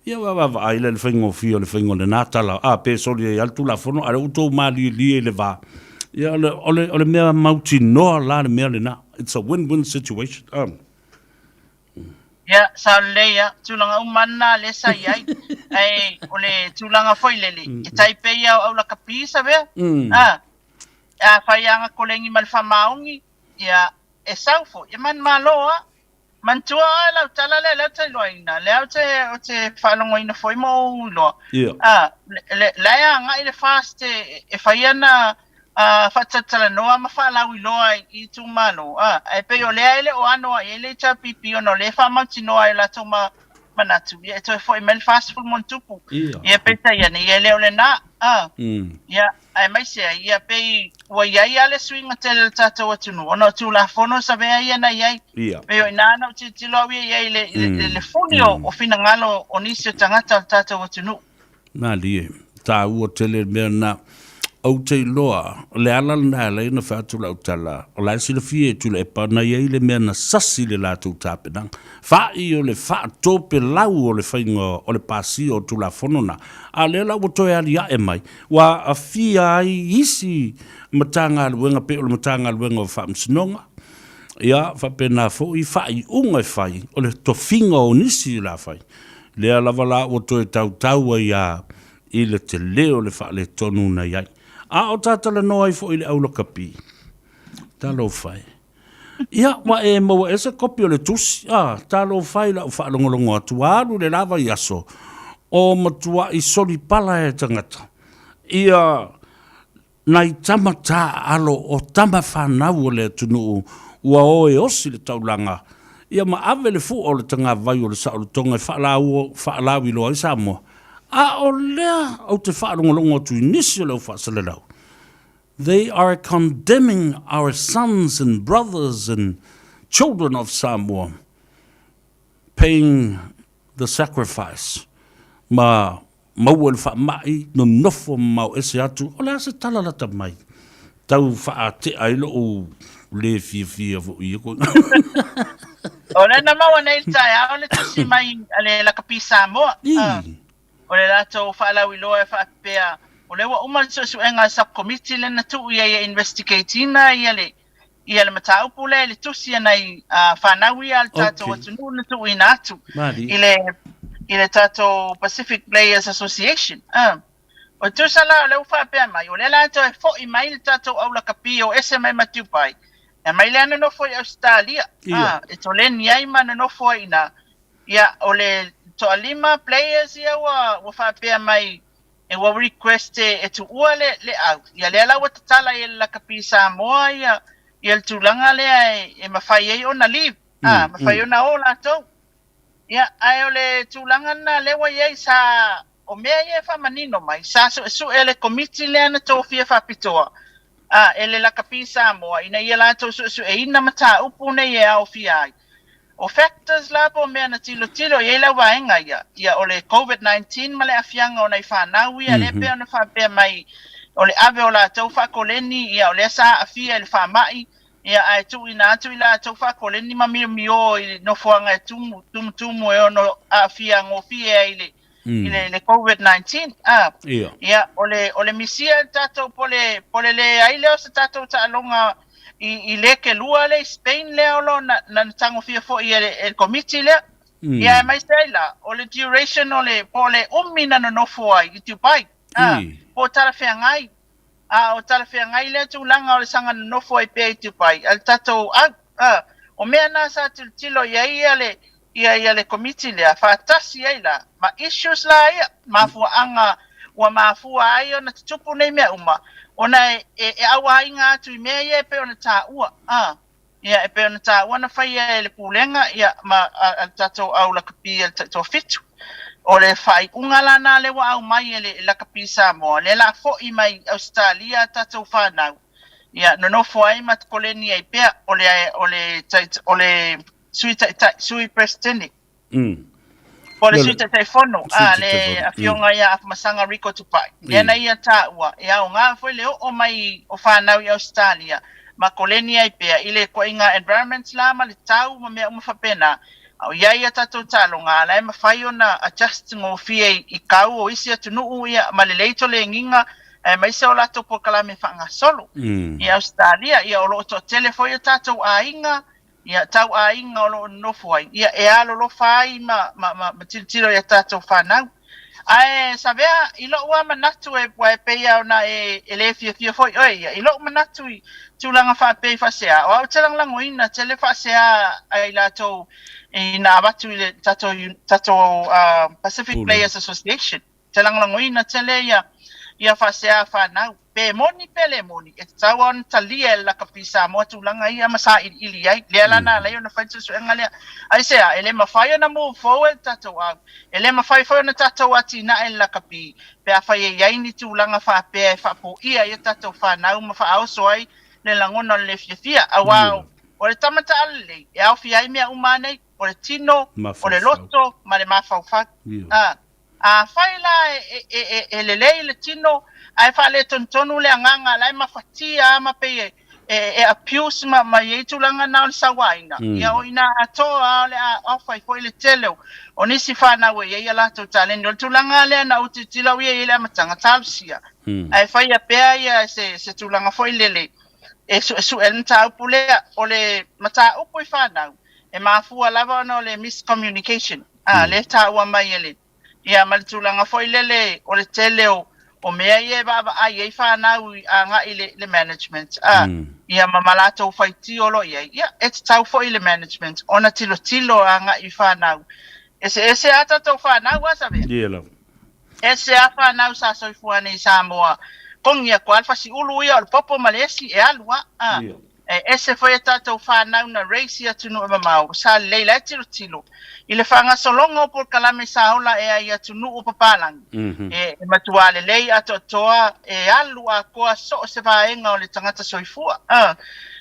Ia ua vaavaai la i le faigofie o le faiga o lena tala, a, pe soli ai lava le Tulafono, a o lea ua outou malielie i le va. Ia, o le, o le, o le mea mautinoa la le mea lena. It's a win-win situation. Um. Ia, sao lelei ia. Tulaga uma lena lea sa i ai. Ae o le tulaga foi lele, e tai pei ia o aulakapi, Savea. A, a fai lava kolegi ma le faamaoni, ia, e sau foi, e manumalo lava. Manatua oe lau tala lea lea ou te iloaina, lea ou te, ou te faalogoina foi ma ou iloa. Ia. A, le, la e agai le FAST e, e fai ana a, faatalatalanoa ma faalauiloa i, i itumalo, a, ae pei o lea e le o ano ai i ai le HRPP ona o lea e faamautinoa ai o latou ma, manatu, ia e toe foi mai le 40 ma ona tupu. Ia. Ia peitai ane, ia e le o lena, a, ia, aemaise ai, ia pei ua i ai lava le suiga tele o le tatou atunuu ona o Tulafono savea ia na i ai. Ia. Pei o i ina na ou tilotilo au ia i ai i le, i le, le fuli o, o finagalo o nisi o tagata o le tatou atunuu. Malie, taua tele le mea lena. Ou te iloa, o le ala lena e ala ai ona fai atu lau tala, o la e silafia e Tuilaepa na i ai le mea na sasi i le latou tapenaga. Fa'i o le faatopelau o le faiga o le pasia o Tulafono na, a o lea la ua toe alia'e mai, ua aafia ai isi Matagaluega pei o le Matagaluega o Faamasinoga, ia faapena foi faaiuga e fai o le tofiga o nisi o le a fai. Lea lava la ua toe tautau ai a i le tele o le faaletonu na i ai. A o ta talanoa ai foi i le au lakapi, talofa e. Ia, ua e maua ea se kopi o le tusi? A, talofa e i lau faalogologo atu, ua alu le la vaiaso, o matuai solipala e tagata. Ia, nai tama taaalo o tama fanau o le atunuu ua o e osi le taulaga, ia ma ave le fua o le tagavai o le saolotoga e faalauiloa ai Samoa. A o lea ou te faalogologo atu i nisi o le au faasalalau, They are condemning our sons and brothers and children of Samoa paying the sacrifice ma maua i le faamai, nonofo mamao ese atu, o le a se tala lata mai? Tau faatea ai lou le fiafia foi i ia koina. O lea na maua nei i le taeao le tusi mai a le Lakapi Samoa. O le latou faalauiloa e faapea, o lea ua uma le suesuega a le Sub-Committee lea na tuu i ai e investigate ina ia le ia le mataupu lea i le tusi a nai fanau ia a le tatou atunuu na tuuina atu i le i le tatou Pacific Players Association. O tusa la o lea ua faapea mai, o lea la toe foi mai le tatou aulakapi o ese mai ma Dubai, e aumai lea nonofo i Ausetalia, e toleni ai ma nonofo ai i ina. Ia, o le toalima players ia ua ua faapea mai e ua request e, e tuua le, le au. Ia lea la ua tatala i le lakapi Samoa ia, ia le tulaga lea e, e mafai ai ona leave, mm, mafai ona o latou. Ia, ae o le tulaga lena lea ua i ai sa, o mea ia e faamanino mai, sa suesue le komiti lea na tofia faapitoa, e le lakapi Samoa ina ia latou suesueina mataupu nei e aofia ai. O factors la po o mea na tilotilo i ai lau vaega ia, ia o le Covid 19 ma le aafiaga o nai fanau ia, lea pei ona faapea mai o le ave o latou faakoleni, ia, o lea sa aafia i le faamai, ia, ae tuuina atu i latou faakoleni ma miomio i nofoaga e tumu, tumutumu e ono aafia gofie ai i le, i le, le COVID-19. A, Ia. ia, o le, o le misia le tatou po le, po le leai lea o se tatou taaloga i, i Lekelua lea i Spain lea o lo o na, na tagofia foi e le, e le komiti lea. Ia, aemaise ai la, o le duration o le, po o le umi na nonofo ai i Dubai, a, po o talafeagai, a o talafeagai lea tulaga o le saga nonofo ai pea i Dubai a le tatou au, a, o mea na sa tilotilo i ai ia le, ia, ia le komiti lea, faatasi ai la ma issues la ia, mafuaaga ua mafua ai ona tutupu nei mea uma, ona e, e, e auaiga atu i mea ia e pei ona taua, a. Ia, e pei ona taua na faia e le Pulega ia, ma a, a le tatou au lakapi a le Taitoafitu. O le faaiuga la na lea ua aumai e le Lakapi Samoa, lea la foi mai Ausetalia a tatou fanau, ia, nonofo ai ma koleni ai pea o le, o le, o le Sui Taitai, Sui Peresetene. Po o le Sui Taitaifono, a, le Afioga ia Afamasaga Rico Tupai. Lea na ia taua, e aoga foi le oo mai o fanau i Ausetalia ma koleni ai pea i le ituaiga environment la ma le tau ma mea uma faapena. A o i ai a tatou taaloga, a la e mafai ona adjust gofie i kau o isi atunuu ia ma lelei tolegiga aemaise o latou polokalame faagasolo i Ausetalia. Ia o lo o toatele foi o tatou aiga ia, tau aiga o lo o nonofo ai, ia, e alolofa ai ma, ma, ma, ma tilotilo i a tatou fanau. Ae, Savea, i lou lava manatu e, ua e pei lava ona e, e le fiafia foi oe ia, i lou manatu i tulaga faapea i faasea, o au ou te lagolagoina tele faasea a i latou ina avatu i le tatou, tatou uh, Pacific Players Association. Te lagolagoina tele ia ia faasea fanau. Pe moni pe le moni, e tatau lava ona talia e le Lakapi Samoa tulaga ia ma sailiili ai. Lea la na ala ai ona fai le suesuega lea. Aisea? E le mafai ona move forward le tatou au. E le mafai foi ona tatou atinae le lakapi pe afai e i ai ni tulaga faapea e faapoia ai a tatou fanau ma faaoso ai le lagona o le le fiafia. Aua o le tama talalelei e aofia ai mea uma lava nei, o le tino, o le loto ma le mafaufau. A. Afai la e lelei le tino ae faaletonutonu le agaga la e mafatia lava ma pei e abuse ma i ai tulaga na o le sauaina, ia o i ina atoa lava o le a off ai foi le tele o nisi fanau e i ai a latou taleni. O le tulaga lea na ou tilotilo au ia i ai i le amataga, talosia ae faia pea ia se tulaga foi lele e suesue ai le mataupu lea. O le mataupu i fanau, e mafua lava ona o le miscommunication. A, lea e taua mai e le, ia ma le tulaga foi lele o le tele o, o mea ia e vaavaai ai fanau i agai i le, le management, a, ia ma ma latou faitio loa i ai, ia, e tatau foi i le management ona tilotilo agai i fanau. Eseese a tatou fanau, a Savea? Ia lava. Ese a fanau sa soifua nei i Samoa, kongi atu a le fasiulu ia o le popo ma le esi e alu a, a. Ia. E ese foi a tatou fanau na raise i atunuu e mamao, sa lelei la e tilotilo i le faagasologa o polokalame sa ola ea i atunuu o papalagi, e matuā lelei atoatoa e alu atoa so o se vaega o le tagata soifua.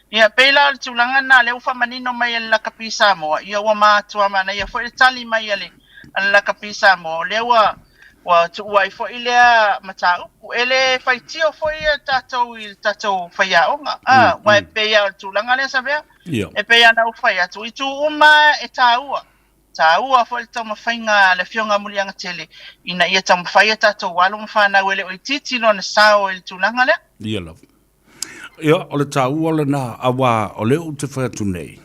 Ia, pei la o le tulaga lena lea ua faamanino mai e le Lakapi Samoa, ia ua matuā manaia foi le tali mai a le Lakapi Samoa, o lea ua Ua tuua ai foi lea mataupu. E le faitio foi tatou i le tatou faiaoga. A, aua e pei lava o le tulaga lea Savea, e pei lava ona ou fai atu, i itu uma e taua, taua foi le taumafaiga a le Afioga a Muliagatele ina ia taumafai a tatou alo ma fanau e le o itiiti lona sao i le tulaga lea. Ia lava. Ia, o le taua lena, auā o lea ou te fai atu nei,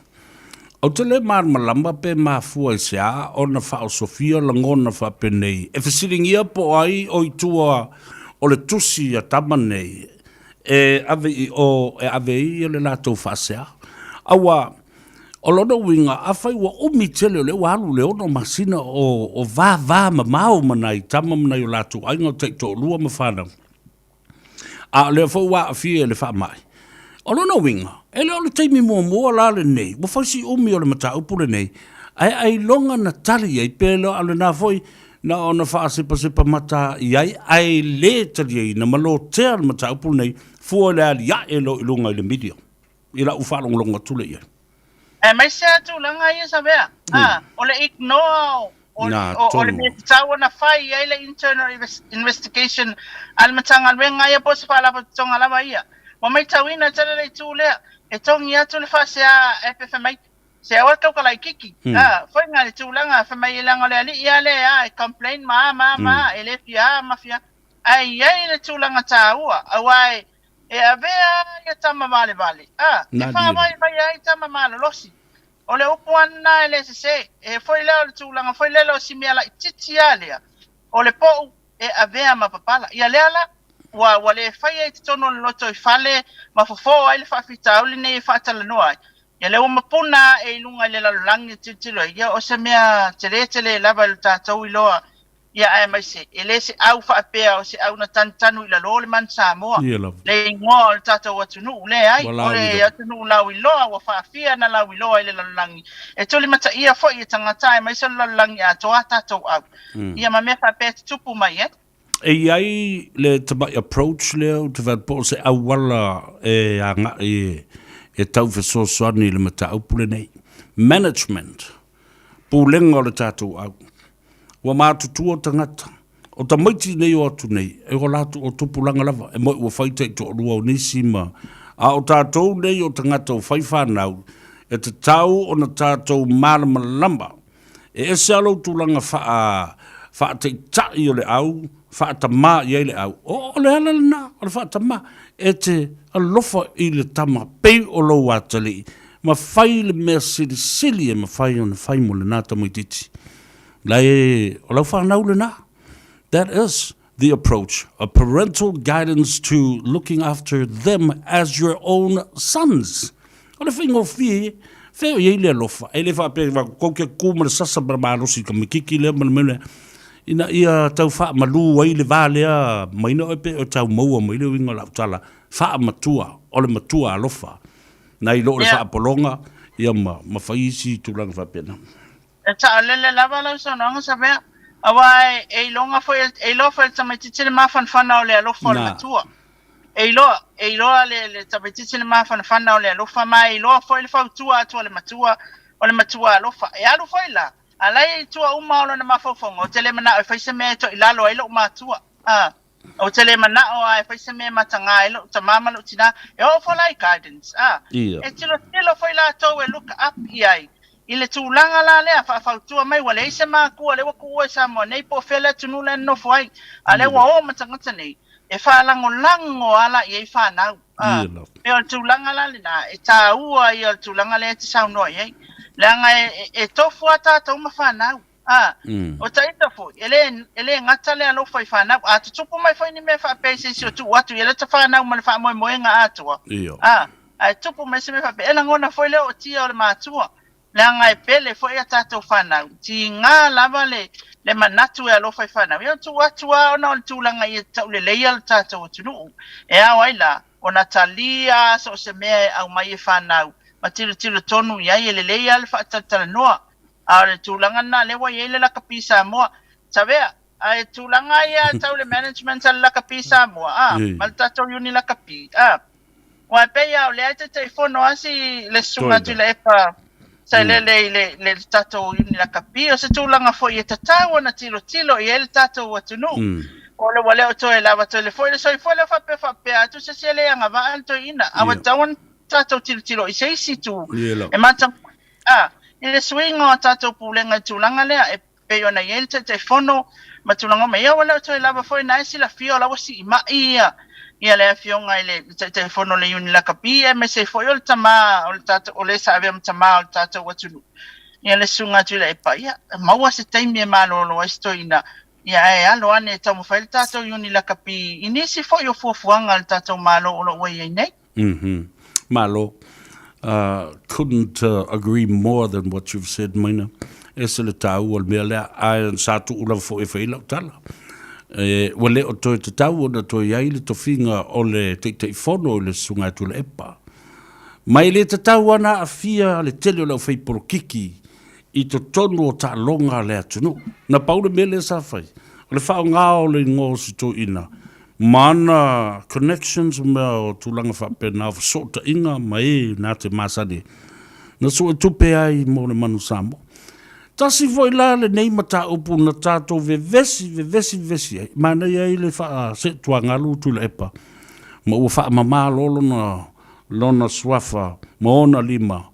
ou te le malamalama pe mafua i se a ona faaosofia lagona faapenei e fesiligia po o ai o i tua o le tusi a tama nei e ave i o e ave ai le latou faasea. Auā, o lona uiga, afai ua umi tele o lea ua alu le ono masina o vava mamao ma nai tama ma nai o latou aiga o taitoalua ma fanau, A o lea foi ua aafia i le faamai. O lona uiga, e le o le taimi muamua la lenei, ua fai si umi o le mataupu lenei, ae ailoga na tali ai pe le o lena foi na ona faasepasepa mata i ai ae le taliaina ma lotea le mataupu lenei fua i le aliae loa i luga i le media, i lau faalogologo atu lea i ai. Aemaise lava tulaga ia Savea, o le ignore o. O, o, o le mea tatau ona fai i ai le internal investigation a le Matagaluega ia po o se faalapotopotoga lava ia. Ua maitauina tele le itu lea, e togi atu le faasea a Epe fai mai, Se aua le tauka laititi, a, foi nga le tulaga fai mai leaga o le alii a lea a e complain ma a ma a ma a, e le fia a ma fia a. Ae i ai le tulaga taua, aua e, e avea ia tama valevale, a, e faavaivai ai tama malolosi. O le upu lava lena e le sese, e foi lea o le tulaga foi lele o si mea laititi a lea, o le pou e avea ma papala. Ia lea la, ua, ua le faia i totonu o le lotoifale ma fofo ai le faafitauli nei e faatalanoa ai. Ia lea ua mapuna ae i luga i le lalolagi e tilotilo ai, ia o se mea tele tele lava i lo tatou iloa, ia aemaise e le se au faapea o se au na tanutanu i lalo le manu Samoa, le igoa o le tatou atunuu, leai, o le atunuu lauiloa ua faafia na lauiloa i le lalolagi, e tulimataia foi e tagata aemaise o le lalolagi atoa a tatou au, ia ma mea faapea e tutupu mai ai. E i ai le tamai approach lea ou te fai atu po o se auala e agai e tau fesoasoani i le mataupu lenei. Management, pulega o le tatou au. Ua matutua tagata. O tamaiti nei o atu nei, e o latou o tupulaga lava, e moi ua fai taitoalua o nisi ma, a o tatou nei o tagata ua fai fanau, e tatau ona tatou malamalama E ese lava lou tulaga faa, faataitai o le au, faatamā i ai le au. O, o le ala lena, o le faatamā. E te alofa i le tama pei o lou atalii, ma fai le mea silisili e mafai ona fai mo lena tamaitiiti. La e, o lau fanau lena. That is the approach, a parental guidance to looking after them as your own sons. O le faigofie, fea o i ai le alofa, e le faapea e kou ke kū ma le sasa ma le malosi i ka makiki lea ma le mea lea, ina ia tau faamalu ai le va lea maina oe pe o tau maua mai le uiga o lau tala, faamatua, o le matua alofa, nai lo o le faapologa, ia ma, ma fai isi tulaga faapena. E saolele lava lau saunoaga Savea, aua e iloga foi, e iloa foi e le tamaitiiti le mafanafana o le alofa o le matua. E iloa, e iloa le, le tamaitiiti le mafanafana o le alofa, ma e iloa foi le fautua atu a le matua, o le matua alofa. E alu foi la, a la e i tua uma o lona mafaufauga, ou te le manao e fai se mea e toilalo ai lou matua. A, ou te le manao lava e fai se mea e mataga ai lou tama ma lou tina. E oo foi la i guidance, a, e tilotilo foi latou e look up i ai i le tulaga la lea, faafautua mai ua leai se makua lea ua tuua i Samoa nei po o fea le atunuu lea e nonofo ai, a lea ua o ma tagata nei e faalagolago a la i ai fanau. A, pei o le tulaga la lena, e taua ia o le tulaga lea e te saunoa i ai, leaga e, e tofu a tatou ma fanau. A, o taita foi, e le, e le gata le alofa i fanau, a tutupu mai foi ni mea faapea i se isi o tuu atu ia lea ta fanau ma le faamoemoega atoa. A, ae tupu mai se mea faapea, e lagona foi le ootia o le matua, leaga e pele foi a tatou fanau, tiga lava le, le manatu e alofa i fanau, ia o tuu atu lava ona o le tulaga ia tauleleia le tatou atunuu. E ao ai la ona talia so o se mea e aumai e fanau, ma tilotilo tonu i ai, e lelei lava le faatalatalanoa. A o le tulaga lena lea ua i ai le lakapi Samoa. Tavea, a e tulaga ia tau le management a le lakapi Samoa, a, ma le tatou iuni lakapi, a. Aua e pei lava o lea e Taitaifono lava si le Susuga Tuilaepa Sailele i le, le tatou iuni lakapi. O se tulaga foi e tatau ona tilotilo i ai le tatou atunuu. O le ua le o toe lava tele foi le soifua lea faapea faapea atu se isi e le agavaa le toeaina. A ua tatau ona tatou tilotilo i se isi itu e matau A, i le suiga o a tatou pulega i tulaga lea, e pei ona i ai le Taitaifono ma tulaga uma, ia ua le o toe lava foi na e silafia o la ua siimai ia ia le Afioga i le Taitaifono o le Iuni Lakapi aemaise ai foi o le tama o le tatou, o le sa avea ma tama o le tatou atunuu, ia le Susuga a Tuilaepa, ia maua se taimi e malolo ai si toeaina, ia ae alo ane e taumafai le tatou Iuni Lakapi i nisi foi o fuafuaga a le tatou Malo o lo o ua i ai nei. Mm-hmm. Malo. Couldn't agree more than what you've said, Maina. Ese le tāua o le mea lea, ae sa tuu lava foi e fai lau tala. E, ua le o toe tatau ona toe i ai le tofiga o le Taitaifono i le Susuga ia Tuilaepa. Ma e le tatau ona aafia le tele o le aufai polokiki i totonu o taaloga a le atunuu. Na pau le mea lea sa fai, o le faaaoga o le igoa o si toeaina ma ana connections ma mea o tulaga faapena o fesootaiga ma e na te masani ai, na suetupe ai mo le manu Samoa. Tasi foi la lenei mataupu na tatou vevesi, vevesi, vevesi ai, manaia ai le faaseetuagalu Tuilaepa ma ua faamama loa lona, lona suafa ma ona lima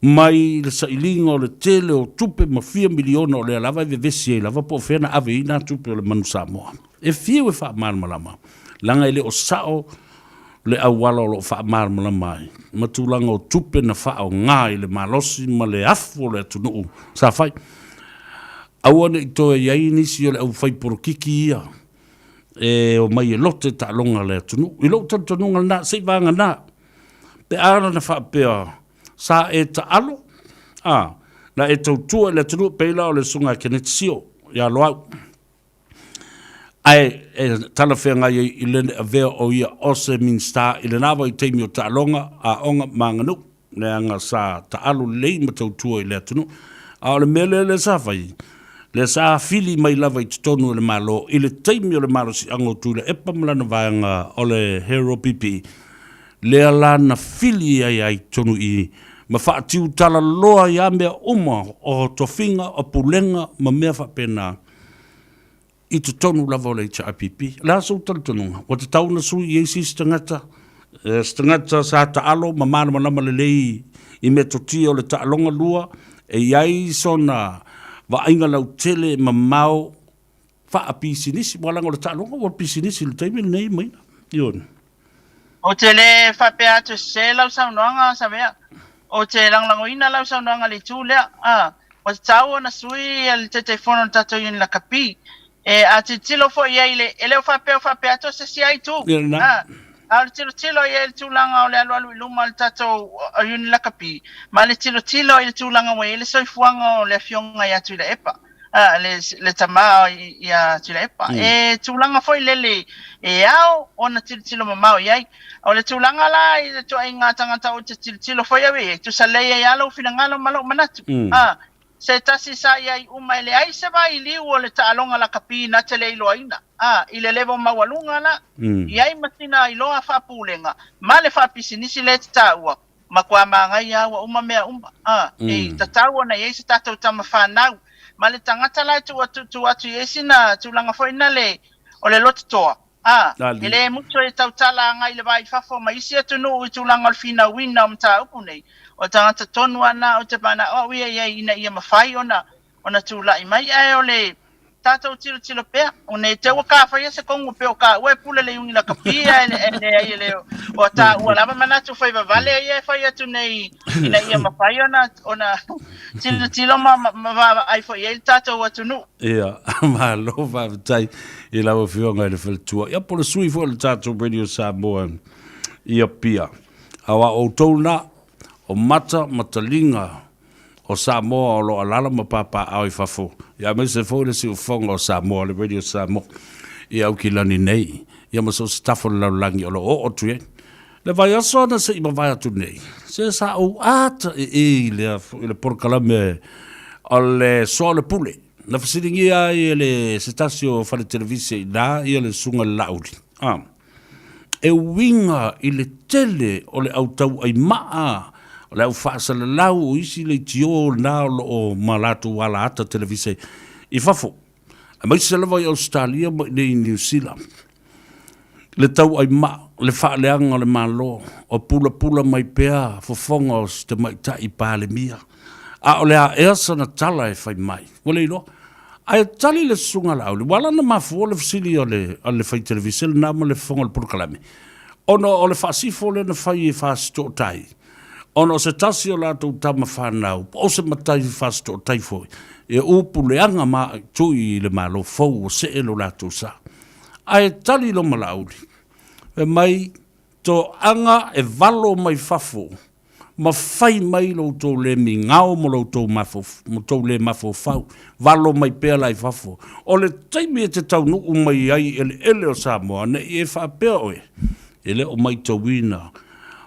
mai le sailiga o le tele o tupe ma fia miliona o lea lava e vevesi ai lava po o fea na ave i ai na tupe o le Manu Samoa. E fiu e faamalamalama, leaga e le o sao le auala o lo o faamalamalama ai ma tulaga o tupe na faaaoga i le malosi ma le afu o le atunuu sa fai. Aua ne i toe i ai nisi o le aufai polokiki ia e omai e lote taaloga a le atunuu. I lou talitonuga lena, seivaga pe a na faapea sa e taalo, a, na e tautua i le atunuu pei la o le Susuga ia Keneti Sio ia Loau. Ae e talafeagai ai i le avea o ia o se Minisita i lena vaitaimi o taaloga, aoga ma aganuu, leaga sa taalo lelei ma tautua i le atunuu. A o le mea lea lea sa fai, lea sa fili mai lava i totonu o le Malo i le taimi o le malosiaga o Tuilaepa ma lana vaega o le Hero PP, lea la na fili ai ai totonu i i ma faatiutalaloa ai lava mea uma o tofiga, o pulega ma mea faapena i totonu lava o le HRPP. O le a sou talitonuga? Ua tatau ona sui i ai se isi tagata, se tagata sa taalo ma malamalama lelei i metotia o le taaloga lua, e i ai sona vaaiga lautele mamao faapisinisi, aua leaga o le taaloga ua pisinisi i le taimi lenei maina. Ioe. Ou te le faapea atu e sese lau saunoaga Savea. Ou te lagolagoina lau saunoaga i le itu lea. A, ua tatau ona sui le Taitaifono o le tatou Union Lakapi. E, a tilotilo foi i ai i le, e le o faapea o faapea atu o se isi lava itu. A, a o le tilotilo i ai i le tulaga o le alualu i luma o le tatou Union Lakapi, ma le tilotilo i le tulaga ua i ai le soifuaga o le Afioga ia Tuilaepa. le, le tama ia Tuilaepa. E tulaga foi lele e ao ona tilotilo mamao i ai. O le tulaga la i le tuaiga tagata ou te tilotilo foi au i ai, tusa lelei ai lava lou finagalo ma lou manatu. Se tasi sa i ai uma e leai se vailiu o le taaloga lakapi na te le iloaina, i le level maualuga la, i ai ma sina iloa faapulega ma le faapisinisi lea e te taua, Matua manaia ua uma mea uma. A, e tatau ona i ai se tatou tama fanau ma le tagata la e tuu atu, tuu atu i ai sina tulaga foi na le, o le loto toa. A, e le mutu e tautala agai i le va i fafo ma isi atunuu i tulaga o le finauina o mataupu nei. O le tagata tonu a na ou te manao au ia i ai ina ia mafai ona ona tulai mai, ae o le tatou tilotilo pea, ona e te ua ka faia se kongu pea o ka ua e pule le iuni lakapi ae le leai e le o tāua lava manatu fai vavale ia e fai atu nei ina ia mafai ona ona tilotilo ma ma vaavaai foi i ai le tatou atunuu. Ia, malo faafetai i lau Afioga i le Faletua. Ia po o le sui foi o le tatou Radio Samoa i Apia. Aua o outou lena, o mata ma taliga o Samoa o lo o alaala ma papaaao i fafo, ia aemaise foi le siufofoga o Samoa, le Radio Samoa i Aukilani nei, ia ma so o se tafa o le lalolagi o lo o oo atu i ai. Le vaiaso na se i mavae atu nei, se sa ou ata e e i le, i le polokalame o le Soa o le Pule, na fesiligia ai e le se tasi o fale televise i ina ia le Susuga i le Laauli. Ah. E uiga i le tele o le au tauaimaa, o le au faasalalau o isi leitio na o lo o ma latou alaata televise i fafo, aemaise lava i Ausetalia ma i inei i Niu Sila. Le tauaimaa, le faaleaga o le Malo, o pulapula mai pea fofoga o si tamaitai Palemia, a o le a ea sana tala e fai mai, ua le iloa. Ae tali le Susuga a Laauli, ua ala ona mafua le fesili a le, a le fai televise lena ma le fofoga o le polokalame, ona o le faasifo lea na fai e Fasitootai, ona o se tasi o latou tama fanau, po o se matai Fasitootai foi, e upu leaga ma tui i le Malo fou ua see lo latou sa. Ae tali Loma Laauli, fai mai, toaga e valo mai fafo ma fai mai lo outou le migao ma lo outou ma tou le mafaufau, valo mai pea la i fafo. O le taimi e te taunuu mai ai i eleele o Samoa, ne i e faapea oe, e le o maitauina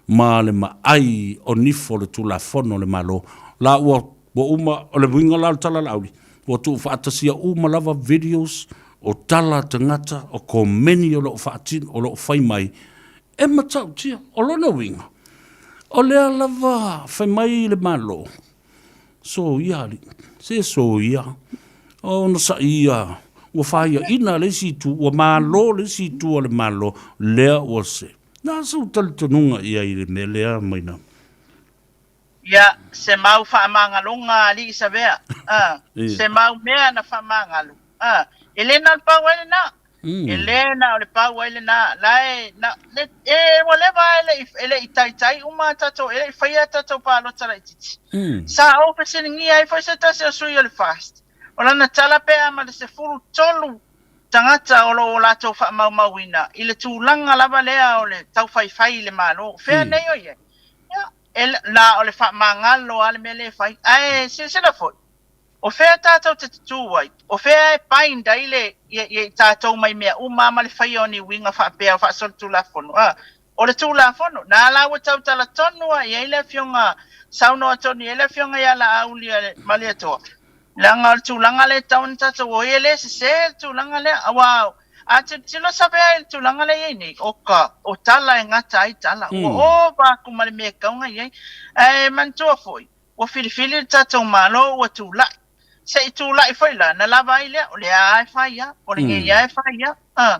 ma le maai o nifo o le Tulafono a le Malo. La ua ua uma, o le uiga la o le tala Laauli, ua tuufaatasia uma lava videos o tala a tagata, o komeni o lo o faatino, o lo o fai mai, E matautia, o lona uiga, o lea lava fai mai le Malo, Soia alii, se soia, onosaʻi ia, ua faiaʻina le isi itu, ua malo le isi itu o le Malo, lea ua se. Na sou talitonuga i ai i le mea lea Maina? Ia, se mau faamagaloga alii Savea, a, se mau mea na faamagalo, a, e le na o le pau ai lena. E le na o le pau ai lena, la e, na, le, e, ua leva a e le i, e le i taitai uma a tatou, e le i faia a tatou palota laitiiti. Sa ou fesiligia ai foi se tasi o sui o le FAST, o lana tala pe a ma le 13 tagata o lo o latou faamaumauina i le tulaga lava lea o le taufaifai i le Malo. Fea nei o i ai? Ia, e, na o le faamagalo lava le mea lea e fai. Ae silasila foi, O fea tatou te tutū ai? O fea e bind ai le, ia, ia i tatou mai mea uma ma le faia o ni uiga faapea o faasolitulafono? A, o le Tulafono, na la ua tautala tonu a i ai le Afioga, saunoa tonu i ai le Afioga ia Laauli Malietoa, leaga o le tulaga lea e tatau ona tatou o ai, e le sese le tulaga lea, aua a tilotilo Savea i le tulaga lea e i ai nei, oka, o tala e gata ai tala, ua ova aku ma le mea e tatau ona i ai. Ae manatua foi, Ua filifili le tatou Malo ua tulai. Se i tulai foi la, na lava ai lea, o lea a e fai a, o lenei a e fai a. A.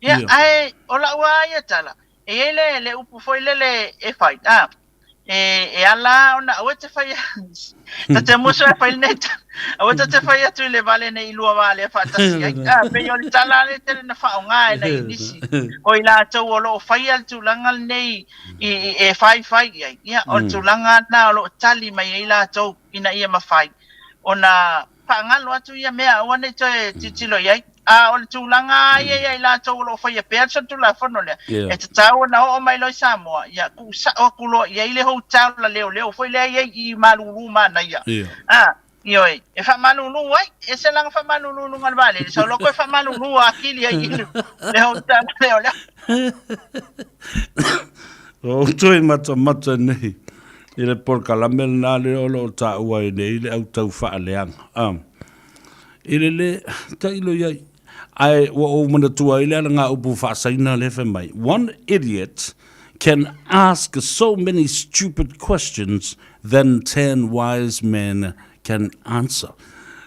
Ia, ae o lau a ia tala, e i ai le, le upu foi lele e fai, a, e, e ala a ona aua e te fai, ta te musu e fai lenei tala, aua ta te fai atu i le vale nei i lua valea faatasi ai. A, pei o le tala lea tele na faaaoga e nai nisi o i latou o lo o faia le tulaga lenei i, e whaiwhai i ai. Ia, o le tulaga lena o lo o tali mai ai latou ina ia mafai ona faagalo atu ia mea aua ne i toe tilotilo i ai. A o le tulaga lava ia ia i latou o lo o faia pea le solitulafono lea, e tatau ona oo mai loa i Samoa, ia tuu sao atu loa i ai le hotel leoleo foi lea e i ai i Malulu manaia. A, Ioe, e faamalulu ai, e ese lana faamalulu i luga o le vaalele, sau loa toe faamalulu atili ai i le hotel leoleo. O outou matamata nei i le polokalame lena lea o lo o taua ai nei le au tau faaleaga. A, i le le tailo i ai, ae ua ou manatua ai le alagaupu faa-Saina lea fai mai, One idiot can ask so many stupid questions than ten wise men can answer.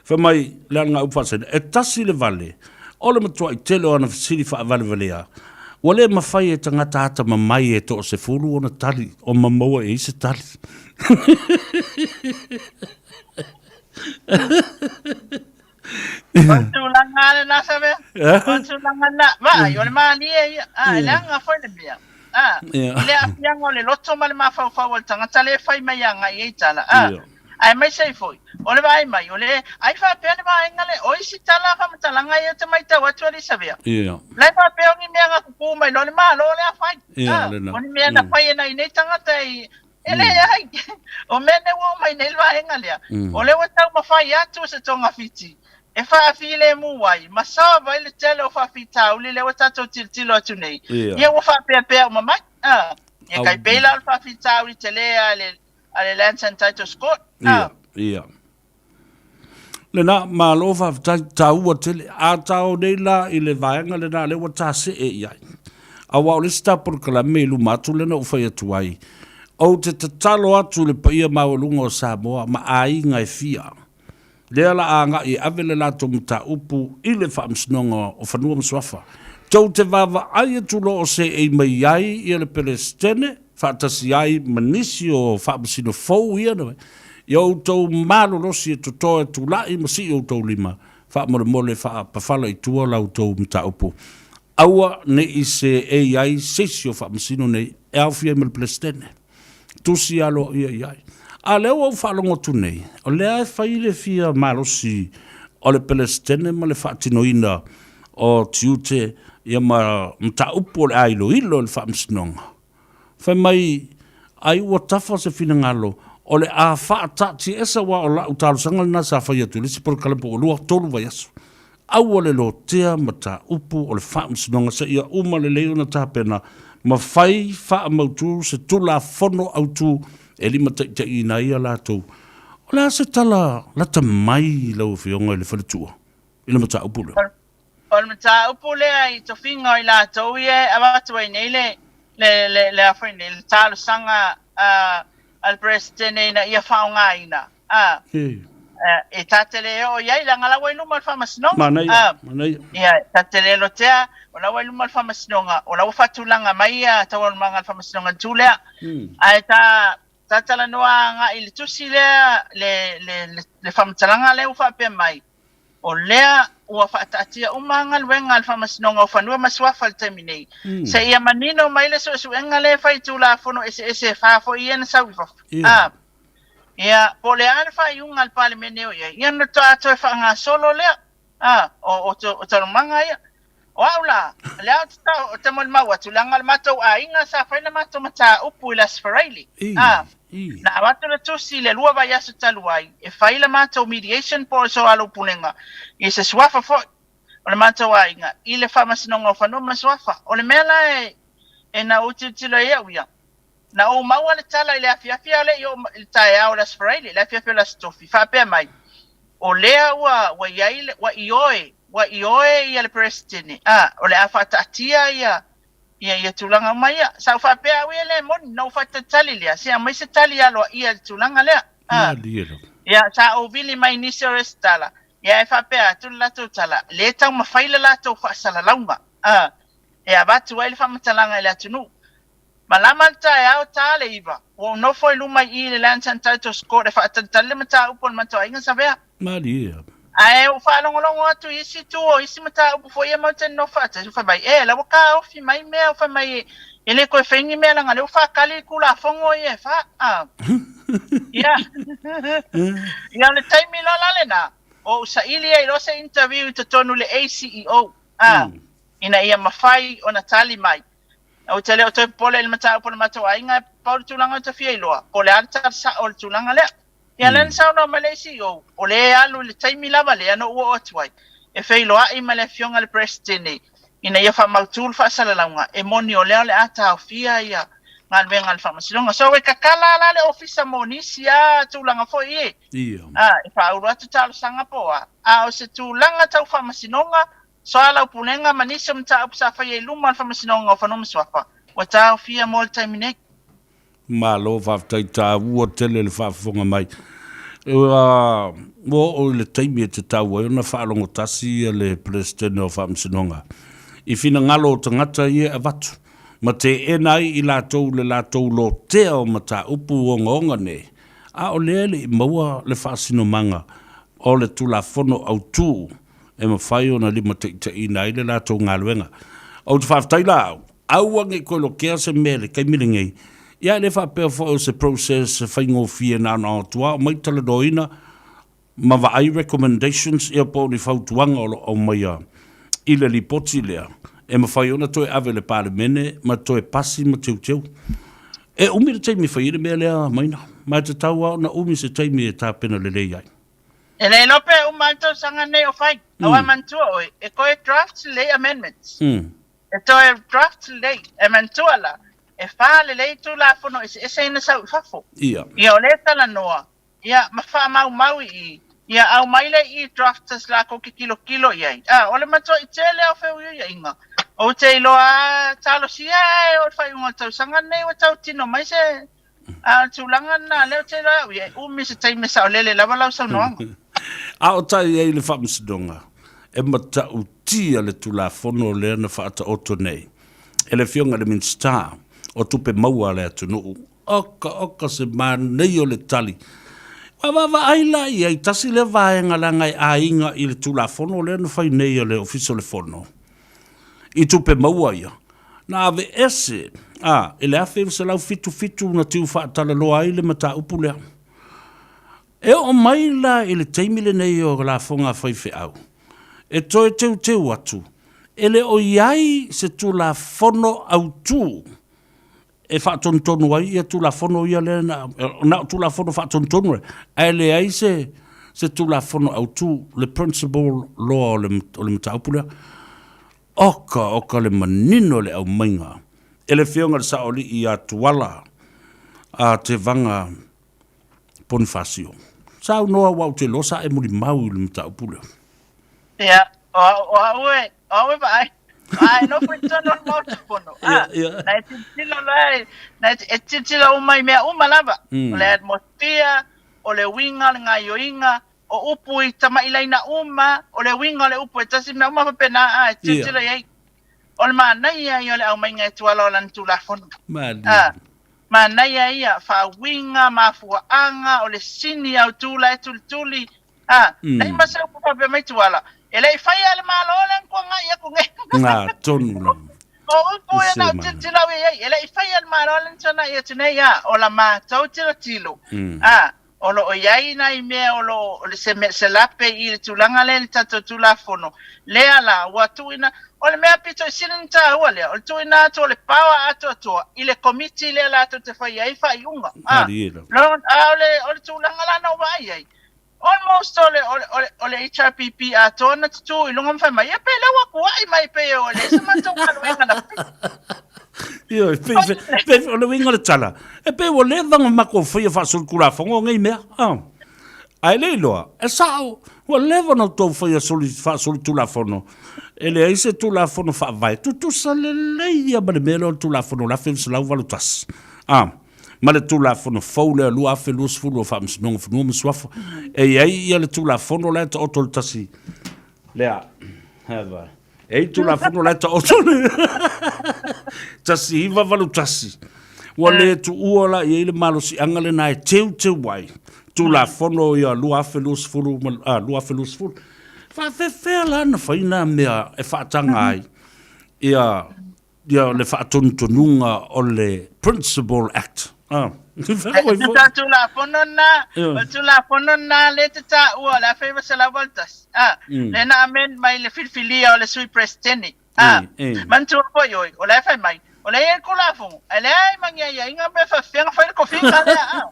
Fai mai le alagaupu faa-Saina, e tasi le vale o le matuai tele o ana fesili faavalevalea, ua le mafai e tagata atamamai e toasefulu ona tali o ma maua i ai se tali. O le tulaga lena Savea. O le tulaga lena. Vaai, o le malie ia. A, e leaga foi le mea. A, i le aafiaga o le loto ma le mafaufau o le tagata lea e fai mai agai i ai tala. A, aemaise ai foi, o le vaai mai, o le, ai faapea le vaega lea, o isi tala faamatalaga ia ou te matau atu alii Savea. La e faapea o ni mea na tutū mai loa le Malo lea fai. A, o ni mea na fai e nai nei tagata i, E leai, o mea nei ua oo mai nei le vaega lea, o lea ua taumafai atu se togafiti e faafilemu ai ma solve ai le tele o faafitauli lea ua tatou tilotilo atu nei, ia ua faapeapea uma mai. A, ia kai pei la o le faafitauli tele a le, a le Lands and Titles Court. A. Ia, ia. Lena, malo faafetai, taua tele. A tao nei la i le vaega lena lea ua tasee i ai. Aua o le isi ta polokalame i luma atu lea na ou fai atu ai, ou te tatalo atu i le paia maualuga o Samoa ma aiga e fia, lea la agai e ave le latou mataupu i le Faamasinoga o Fanua ma Suafa. Tou te vaavaai atu loa o seei mai ai ia le Peresetene faatasi ai ma nisi o faamasino fou ia na ia outou malolosi e toto e tulai ma sii outou lima faamolemole faapafala i tua la outou mataupu. Aua ne i seei ai se isi o faamasino nei e aofia ai ma le Peresetene. Tusi aloaia i ai. A lea ua ou faalogo atu nei, o lea e fai le fia malosi o le Peresetene ma le faatinoina o tiute ia ma mataupu o le a iloilo e le Faamasinoga. Fai mai, ai ua tafa se finagalo o le a faataatiaese aua o lau talosaga lena sa fai atu i le isi polokalame po ua lua, tolu vaiaso. Aua le lotea mataupu o le Faamasinoga seia uma lelei ona tapena ma fai faamautu se Tulafono Autu e limataitaiina ai a latou. O le a se tala lata mai i lau Afioga i le Faletua i le mataupu lea? O le mataupu lea i tofiga o i latou ia e avatu ai nei le, le, le, le a foi nei, le talosaga a, a le Peresetene ina ia faaaogaina. A, e ta te le oo i ai, leaga la ua i luma o le Faamasinoga. Manaia, manaia. Ia, ta te le lotea, o la ua i luma o le Faamasinoga, o la ua faatulaga mai ia taualumaga a le Faamasinoga i le itu lea. Ae ta, ta talanoa agai i le tusi lea, le, le, le, le faamatalaga lea ua faapea mai, o lea ua faataatia uma galuega a le Faamasinoga o Fanua ma Suafa i le taimi nei, seia manino mai le suesuega lea e fai i Tulafono eseese e fa foi ia na sau i fafo. A, ia, po o le a le faaiuga a le Palemene o i ai, ia ona faatoa toe faagasolo lea, a, o, o, o taualumaga ia. O au la, o lea ou te tau, ou te molimau atu, leaga o le matou aiga sa fai le matou mataupu i le Aso Faraile. A, na avatu le tusi i le lua vaiaso talu ai, e fai le matou mediation po o le soalaupulega i se suafa foi o le matou aiga i le Faamasinoga o Fanua ma Suafa. O le mea la e, e na ou tilotilo ai au ia, na ou maua le tala i le afiafi a o le i oo i le taeao o le Aso Faraile, le afiafi o le Aso Tofi, faapea mai, o lea ua, ua i ai le, ua ioe, ua ioe ia le Peresetene, a, o le a faataatia ia, ia, ia tulaga uma ia. Sa ou faapea au ia e le moni, na ou faatalitali lea, se aumai se tali aloaia i le tulaga lea. A, Malie lava. ia, sa ou vili mai i nisi o resitala, ia e faapea atu le latou tala, le taumafai le latou faasalalauga, a, e avatu ai le faamatalaga i le atunuu. Malama le taeao, ta le iva, ua ou nofo i luma i i i le Lands and Titles Court e faatalitali le mataupu a le matou aiga Savea. Malie. Ae ou faalogologo atu i isi itu o isi mataupu foi ia matou te nonofo faatasi, ou fai mai, E, la ua taofi mai mea, ou fai mai, e le toe fai ni mea leaga o lea ua faatali Tulafono ia e fa. A. Ia. Ia o le taimi loa la lena, ua ou saili ai loa se interview i totonu i le ACEO, a, ina ia mafai ona tali mai. Ou te le o toe popole i le mataupu a le matou aiga, e pau le tulaga ou te fia iloa, po o le a le tala sao o le tulaga lea. Ia lea na saunoa mai le ACEO, o lea e alu i le taimi lava lea na ou oo atu ai, e feiloai ma le Afioga i le Peresetene ina ia faamautu le faasalalauga, e moni o lea o le a taofia ia galuega a le Faamasinoga. So e tatala la le ofisa mo nisi a tulaga foi ie, a, e faaulu atu talosaga po o a, a o se tulaga tau faamasinoga, Soalaupulega ma nisi o mataupu sa faia i luma o le Faamasinoga o Fanua ma Suafa, ua taofia mo le taimi nei. Malo faafetai taua tele le faafofoga mai. Ua oo i le taimi e tatau ai ona faalogo tasi ia le Peresetene o Faamasinoga i finagalo o tagata ia e avatu ma teena ai i latou le latou lotea o mataupu ogaoga nei, a o lea e le i maua le faasinomaga o le Tulafono Autu e mafai ona limataitaiina ai le latou galuega. Ou te faafetai la au, aua ne i toe lotea se mea i le taimi lenei, ia e le faapea foi o se process faigofie na ona o atu lava omai talanoaina ma vaai recommendations ia po o ni fautuaga o lo o aumaia i le lipoti lea e mafai ona toe ave i le Palemene ma toe pasi ma teuteu. E umi le taimi e fai ai le mea lea Maina, ma e tatau lava ona umi se taimi e tapena lelei ai. E le iloa pe uma ai le tausaga lenei o fai. Aua manatua oe, e toe draft lelei amendments. E toe draft lelei. E manatua la, e fa lelei Tulafono eseese ia na sau i fafo. Ia. Ia o lea e talanoa, ia ma faamaumau i i, ia aumai lea i i drafters latou te tilotilo i ai. A, o le matuai tele lava o feuiuiaiga. Ou te iloa lava, talosia ae o le faaiuga o le tausaga lenei ua tautino mai se A o le tulaga lena, lea ou te iloa au ia, e umi se taimi e saolele lava lau saunoaga. A o tai ai le Faamasinoga, e matautia le Tulafono lea na faataoto nei e le Afioga i le Minisita o Tupe Maua a le atunuu. Oka, oka se manaia o le tali. Ua vaavaai la i ai, tasi lea vaega leaga e aiga i le Tulafono lea na fai nei e le Ofisa o le Fono i tupe maua ia, na aveese a i le 1977 na tiu faatalaloa ai le mataupu lea. E oo mai la i le taimi lenei o lafoga a faifeau, e toe teuteu atu, e le o i ai se Tulafono autu e faatonutonu ai ia Tulafono ia lea na, na o Tulafono faatonutonu ae leai se, se Tulafono autu, le principle law o le, o le mataupu lea. Oka, oka le manino le aumaiga e le Afioga i le Saoalii ia Tuala a Tevaga Ponifasio. Saunoa aua ou te iloa sa e mulimau i le mataupu lea. Ia, o au, o au e, o au e vaai. A e nofo i totonu o le Maota Fono. A, na e tilotilo la e, na e, e tilotilo uma i mea uma lava. O le atmosphere, o le uiga o le gaioiga o upu i tamailaina uma, o le uiga o le upu e tasi mea uma faapena a e tilotilo i ai. O le manaia ia o le aumaiga e Tuala o lana Tulafono. Malie. Manaia ia, faauiga, mafuaaga, o le sini autu la e tulituli. A, leai ma se upu faapea mai Tuala, e le i faia e le Malo lea na tuanai atu nei. Nga tonu lava. O upu ia na ou tilotilo au i ai, e le i faia e le Malo lea na tuanai atu nei, a, o la matou tilotilo. A, O lo o i ai nai mea o lo o se mea se lape i le tulaga lea i le tatou Tulafono lea la ua tuuina, o le mea pito i sili ona taua lea, o le tuuina atu o le power atoatoa i le Komiti lea latou te faia ai faaiuga. A, a o le, o le tulaga la na ou vaai ai, almost o le, o le, o le, o le HRPP atoa na tutū i luga ma fai mai, ia pei lea ua kua'i mai pei o leai se matou galuega na fai. Ioe, pei, pei, o le uiga o le tala, e pei ua leva ona matou faia faasolitulafono nei mea. Ah. Ae le iloa, e sao, ua leva ona outou faia soli, faasolitulafono, e leai se Tulafono Faavae tutusa lelei ia ma le mea lea o le Tulafono 1981. Ah. Ma le Tulafono fou lea 2020 o Faamasinoga o Fanua ma Suafa. E i ai ia le Tulafono la e taoto le tasi, lea, have E i Tulafono la e taoto le 1981. Ua le tuua la i ai le malosiaga lena e teuteu ai Tulafono ia 2020 ma, ah, 2020. Faafefea la na fai nā mea e faataga ai ia ia le faatonutonuga o le Principal Act. Ah. O Tulafono na, o Tulafono na le te taua o le 1981. Ah, le na amend mai le filifilia o le Sui Presidente. Ah, manatua foi oi, o la e fai mai, o lea e i ai le Tulafono, ae leai ma ni aiaiga pe faafefea ona fai le tofiga lea. Ah.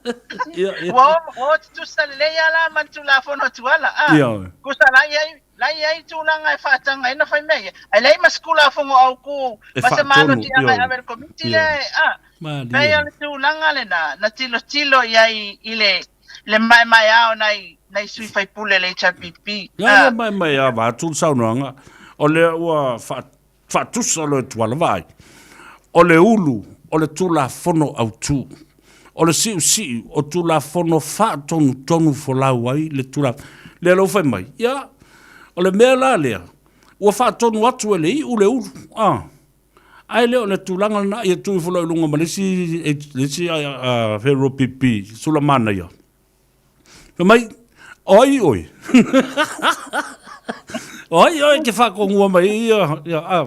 Ua ua tutusa lelei lava la ma le Tulafono Tuala. Ah. Tusa la i ai La i ai tulaga e faataga ai ona fai mea ia, ae leai ma se Tulafono autu ma se malosiaga e ave i le Komiti lea e, a. Pei o le tulaga lena na tilotilo i ai i le le maemaea o nai nai sui faipule o le HRPP. Ia le maemaea vaeatu le saunoaga, o lea ua faatusa loa e Tuala vaai, o le ulu o le Tulafono Autu, o le siusiu o Tulafono faatonutonu folau ai le Tulafono. Lea la ua fai mai, ia, o le mea la lea, ua faatonu atu e le iu le ulu, a, ae le o le tulaga lena, ia tu ifo loa i luga ma le isi, le isi Federal PP, Sulamanaia. Fai mai, o ai oe? o ai oe ke whakongua mai ia, ia, a,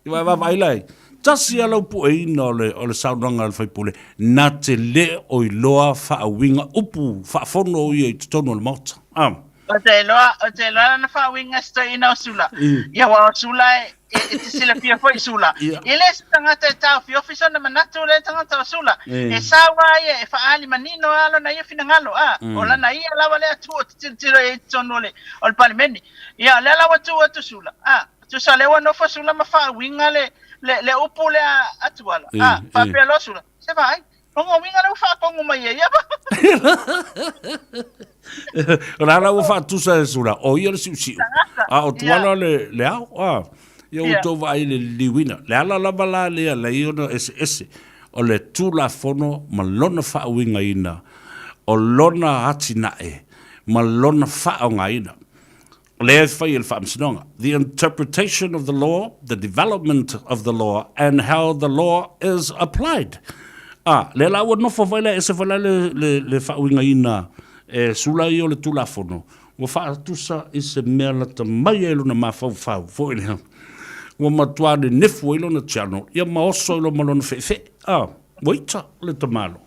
i vai vaavaai lai. Tasi a lau pueina o le, o le saunoaga a le faipule, na te le o iloa faauiga upu faafono ia i totonu o le Maota. A. O te iloa, o te iloa lana faauiga se toeaina o Sula. Ia aua o Sula e, e, e te silafia foi Sula. Ia. E le se tagata e taofiofi sona manatu le tagata o Sula. E sau lava ia e faaali manino lava lona ia finagalo, a, o lana ia lava lea atu o te tilotilo i ai i totonu o le, o le Palemene. Ia, o lea la ua tu atu Sula, a, tusa o lea ua nofo Sula ma faauiga le, le, le upu lea a Tuala, a, faapea loa Sula, se vaai, Lona uiga lea ua faatonu mai ai ia. O la la ua faatusa e Sula, o ia le siusiu. A o Tuala le, le ao. A, ia ua tou vaai i le liliuina. Le ala lava la lea lei ona eseese o le Tulafono ma lona faauigaina, o lona atinae ma lona faaaogaina. Lea e fai e le Faamasinoga, the interpretation of the law, the development of the law and how the law is applied. A, lea la ua nofo foi lea, ese foi la le, le, le faauigaina e Sula ia o le Tulafono, ua faatusa i se mea lata mai ai lona mafaufau foi lea. Ua matua nenefu ai lona tiano, ia ma oso i loma lona fe'efe'e. A, ua ita le tamalo.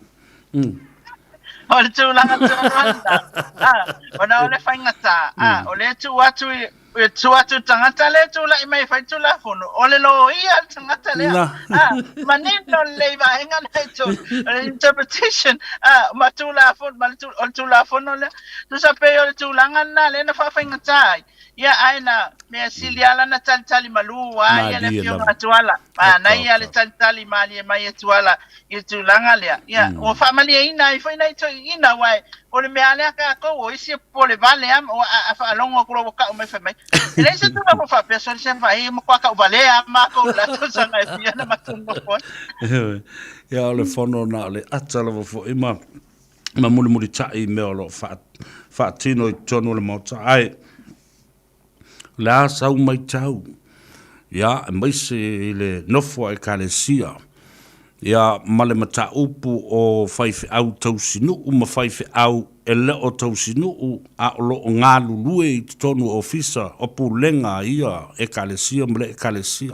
O le tulaga tonu lena. Ah, ona o le faigata, ah, o lea e tuu atu i, e tuu atu i le tagata lea e tulai mai e fai Tulafono, o le loia le tagata lea. Ah, manino lelei vaega na e tolu, o le interpretation, ah, ma Tulafono, ma le, o le Tulafono lea. Tusa pei o le tulaga lena lea na faafaigata ai. Ia, ae na mea sili lava lana talitali malū a ia le afioga a Tuala. Manaia le talitali malie mai e Tuala i le tulaga lea. Ia, ua faamalieina ai foi nai toeaiina, aua o le mea lava lea a tatou, o isi e popole vale lava, a faalogo atu loa ua tau mai fai mai, e leai se tulaga faapea, sole se vaai, e matua tau valea lava matou i le la tausaga e fia na matou nofo ai. Ia, o le fono na o le ata lava foi ma. ma mulimulitai i mea o lo o faatino i totonu o le Maota. Ae o le a sau matau, ia, aemaise i le nofo a Ekalesia, ia, ma le mataupu o faifeau tausinuu ma faifeau e le o tausinuu a o lo o galulue i totonu o ofisa o pulega a ia Ekalesia ma le Ekalesia.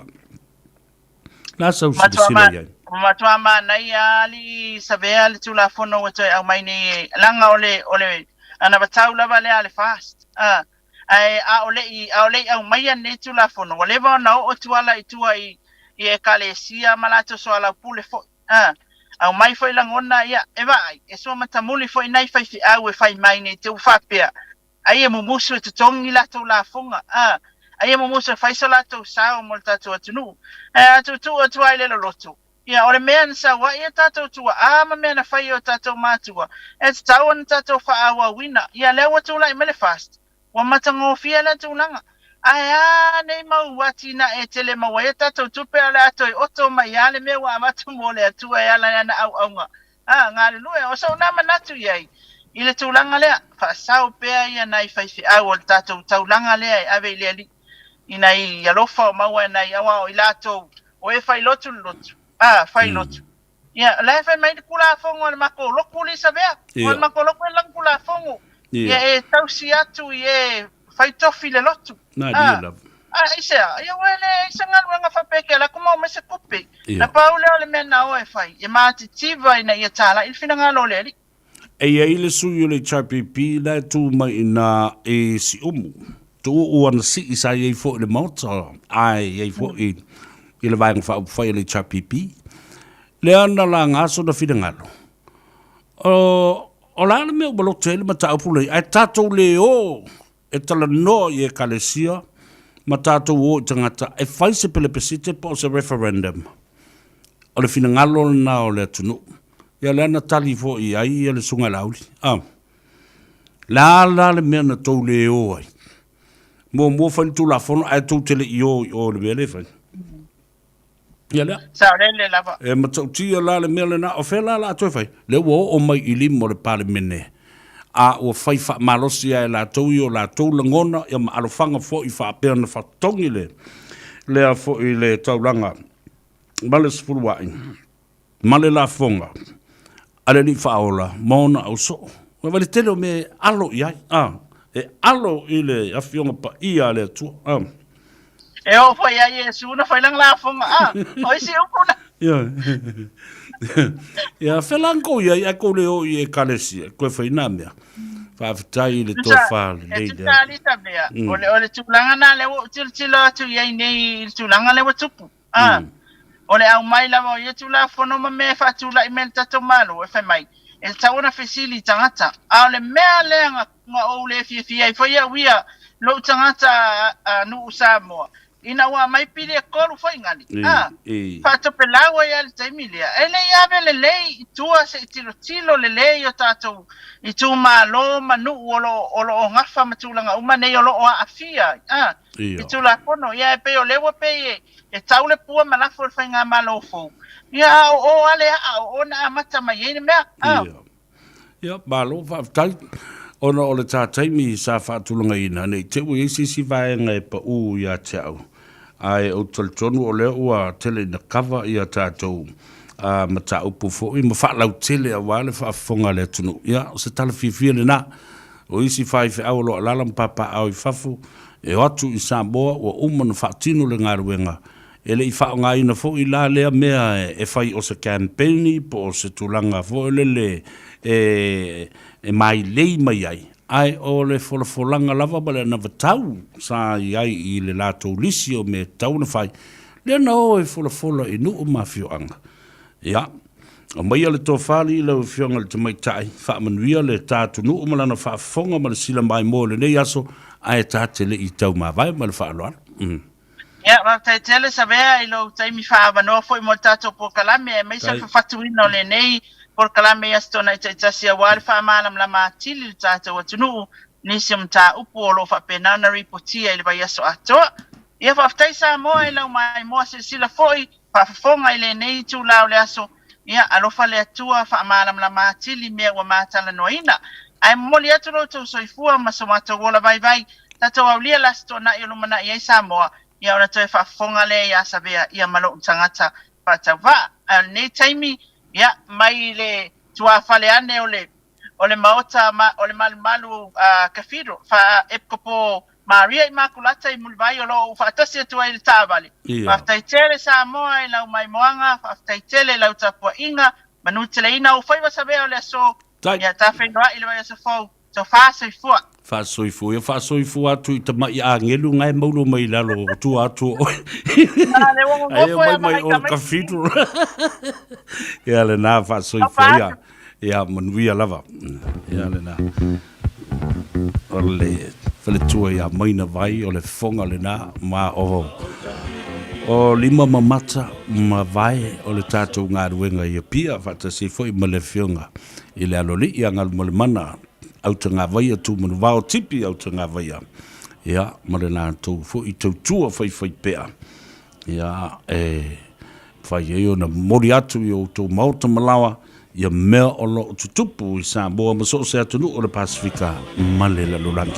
Le a sau silasila i ai? Ua matua manaia alii Savea le Tulafono ua toe aumai nei, leaga o le, o le anavatau lava lea a le FAST. A, ae a o le i, a o le i aumaia lenei Tulafono, ua leva ona oo tuala i tua i, i Ekalesia ma latou soalaupule foi. A, aumai foi lagona, ia, e vaai, e sua matamuli foi nai faifeau e fai mai nei te ua faapea, ai e mumusu e totogi latou lafoga, a, ai e mumusu e fai so latou sao mo le tatou atunuu. Ae a tuutuu atu lava i le loloto, ia, o le mea na sau ai e tatou tuaa ma mea na fai e o tatou matua, e tatau ona tatou faaauauina. Ia, lea ua tulai mai le FAST, ua matagofie lea tulaga. Ae a nei mau atinae e tele maua ai a tatou tupe, a o le a toe oto mai lava le mea ua avatu mo le Atua e ala i ana auauga. A, galulue, o sou na manatu i ai i le tulaga lea, faasao pea ia nai faifeau o le tatou taulaga lea e ave i le Alii, i nai alofa o maua e nai aua o i latou o e fai lotu le lotu, a, fai lotu. Ia, o la e fai mai le Tulafono a le matou lotu le Isabea, o le matou lotu e lana Tulafono, ia e tausi atu i e fai tofi le lotu. A, a aisea? Ia ua e leai se galuega faapea e te alu atu ma omai se tupe. Na pau lea o le mea na o e fai, e matitiva ina ia talai le finagalo o le Alii. E i ai le sui o le HRPP la e tu mai i ina i Siumu. Tuuu ana sii sa i ai foi i le Maota, ae i ai foi i le Vaega Faaupufai a le HRPP. Lea na laga sona finagalo, o, o le a le mea ua lote ai le mataupu lenei, ae tatou le o e talanoa i Ekalesia ma tatou o i tagata e fai se pelepesite po o se referendum. O le finagalo lena o le atunuu. Ia lea na tali foi i ai ia le Susuga i le Auli. Ah. Le a la le mea na tou le o ai? Muamua fai le Tulafono ae tou te le i o i o i le mea lea e fai. Ia lea. Saolele lava. E matautia la le mea lena, o fea la la toe fai? Lea ua oo mai i lima o le Palemene, a ua fai faamalosi lava e latou i o latou lagona ia ma alofaga foi faapea ona faatogi le lea foi le taulaga ma le sefuluai ma le lafoga a le Alii Faaola ma ona ausoo. Ua vaai le tele o mea e alo i ai, a, e alo i le Afioga Paia a le Atua. A. E oo foi ia Iesu na fai lana lafoga, a, o isi upu na. Ia. Ia, fea la kou i ai, ae kou le oo i Ekalesia, koe fai nā mea. Faafetai i le tofa lelei lea. E tusa alii mea, o le, o le tulaga na lea ua ou tilotilo atu i ai nei i le tulaga lea ua tupu. A, o le aumai lava o ia Tulafono ma mea e faatulai mai e le tatou Malo, e fai mai, e tatau ona fesili i tagata. A o le mea lea na, na ou le fiafia ai foi au ia, lou tagata a, nuu Samoa, ina ua aumai pili e kolu foi gali, a, faatopelau ai lava i le taimi lea. E le i ave lelei i tua se i tilotilo lelei o tatou itumalo ma nuu o lo, o lo o gafa ma tulaga uma nei o lo o aafia ai, a. I Tulafono, ia e pei o lea ua pei e, e tau le pua ma lafo i le Faigamalo fou, ia a o o a le aa, o o na amata mai ai le mea. A. Ia. Ia, malo faafetai. Ona o le tā taimi sa faatulagaina, ne i te i ua i ai se isi vaega e paū ia te au, ae ou te talitonu o lea ua tele ina kava ia tatou mataupu foi ma faalautele aua le faafofoga a le atunuu. Ia, o se tala fiafia lena. O isi faifeau o lo o alaala ma papaaao i fafo e o atu i Samoa ua uma ona faatino le galuega, e le i faaaogaina foi la lea mea e fai o se campaign po o se tulaga foi lele e mailei mai ai, ae o le folafolaga lava ma le anavatau sa i ai i le latou lisi o mea e tatau ona fai, lea na o e folafola i nuu ma afioaga. Ia, aumaia le tofa alii lau Afioga i le Tamaitai, faamanuia le ta atunuu ma lana faafofoga ma le sila maimoa i lenei aso, ae ta te le i taumavae ma le faaaloalo. Mm. Ia, faafetai tele Savea i lou taimi faaavanoa foi mo le tatou polokalame aemaise le fafatuina o lenei polokalame i Aso Toonai taitasi aua le faamalamalama atili i le tatou atunuu nisi o mataupu o lo o faapena ona ripotia i le vaiaso atoa. Ia, faafetai Samoa i lau maimoa silasila foi Faafofoga i lenei itula o le aso. Ia, alofa le Atua, faamalamalama atili mea ua ma talanoaina. Ae momoli atu lo outou soifua ma so matou ola vaivai, tatou aulia le Aso Toonai o lumanai ai Samoa, ia ona toe faafofoga lea ia Savea ia ma lou tagata faatauvaa. Ae o lenei taimi, ia, mai le tuafale ane o le o le Maota ma o le Malumalu Cathedral, Faa-Epikopo Maria Imakulata i Mulivai o lo o ou faatasi atu ai i le taavale. Faafetai tele Samoa i lau maimoaga, faafetai tele i lau tapuaiga, manuteleina ou faiva savea o le aso, ia ta feiloai i le vaiaso fou, tofa soifua. Faasoifua, ia faasoifua atu i tama'i agelu nga e maulu mai i lalo o tua atu o oe. Ai e omai mai o le cathedral. Ia lena faasoifua ia. Ia manuia lava. Ia lena. O le faletua ia Maina Vai o le fofoga lena ma o o lima ma mata ma vae o le tatou galuega i Apia faatasi ai foi ma le Afioga i le Aloalii a Galumalemana Autagavaia Tumanuvao Tipi Autagavaia ia ma le latou foi tautua faifaipea ia e mafai ai ona momoli atu i o outou maota ma laoa ia mea o lo o tutupu i Samoa ma so o se atunuu o le Pasefika ma le lalolagi.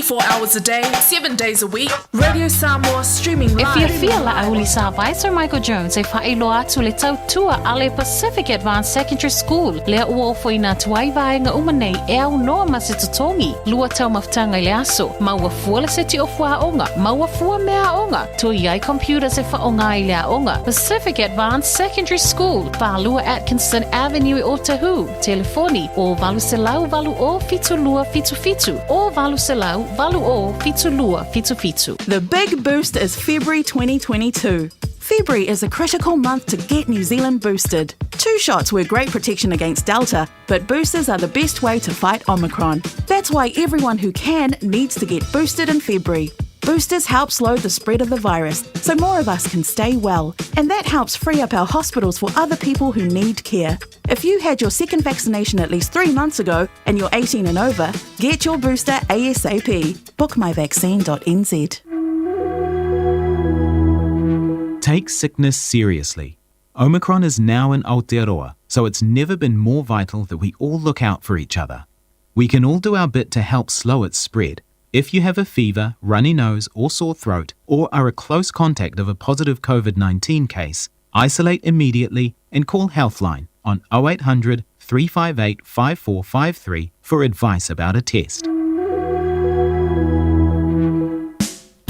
24 hours a day, 7 days a week, Radio Samoa streaming E live. fiafia la Auli Sa Sir Michael Jones e faailoa atu le tautua a le Pacific Advanced Secondary School lea ua ofoina atu ai vaega uma nei e aunoa ma se totogi, lua taumafataga i le aso, maua fua le seti o fuaaoga, maua fua meaaoga, Tui ai computers e faaaoga i le aoga, Pacific Advanced Secondary School, 42 Atkinson Avenue i Otahuhu, telefoni, 0 800 80 72 77, 0 800 80 72 77. The big boost is February 2022. February is a critical month to get New Zealand boosted. Two shots were great protection against Delta, but boosters are the best way to fight Omicron. That's why everyone who can needs to get boosted in February. Boosters help slow the spread of the virus so more of us can stay well, and that helps free up our hospitals for other people who need care. If you had your second vaccination at least three months ago and you're 18 and over, get your booster ASAP. Bookmyvaccine.nz. Take sickness seriously. Omicron is now in Aotearoa, so it's never been more vital that we all look out for each other. We can all do our bit to help slow its spread. If you have a fever, runny nose, or sore throat, or are a close contact of a positive COVID 19 case, isolate immediately and call Healthline on 0800 358 5453 for advice about a test.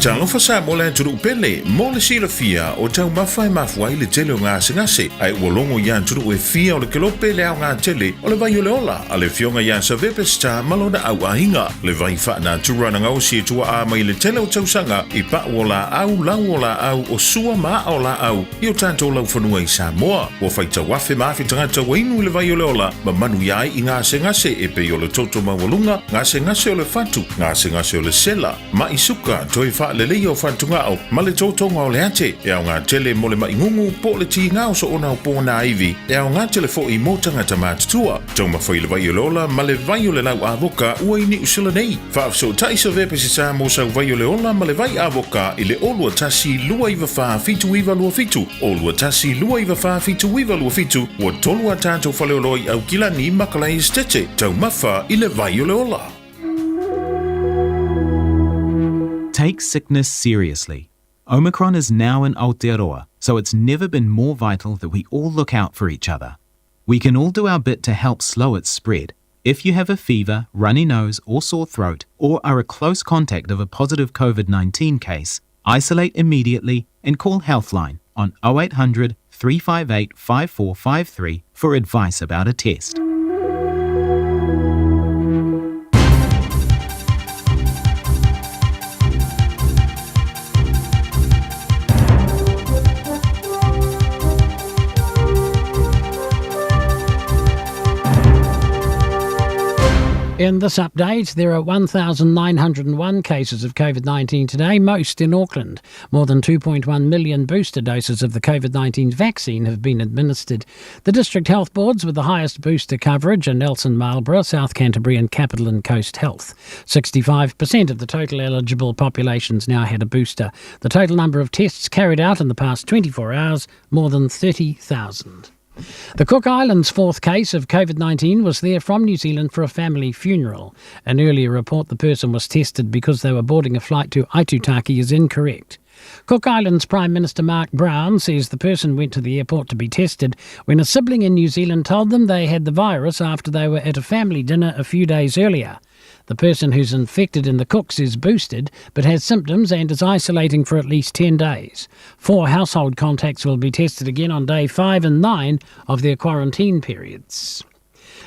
Talofa Samoa le atunuu pele, mo le silafia o taumafa e mafua ai le tele o gasegase, ae ua logo i atunuu e fia o le kelope le aoga tele o le vai o le ola a le Afioga ia Savepe Star ma lona au aiga. Le vai faanatura na gaosi e tuaa mai le tele o tausaga i pau o laau, lau o laau, o sua ma aa o laau i o tatou laufanua i Samoa. Ua faitau afe ma afe tagata ua inu i le vai o le ola ma manuia ai i gasegase e pei o le toto maualuga, gasegase o le fatu, gasegase o le sela, Ma'i suka, toe faaleleia o fatugao, ma le totoga o le ate, e aoga tele mo le ma'i gugu po o le tigā o soona o pōnāivi, e aoga tele fo'i mo tagata matutua. Taumafa i le vai o le ola ma le vai o le lau avoka ua i Niu Sila nei. Faafesootai Savea Peseta mo sau vai o le ola ma le vai avoka i le 0 21 294 7927, 0 21 294 7927, ua tolu a tatou faleoloa i Aukilani ma Kalaesetete. Taumafa i le vai o le ola. Take sickness seriously. Omicron is now in Aotearoa, so it's never been more vital that we all look out for each other. We can all do our bit to help slow its spread. If you have a fever, runny nose, or sore throat, or are a close contact of a positive COVID 19 case, isolate immediately and call Healthline on 0800 358 5453 for advice about a test. In this update, there are 1,901 cases of COVID 19 today, most in Auckland. More than 2.1 million booster doses of the COVID 19 vaccine have been administered. The district health boards with the highest booster coverage are Nelson Marlborough, South Canterbury, and Capital and Coast Health. 65% of the total eligible populations now had a booster. The total number of tests carried out in the past 24 hours, more than 30,000. The Cook Islands' fourth case of COVID 19 was there from New Zealand for a family funeral. An earlier report the person was tested because they were boarding a flight to Aitutaki is incorrect. Cook Islands Prime Minister Mark Brown says the person went to the airport to be tested when a sibling in New Zealand told them they had the virus after they were at a family dinner a few days earlier. The person who's infected in the Cooks is boosted but has symptoms and is isolating for at least 10 days. Four household contacts will be tested again on day 5 and 9 of their quarantine periods.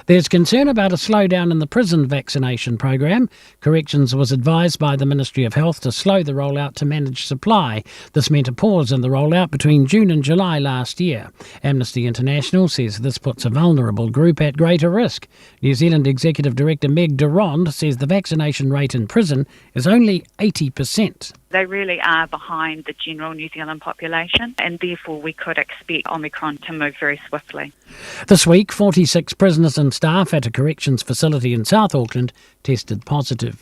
There's concern about a slowdown in the prison vaccination program. Corrections was advised by the Ministry of Health to slow the rollout to manage supply. This meant a pause in the rollout between June and July last year. Amnesty International says this puts a vulnerable group at greater risk. New Zealand Executive Director Meg Durand says the vaccination rate in prison is only 80%. They really are behind the general New Zealand population, and therefore we could expect Omicron to move very swiftly. This week, 46 prisoners and staff at a corrections facility in South Auckland tested positive.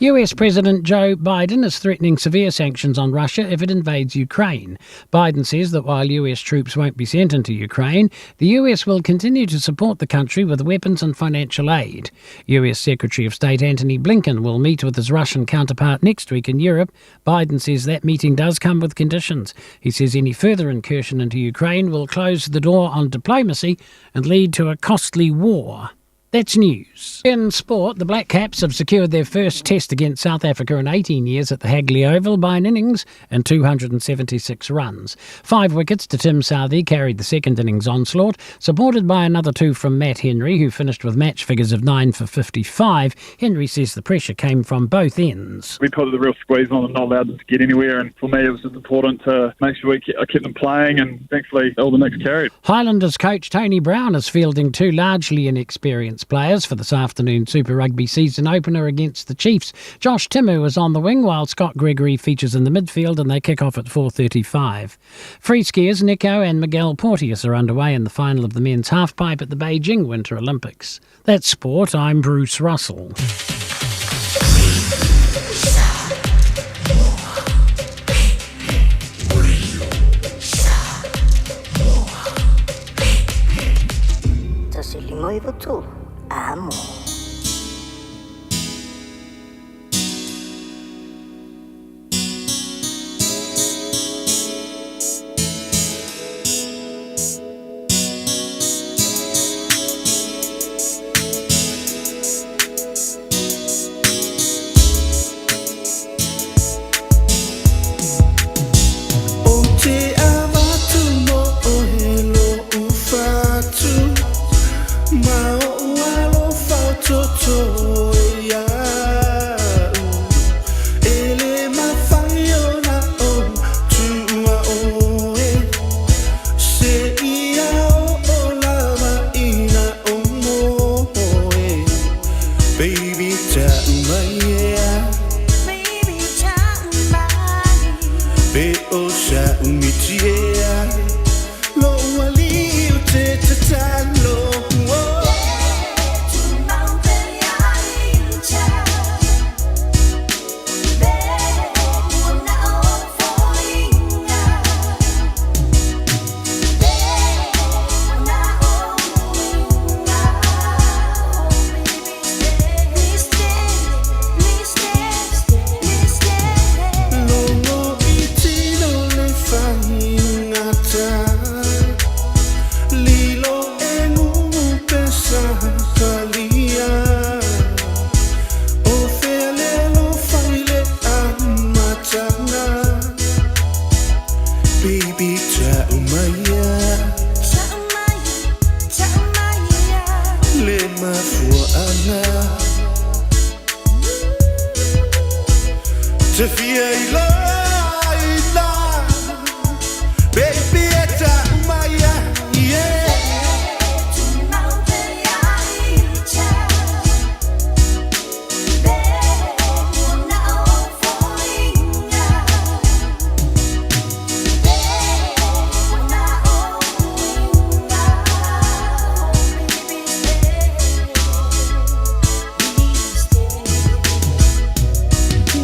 US President Joe Biden is threatening severe sanctions on Russia if it invades Ukraine. Biden says that while US troops won't be sent into Ukraine, the US will continue to support the country with weapons and financial aid. US Secretary of State Antony Blinken will meet with his Russian counterpart next week in Europe. Biden says that meeting does come with conditions. He says any further incursion into Ukraine will close the door on diplomacy and lead to a costly war. That's news. In sport, the Black Caps have secured their first test against South Africa in 18 years at the Hagley Oval by an innings and 276 runs. Five wickets to Tim Southee carried the second innings onslaught, supported by another two from Matt Henry, who finished with match figures of 9 for 55. Henry says the pressure came from both ends. We put the real squeeze on them, not allowed them to get anywhere, and for me it was just important to make sure we I kept them playing, and thankfully all the nicks carried. Highlanders coach Tony Brown is fielding two largely inexperienced players for this afternoon Super Rugby season opener against the Chiefs. Josh Timu is on the wing while Scott Gregory features in the midfield and they kick off at 4.35. Free skiers Nico and Miguel Porteous are underway in the final of the men's halfpipe at the Beijing Winter Olympics. That's sport. I'm Bruce Russell. Amo. Lou alofa o totoe iaʻu, E le mafai ona ou tuua ʻoe, Seia oo lava ina ou moe. Baby ta'u mai ea. Baby ta'u mai. Pe o sa'u miti ea. Lou alii ou te tatalo. Logo i tino le faigata, Lilo e gugu pe sakalia. O fea le alofa i le amataga? Baby ta'u mai ia. Ta'u mai, ta'u mai ia. Le mafuaaga Te fia iloaina. Baby e ta'u mai ia, yeah.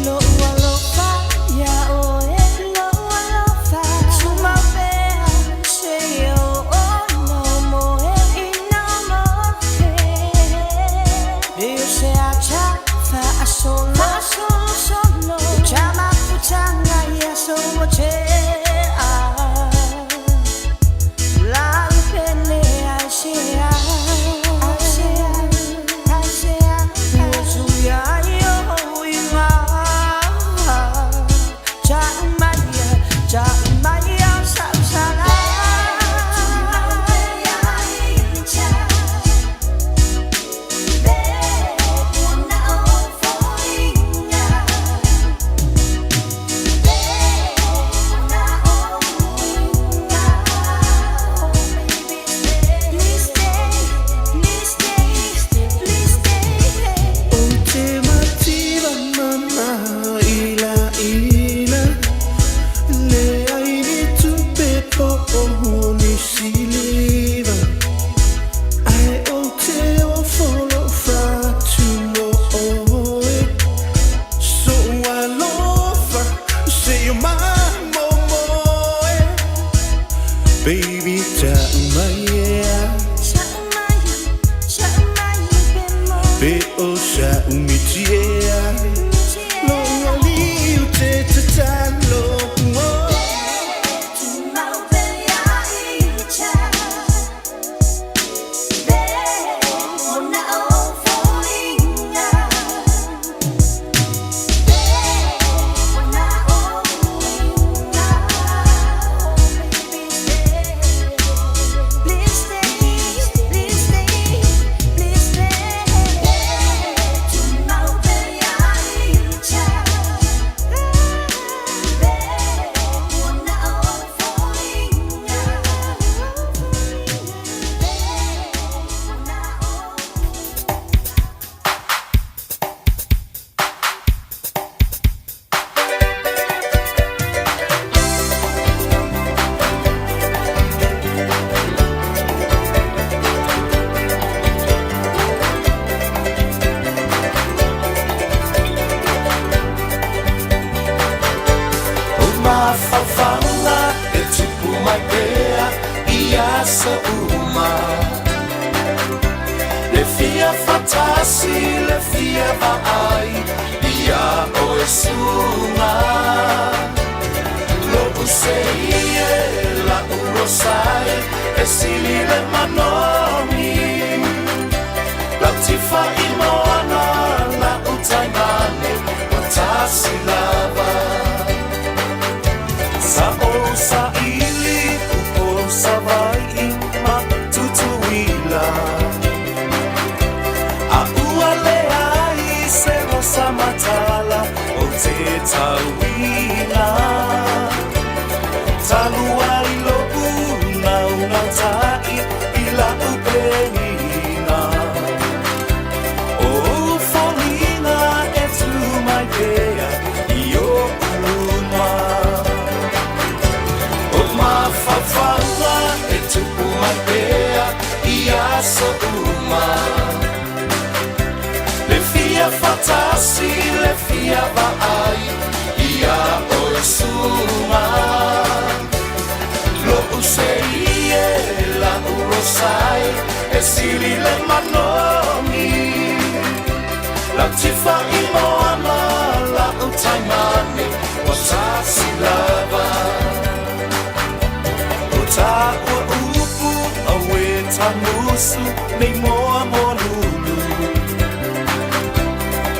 Lo'u alofa iā ʻoe, lo'u alofa, Tumau pea seia oo ina ou moe, ina ou moe. E o se ata faasolo, faasolosolo, Ta mafutaga i aso ua tea. Lau pele ai sea, ai sea, ai sea. Ua suia ai ou iga. Ta'u mai ia, ta'u mai ia o sa'u sala. Ou te mativa ma maila'ila, Leai ni tupe po o ni siliva, Ae ou te ofo lou fatu mo oe. So'u alofa seia mamomoe. Baby ta'u mai ea. Ta'u mai, ta'u mai pe mo. Pe o sa'u miti ea. Lou alii ou te tatalo. Tumau pea i Be ona o foliga. Be ona o uiga. Please stay, please stay, please stay. Tumau pea i Be ona o foliga. Be ona o. O mafaufauga e tupu mai pea i aso uma, Le fia faatasi, le fia vaai iā oe suaga. Lo'u sei e, la'u rosai, e sili le manogi. Lau tifa'i moana, la'u tainane, ua tasi lava. Sa ou saili Upolu, Savai'i ma Tutuila. fia vaai ia oe suga. Lo'u sei e la'u rosai e sili le manogi. Lau tifa i moana la'u taimane ua tasi lava. O tāua upu aue tamusu nei moa moa lulu.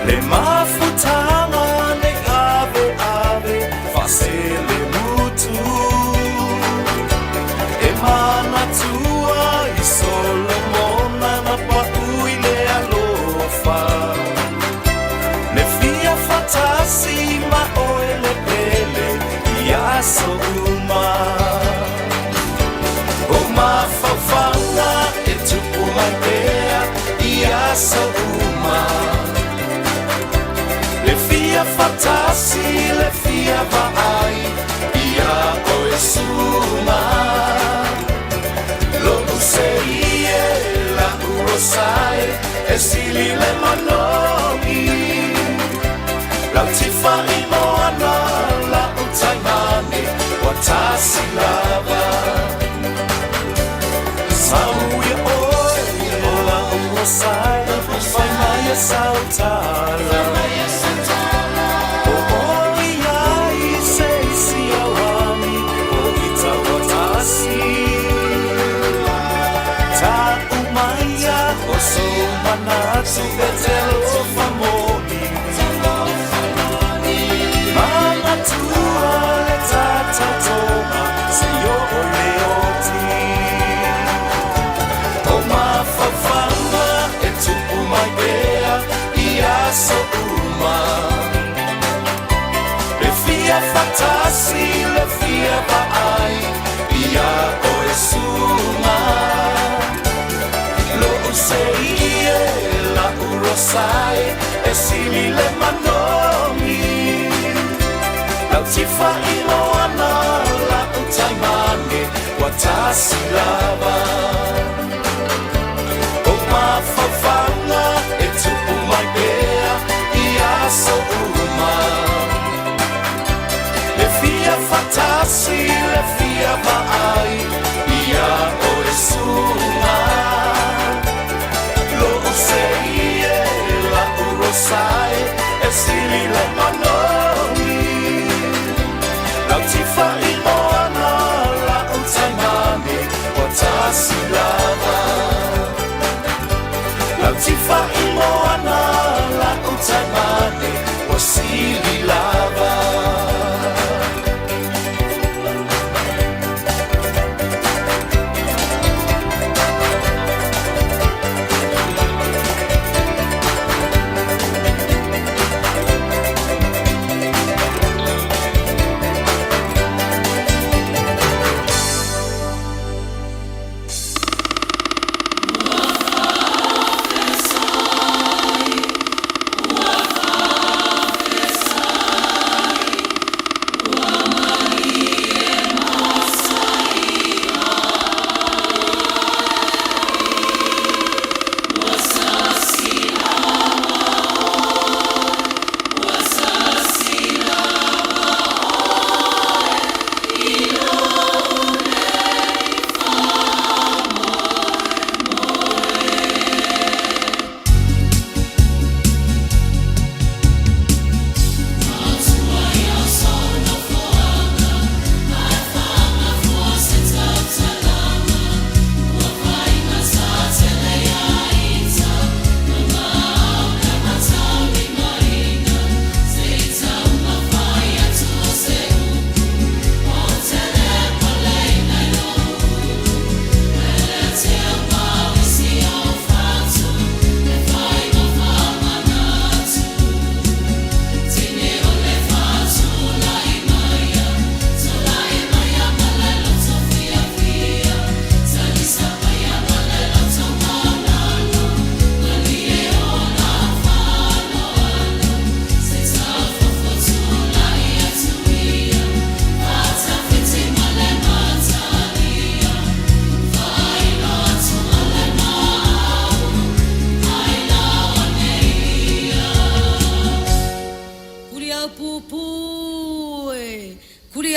Le mafutanga nei ave ave faasele mutu. E manatua i Solomona na paʻu i le alofa. Le fia fatasi ma oe le pele i aso uma. O mafaufauga e tupu mai pea i aso uma. Le fia fatasi le fia vaai ia oe suga. Lo'u sei e la'u rosai e sili le manogi. Lau tifa i moana la'u taimane ua tasi lava. Sau ia oe o la'u rosai fai mai e sautala. O oi ai se isi auani o ita ua tasi. Ta'u maia o sou manatu e te alofa moni. Manatua le tatautoga seia oo i le oti. O mafaufauga e tupu mai pea i aso uma. Le fia fatasi le fia vaai ia oe suga. Lo'u sei e la'u rosai e sili le manogi. Lau tifa i moana la'u taimane ua tasi lava. O mafaufauga e tupu mai pea i aso uma. Le fia fatasi le fia vaai ia oe suga. Lo'u sei e la'u rosai e sili le manogi. Lau tifa i moana la'u taimane ua tasi lava. Lau tifa i moana la'u taimane ua sili lava.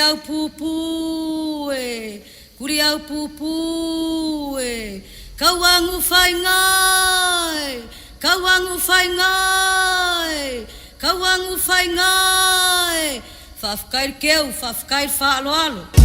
au pupū e, kuri au pupū e, kauagu faiga e, kauagu faiga e, kauagu faiga e, faafetai le keu, faafetai le faaaloalo.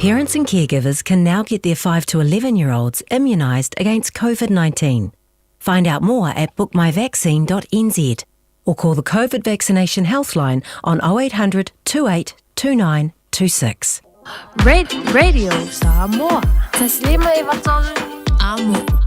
Parents and caregivers can now get their 5 to 11 year olds immunised against COVID 19. Find out more at bookmyvaccine.nz or call the COVID Vaccination Healthline on 0800 28 2926. Red Radio Samoa. Taslima e Amo.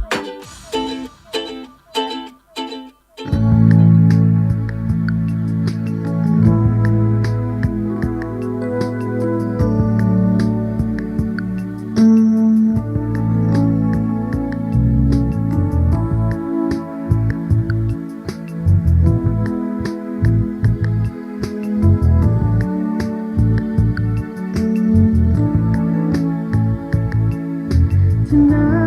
Tonight.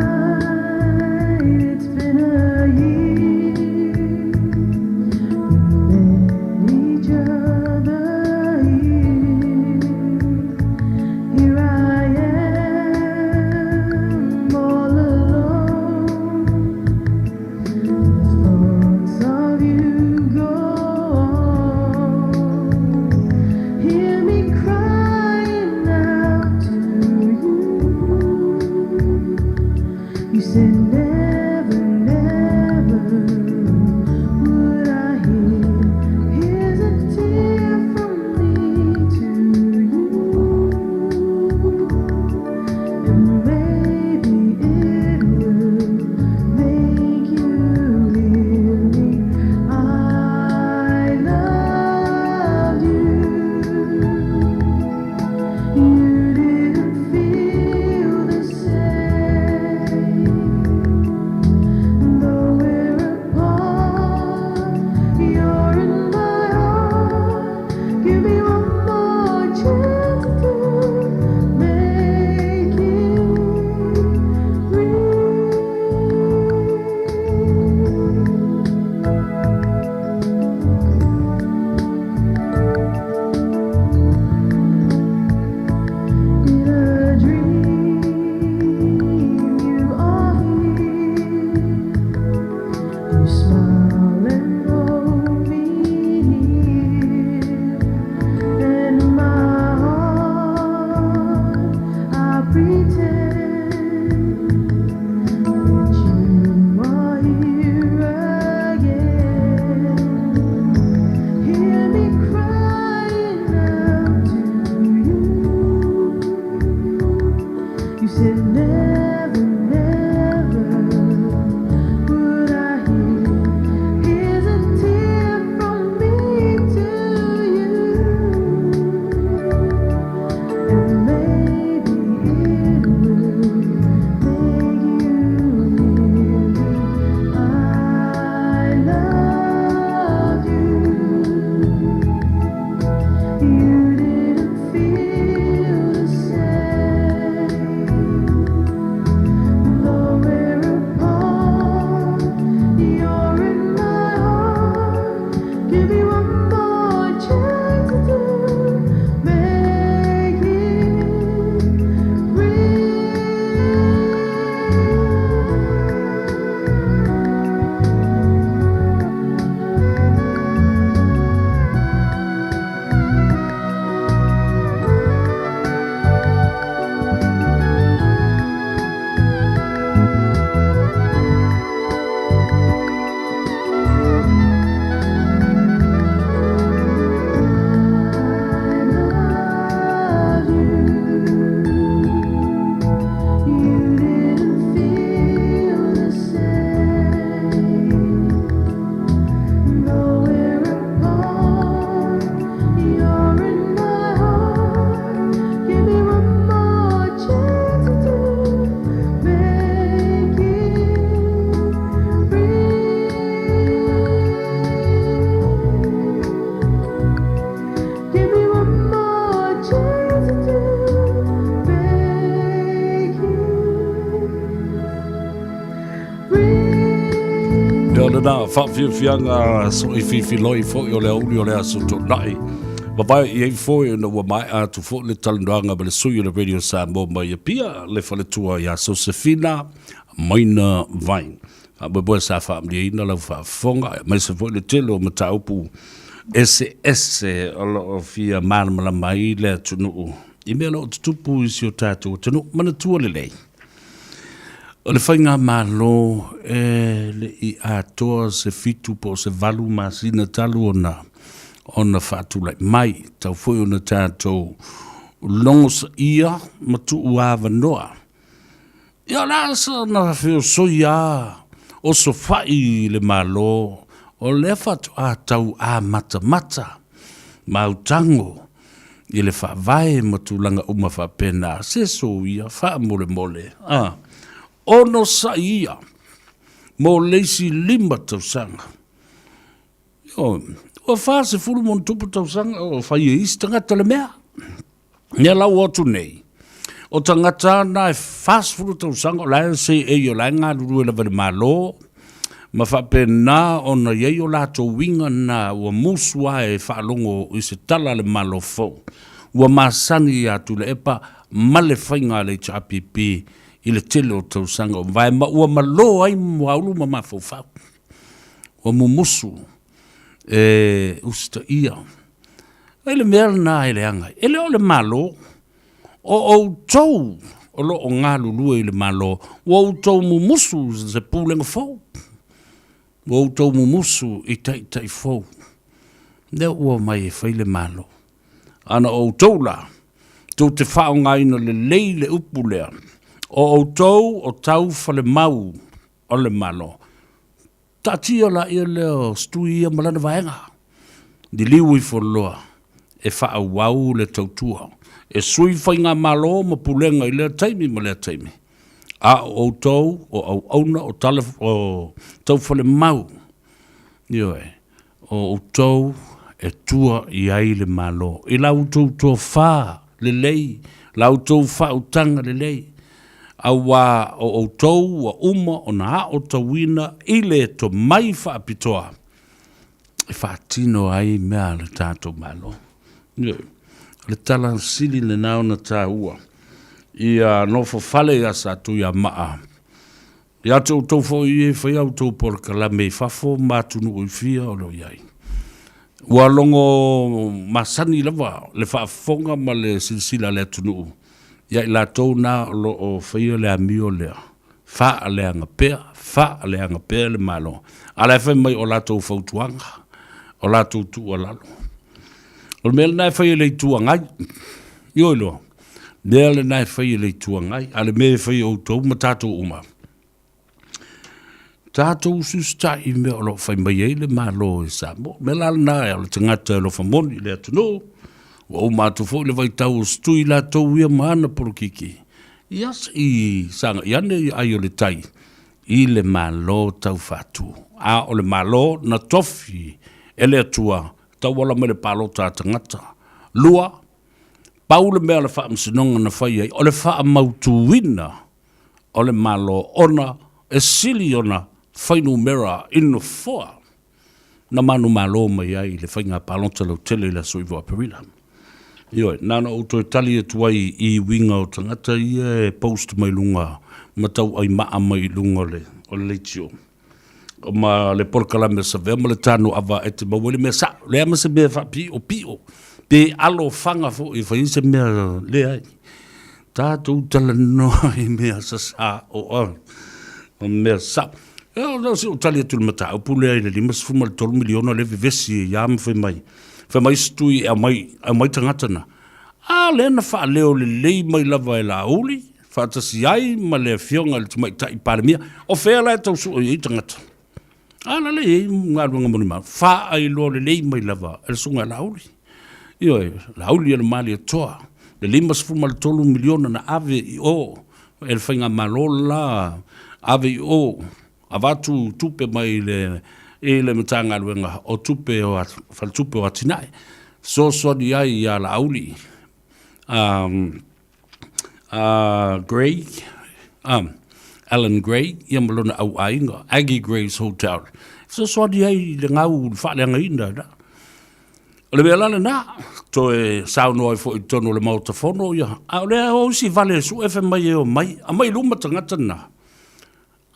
lena faafiafiaga soifiifiloi foi o le aoauli o le Aso Toonai. Vavae i ai foi ona ua maea atu foi le talanoaga ma le sui o le Radio Samoa mai Apia, le faletua ia Sosefina Maina Vine. Faamoemoe sa faamalieina lau faafofoga aemaise foi le tele o mataupu eseese o lo o fia malamalama ai le atunuu i mea o lo o tutupu i si o tatou atunuu. Manatua lelei, o le faigamalo e le i atoa se 7 po o se 8 masina talu ona faatulai mai, tau foi ona tatou logosaia ma tuuavanoa. Ia o le a sana feosoi a osofai i le Malo o lea faatoa tau amatamata ma autago i le faavae ma tulaga uma faapena, se soia faamolemole a onosai ia mo le isi 5 tausaga. Ioe, ua 40 ma ona tupu tausaga o fai e isi tagata le mea. Ia lau atu nei, o tagata na e 40 tausaga o la e CA o la e galulue lava i le Malo, ma faapena ona i ai o latou uiga na ua musu lava e faalogo i se tala a le Malo fou. Ua masani ia Tuilaepa ma le faiga a le HRPP i le tele o tausaga ua mavae ma ua malo ai muaulu ma mafaufau. Ua mumusu e usitaia. I le mea lena e leaga ai, e le o le Malo, o outou o lo o galulue i le Malo, ua outou mumusu i se pulega fou, ua outou mumusu i taitai fou, lea ua omai e fai le Malo. A na o outou la, tou te faaaogaina lelei le upu lea, o outou o taufalemau o le Malo. Taatia laia lea o Stui ia ma lana vaega, liliu ifo loa e faaauau le tautua, e sui faigamalo ma pulega i lea taimi ma lea taimi. A o outou o auauna o tala o taufalemau, ioe, o outou e tua i ai le Malo, i la outou tofa lelei, la outou faautaga lelei, auā o outou ua uma ona aotauina i le tomai faapitoa e faatino ai mea a le tatou Malo. Ioe, o le tala sili lena ona taua, ia nofofale ia Satuiamaa Ia te outou foi e fai a outou polokalame i fafo ma atunuu i fia o lo o i ai. Ua logo masani lava le faafofoga ma le silasila a le atunuu ia i latou na o lo o faia le amio lea, faaleaga pea, faaleaga pea le Malo. A o la e fai mai o latou fautuaga, o latou tuualalo. O le mea lena e fai e le Itu Agai. Ioe loa. Mea lena e fai e le Itu Agai, a o le mea e fai e outou ma tatou uma, tatou usiusitai i mea o lo o fai mai ai le Malo i Samoa. O le mea la lena o le tagata e alofa moni i le atunuu, ua uma atu foi le vaitau o Stui latou ia ma ana polokiki, ia se i sagai ane ia ai o le tai i le Malo taufaatu. A o le Malo na tofi e le Atua tauala mai le palota a tagata. Lua, Pau le mea a le Faamasinoga na fai ai, o le faamautuina o le Malo ona e sili ona fuainumera i nofoa na manumalo mai ai i le faiga palota lautele i le aso 9 o Aperila. Ioe, na ona ou toe tali atu ai i uiga o tagata ia e post mai luga ma tauai maa mai i luga o le leitio. ma le polokalame o Savea ma le tanu ava e te maua ai le mea sao. Leai ma se mea faapiopio pe alofaga foi e fai ai se mea leai. Tatou talanoa i mea sasao o mea sao. E o lea se i ou tali atu i le mataupu lea i le $53 miliona lea e vevesi ai lava ma fai mai, fai mai isi tui e aumai, aumai tagata na. A lea na faaleo lelei mai lava e Laauli faatasi ai ma le Afioga i le Tamaitai Palemia. O fea la e tau sue i ai tagata? A la le i ai galuega molimau, faailoa lelei mai lava e le Susuga ia Laauli. Ioe, Laauli o le Malietoa, le $53 miliona na ave i o e le Faigamalo le la, ave i o, avatu tupe mai le i le Matagaluega o Tupe o Faletupe o Atinae, fesoasoani ai ia Laauli. Gray, Alan Gray, ia ma lona auaiga, Aggie Gray's Hotel. Fesoasoani ai i le gau i le faaleagaina lena. O le mea la lena, toe saunoa ai foi i totonu o le Maota Fono, ia, a o lea o isi vale e sue fai mai e omai, aumai i luma tagata na.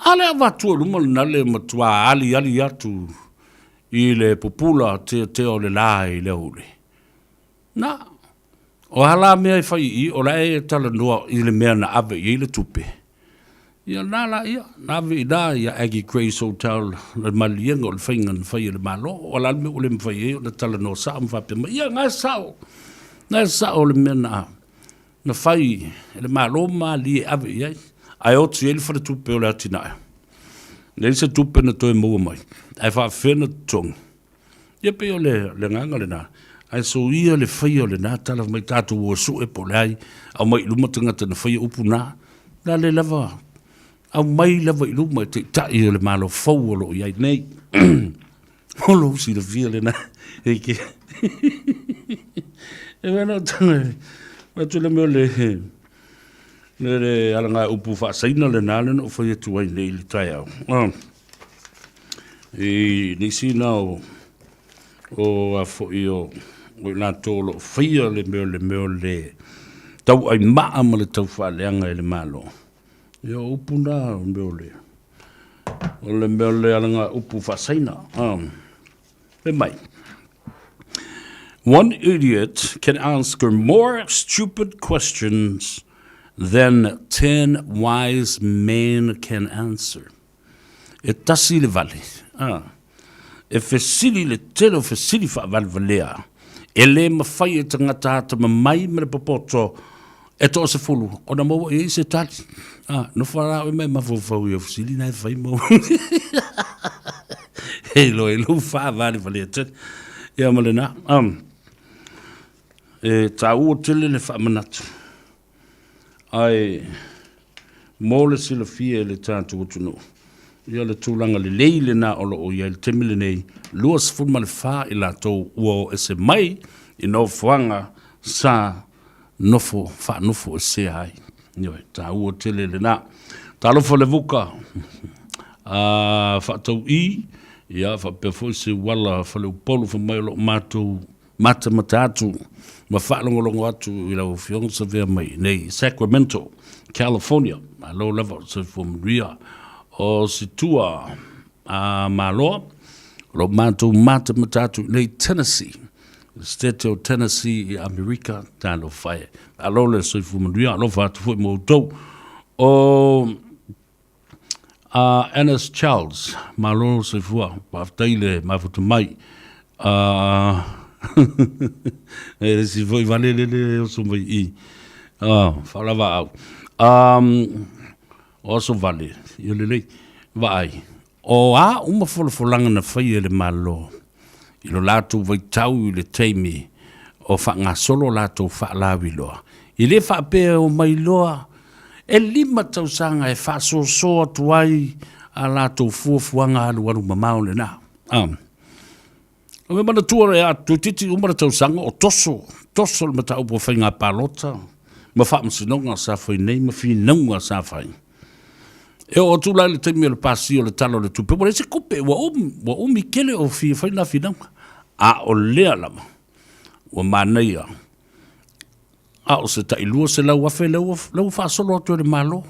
A lea avatu i luma lena le matua aliali atu i le pupula teatea o le la i le aoauli. Na, o a la mea e fai i i, o la e talanoa i le mea na ave i ai le tupe. Ia na la ia, na ave i ina ia Aggie Grace Hotel le maliega o le faiga na fai e le Malo. O le a le mea ua le mafai ai ona talanoa sao ma faapea mai, ia na e sao, na e sao le mea na, na fai e le Malo malie e ave i ai, ae oti ai le faletupe o le atinae. Leai se tupe na toe maua mai, ae faapefea ona totogi. Ia pei o le agaga lena, ae soia le faia o lena tala mai tatou o e sue po o le ai, aumai i luma tagata na faia upu na, na le lava, aumai lava i luma e taitai o le Malo fou o lo o i ai nei. O lou silafia lena, e ke. E mea na tanga, atu le mea o le, le le alaga upu faasaina lena lena o fai atu ai nei i le taeao. Oh. I nisi na o o a foi o o i latou o lo o faia le mea le mea o le tauaimaa ma le taufaaleaga i le Malo. Ia o upu na o mea o le o le mea o le alaga upu faasaina. Fai mai, One idiot can ask more stupid questions than ten wise men can answer. E tasi le vale, a, e fesili le tele o fesili faavalevalea, e le mafai e tagata atamamai ma le popoto e toasefulu ona maua i ai se tali. A, nofo la oe ma e mafaufau i au fesili na e fai ma e iloa i lou faavalevalea tele. Ia ma lena, um, e taua tele le faamanatu. Ae mo le silafia e le tatou atunuu, ia le tulaga lelei lena o lo o i ai i le taimi lenei, 24 i latou ua o ese mai i nofoaga sa nofo faanofoesea ai. Ioe, taua tele lena. Talofa Levuka, faatau'i, ia faapea foi Seuala Faleupolu fai mai o lo o matou matamata atu ma faalogologo atu i lau Afioga Savea mai nei Sacramento, California. Malo lava o le soifua manuia o Situa a Maloa. O lo o matou matamata atu i nei Tennessee, le state o Tennessee i Amerika. Talofa e. Malo le soifua manuia, alofa atu foi mo outou. O A Ernest Charles, malo le soifua, faafetai le mafuta mai. A e le isi foi vale le le oso mai i. A faalava au. Um, o aso vale, ia lelei, vaai. O a uma folafolaga na faia e le Malo i lo latou vaitau i le taimi o faagasolo latou faalauiloa, e le faapea e omai loa e lima tausaga e faasoasoa atu ai a latou fuafuaga alualu mamao lena. A. O me manatua le a toeitiiti uma le tausaga o toso, toso le mataupu o faiga palota ma faamasinoga sa fai nei ma finauga sa fai. E oo atu la i le taimi o le pasia o le Tala o le Tupe, ua leai se tupe, ua umi, ua umi tele o fia fai nā finauga. A o lea lava, ua manaia, a o se tai 200,000 lea ua, lea ua faasolo atu e le Malo,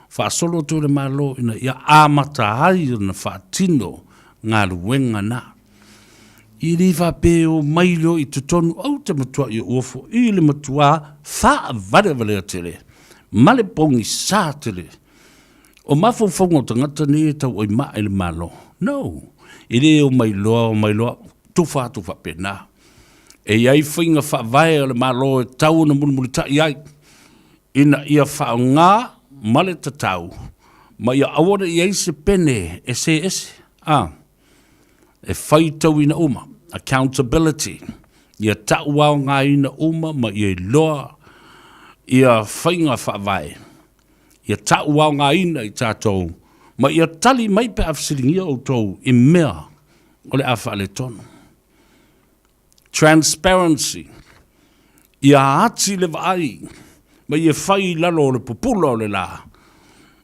faasolo atu e le Malo ina ia amata ai ona faatino galuega na. I le faapea e omai loa i totonu, ou te matuai uofo i le matua faavalevalea tele ma le pogisa tele o mafaufauga o tagata nei e tauaimaa i le Malo. No, e le omai loa, omai loa, tufa atu faapena. E i ai faiga faavae a le Malo e tatau ona mulimulitai ai ina ia faaaoga ma le tatau ma ia aua ne i i ai se pene e se ese, a e faitauina uma, accountability, ia tauaogaina uma ma ia iloa ia faiga faavae, ia tauaogaina i tatou ma ia tali mai pe a fesiligia outou i mea o le a faaletonu. Transparency, ia ati le vaai ma ia fai i lalo o le pupula o le la.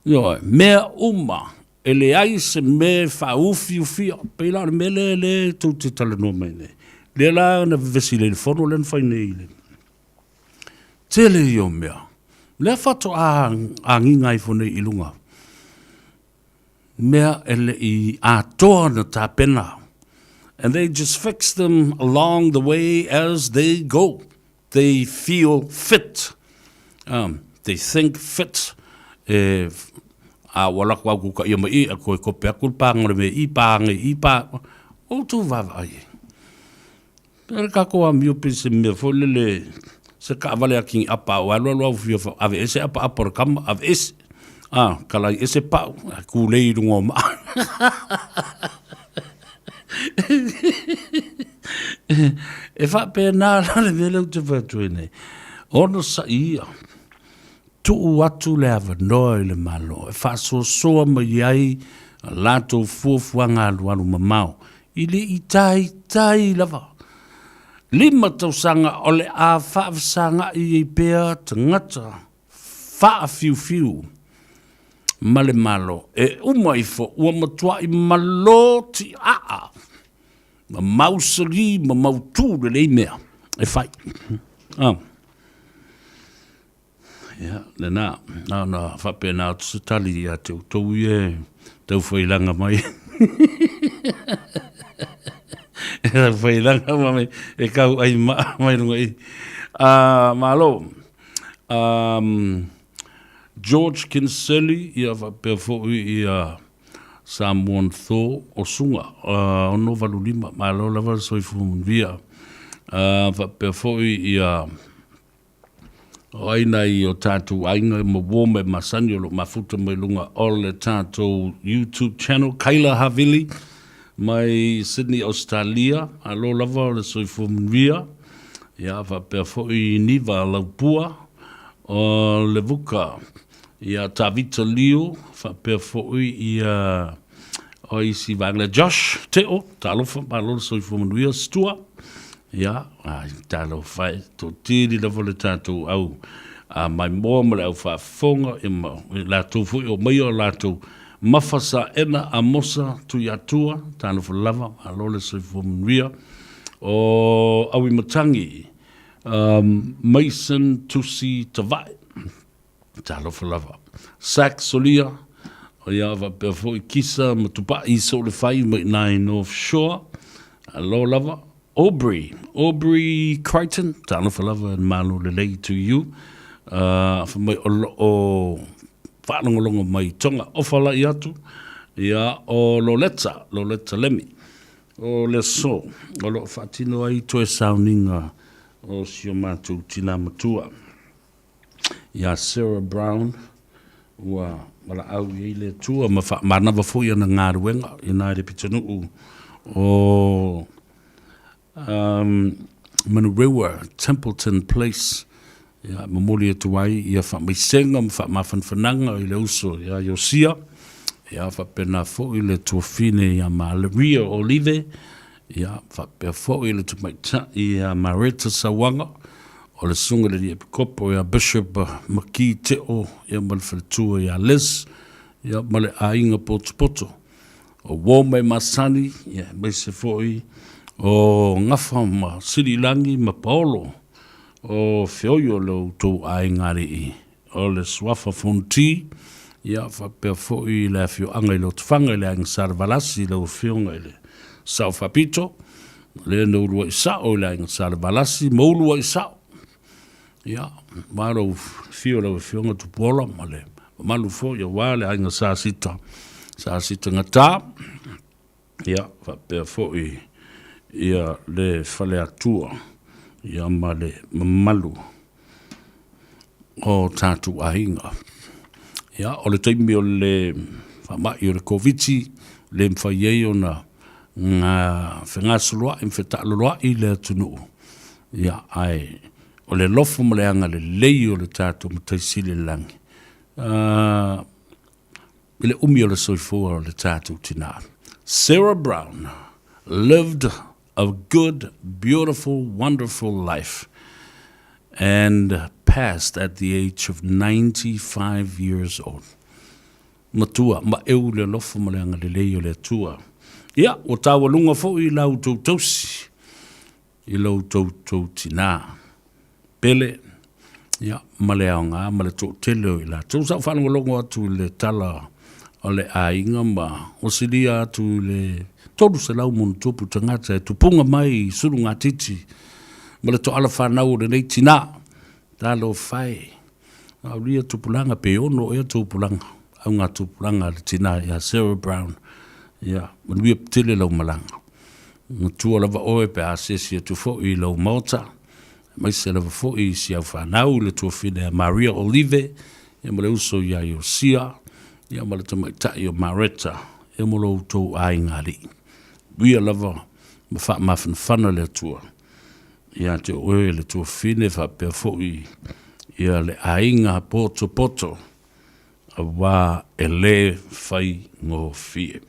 Ioe, mea uma. E leai se mea e faaufiufia, pei la o le mea lea lea tou te talanoa mai nei. Lea la na vevesi i le fono lea na fai nei i le tele ia o mea. Lea faatoa agiga ifo nei i luga mea e le i atoa na tapena. And they just fix them along the way as they go. They feel fit. Um, they think fit. E, a ua lako au kuka ia mai i, a koe kope aku le pānga o le mea i, pānga i, pā. O tū vaavaai e. Pea le kākou amio pe se mea foi lele, se kaavale a kingi apa o alu alu au fia fa, ave ese apa apa o le kama, ave ese. A, kalai ese pau, a kūlei i lunga o maa. E faapena la le mea lea ou te fai atu ai nei. Onosai ia, tuu atu le avanoa i le Malo e faasoasoa mai ai a latou fuafuaga alualu mamao i le itaitai lava. 5 tausaga o le a faafesaga'i ai pea tagata faafiufiu ma le Malo e uma ifo ua matua'i malo tiaa ma mausali ma mautū lelei mea e fai. Ah. Ia, lena, na ona faapena atu se tali ia te outou ia e taufailaga mai. E taufailaga mai e kau ai maa mai lunga i. Ah, malo. Um, George Kinsella, ia faapea foi ia Samoan Thor o Sunga, uh, 685, malo lava le soifua manuia. Uh, faapea foi ia o ai nai o tātou aiga ma uō me masani o lo mafuta mai lunga o le tātou YouTube channel, Kaila Havili mai Sydney, Australia, alo lava o le soifua manuia. Ia, faapea foi Niva Laupua o Levuka, ia Tavita Liu, faapea foi ia o isi vaega lea, Josh Teo, talofa, malo le soifua manuia, Stua, ia, ai, talofa e, toatele lava le tatou au a maimoa ma le au faafofoga, ia ma latou foi o maia o latou Mafa Saena Amosa Tuiatua, talofa lava, malo le soifua manuia. O Auimatangi, um, Mason Tusi Tavae, talofa lava. Sack Solia, o ia faapea foi Kisa ma Tupai Soulefai mai i North Shore, alo lava. Aubrey, Aubrey Crichton, talofa lava and malo lelei to you. Fa mai o loo faalogologo mai Tonga. Ofa lai atu, ia o Loleta, Loleta Lemi. O le aso, o loo faatino ai toe sauniga o si o matou tina matua. Ia Sarah Brown, ua valaau i ai le Atua ma faamanava foi ana galuega i na i le pitonuu o um, Manurewa, Templeton Place, ia, momoli atu ai ia faamaisega ma faamafanafanaga i le uso ia Iosia, ia faapena foi le tuafine ia Maria Olive, ia faapea foi le tamaitai ia Mareta Sauaga, o le susuga i le alii epikopo ia Bishop Maki Teo ia ma le faletua ia Liz ia ma le aiga potopoto o uo mai masani ia aemaise foi o Gafa ma Sililangi ma Paolo o Feoio lo outou aiga alii o le Suafa Fonti ia faapea foi le afioaga i Lotofaga i le aiga Salevalasi lau afioga i le Sao Faapito lea na uluai sao i le aiga Salevalasi ma uluai sao ia ma lou afio lau afioga Tupuola ma le mamalu foi aua le aiga Sa Sita Sa Sita Gata ia faapea foi ia le Faleatua ia ma le mamalu o tatou aiga. Ia, o le taimi o le faamai o le Koviti, le mafai ai ona nga fegasoloai ma fetaaloloai le atunuu. Ia, ae o le alofa ma le agalelei o le tatou Matai Sili i le lagi, i le umi o le soifua o le tatou tinā. Sarah Brown lived a good, beautiful, wonderful life and passed at the age of 95 years old. Matua, maeu le alofa ma le agalelei o le Atua. Ia, ua taualuga foi la outou tausi i lo outou tou tinā pele, ia, ma le aoga ma le toatele o i latou. Sa ou faalogologo atu i le tala o le aiga ma osilia atu i le 300 monotupu tagata e tupuga mai i sulugatiti ma le toala fanau o lenei tinā. Talofa e! Aulia tupulaga pe ono ea tupulaga, au ngā tupulaga a le tinā ia Sarah Brown. Ia, manuia tele lau malaga. Matua lava oe pe a asiasi atu foi i lau maota, aemaise lava foi i si au fanau i le tuafine a Maria Olive, ia ma le uso ia Iosia, ia ma le tamaitai o Mareta, ia ma lo outou aiga alii. Manuia lava ma faamafanafana le Atua. Ia te oe le tuafine faapea foi ia le aiga potopoto, auā e lē faigofie.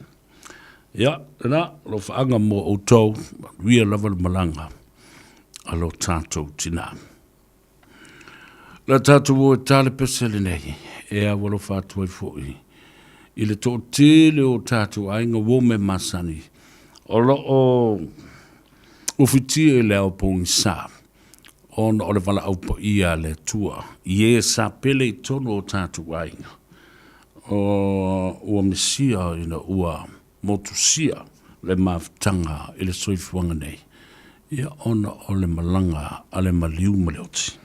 Ia, lena, alofaaga mo outou, manuia lava le malaga a lo tatou tinā. Le tatou o e tā le pese lenei, e au alofa atu ai foi i le toatele o tatou aiga ua me masani, o lo o ufitia i le ao pogisa, ona o le valaau paia a le Atua, i e sa pele i totonu o tatou aiga, o ua misia ina ua motusia le mafutaga i le soifuaga nei, ia ona o le malaga a le maliu ma le oti.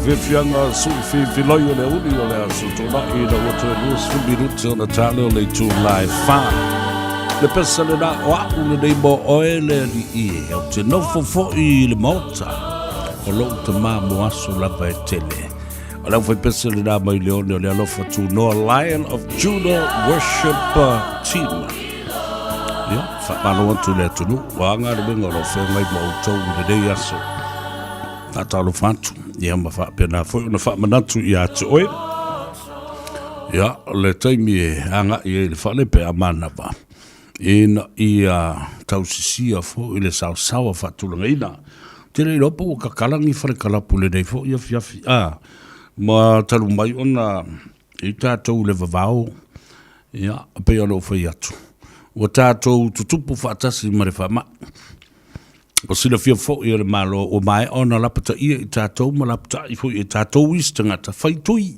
Aafiafiaga sui filifiloi o le auli o le aso Tolai ina ua toe 20 minute ona ta lea o le itula e fa. Le pesa lena o a'u lenei mo oe le alii e, ou te nofo foi i le maota o lou tamā mo aso lava e tele. O le aufaipese lena mai le one o le alofa tunoa Lion of Judah Worship Team. Ia, faamalo atu i le atunuu, ua aga le uiga o lo o feagai ma outou i lenei aso. Faatalofa atu, ia ma faapena foi ona faamanatu ia te oe. Ia, o le taimi e agai ai i le fale pe a manava, ina ia tausisia foi le saosaoa faatulagaina. Ou te le iloa po ua tatala ni fale kalapu i lenei foi afiafi, a, ma talu mai ona i tatou i le vavao, ia, pei ona ou fai atu, ua tatou tutupu faatasi ma le faamai. Ua silafia foi e le Malo ua maea ona lapataia i tatou ma lapatai foi e tatou isi tagata, fai tui,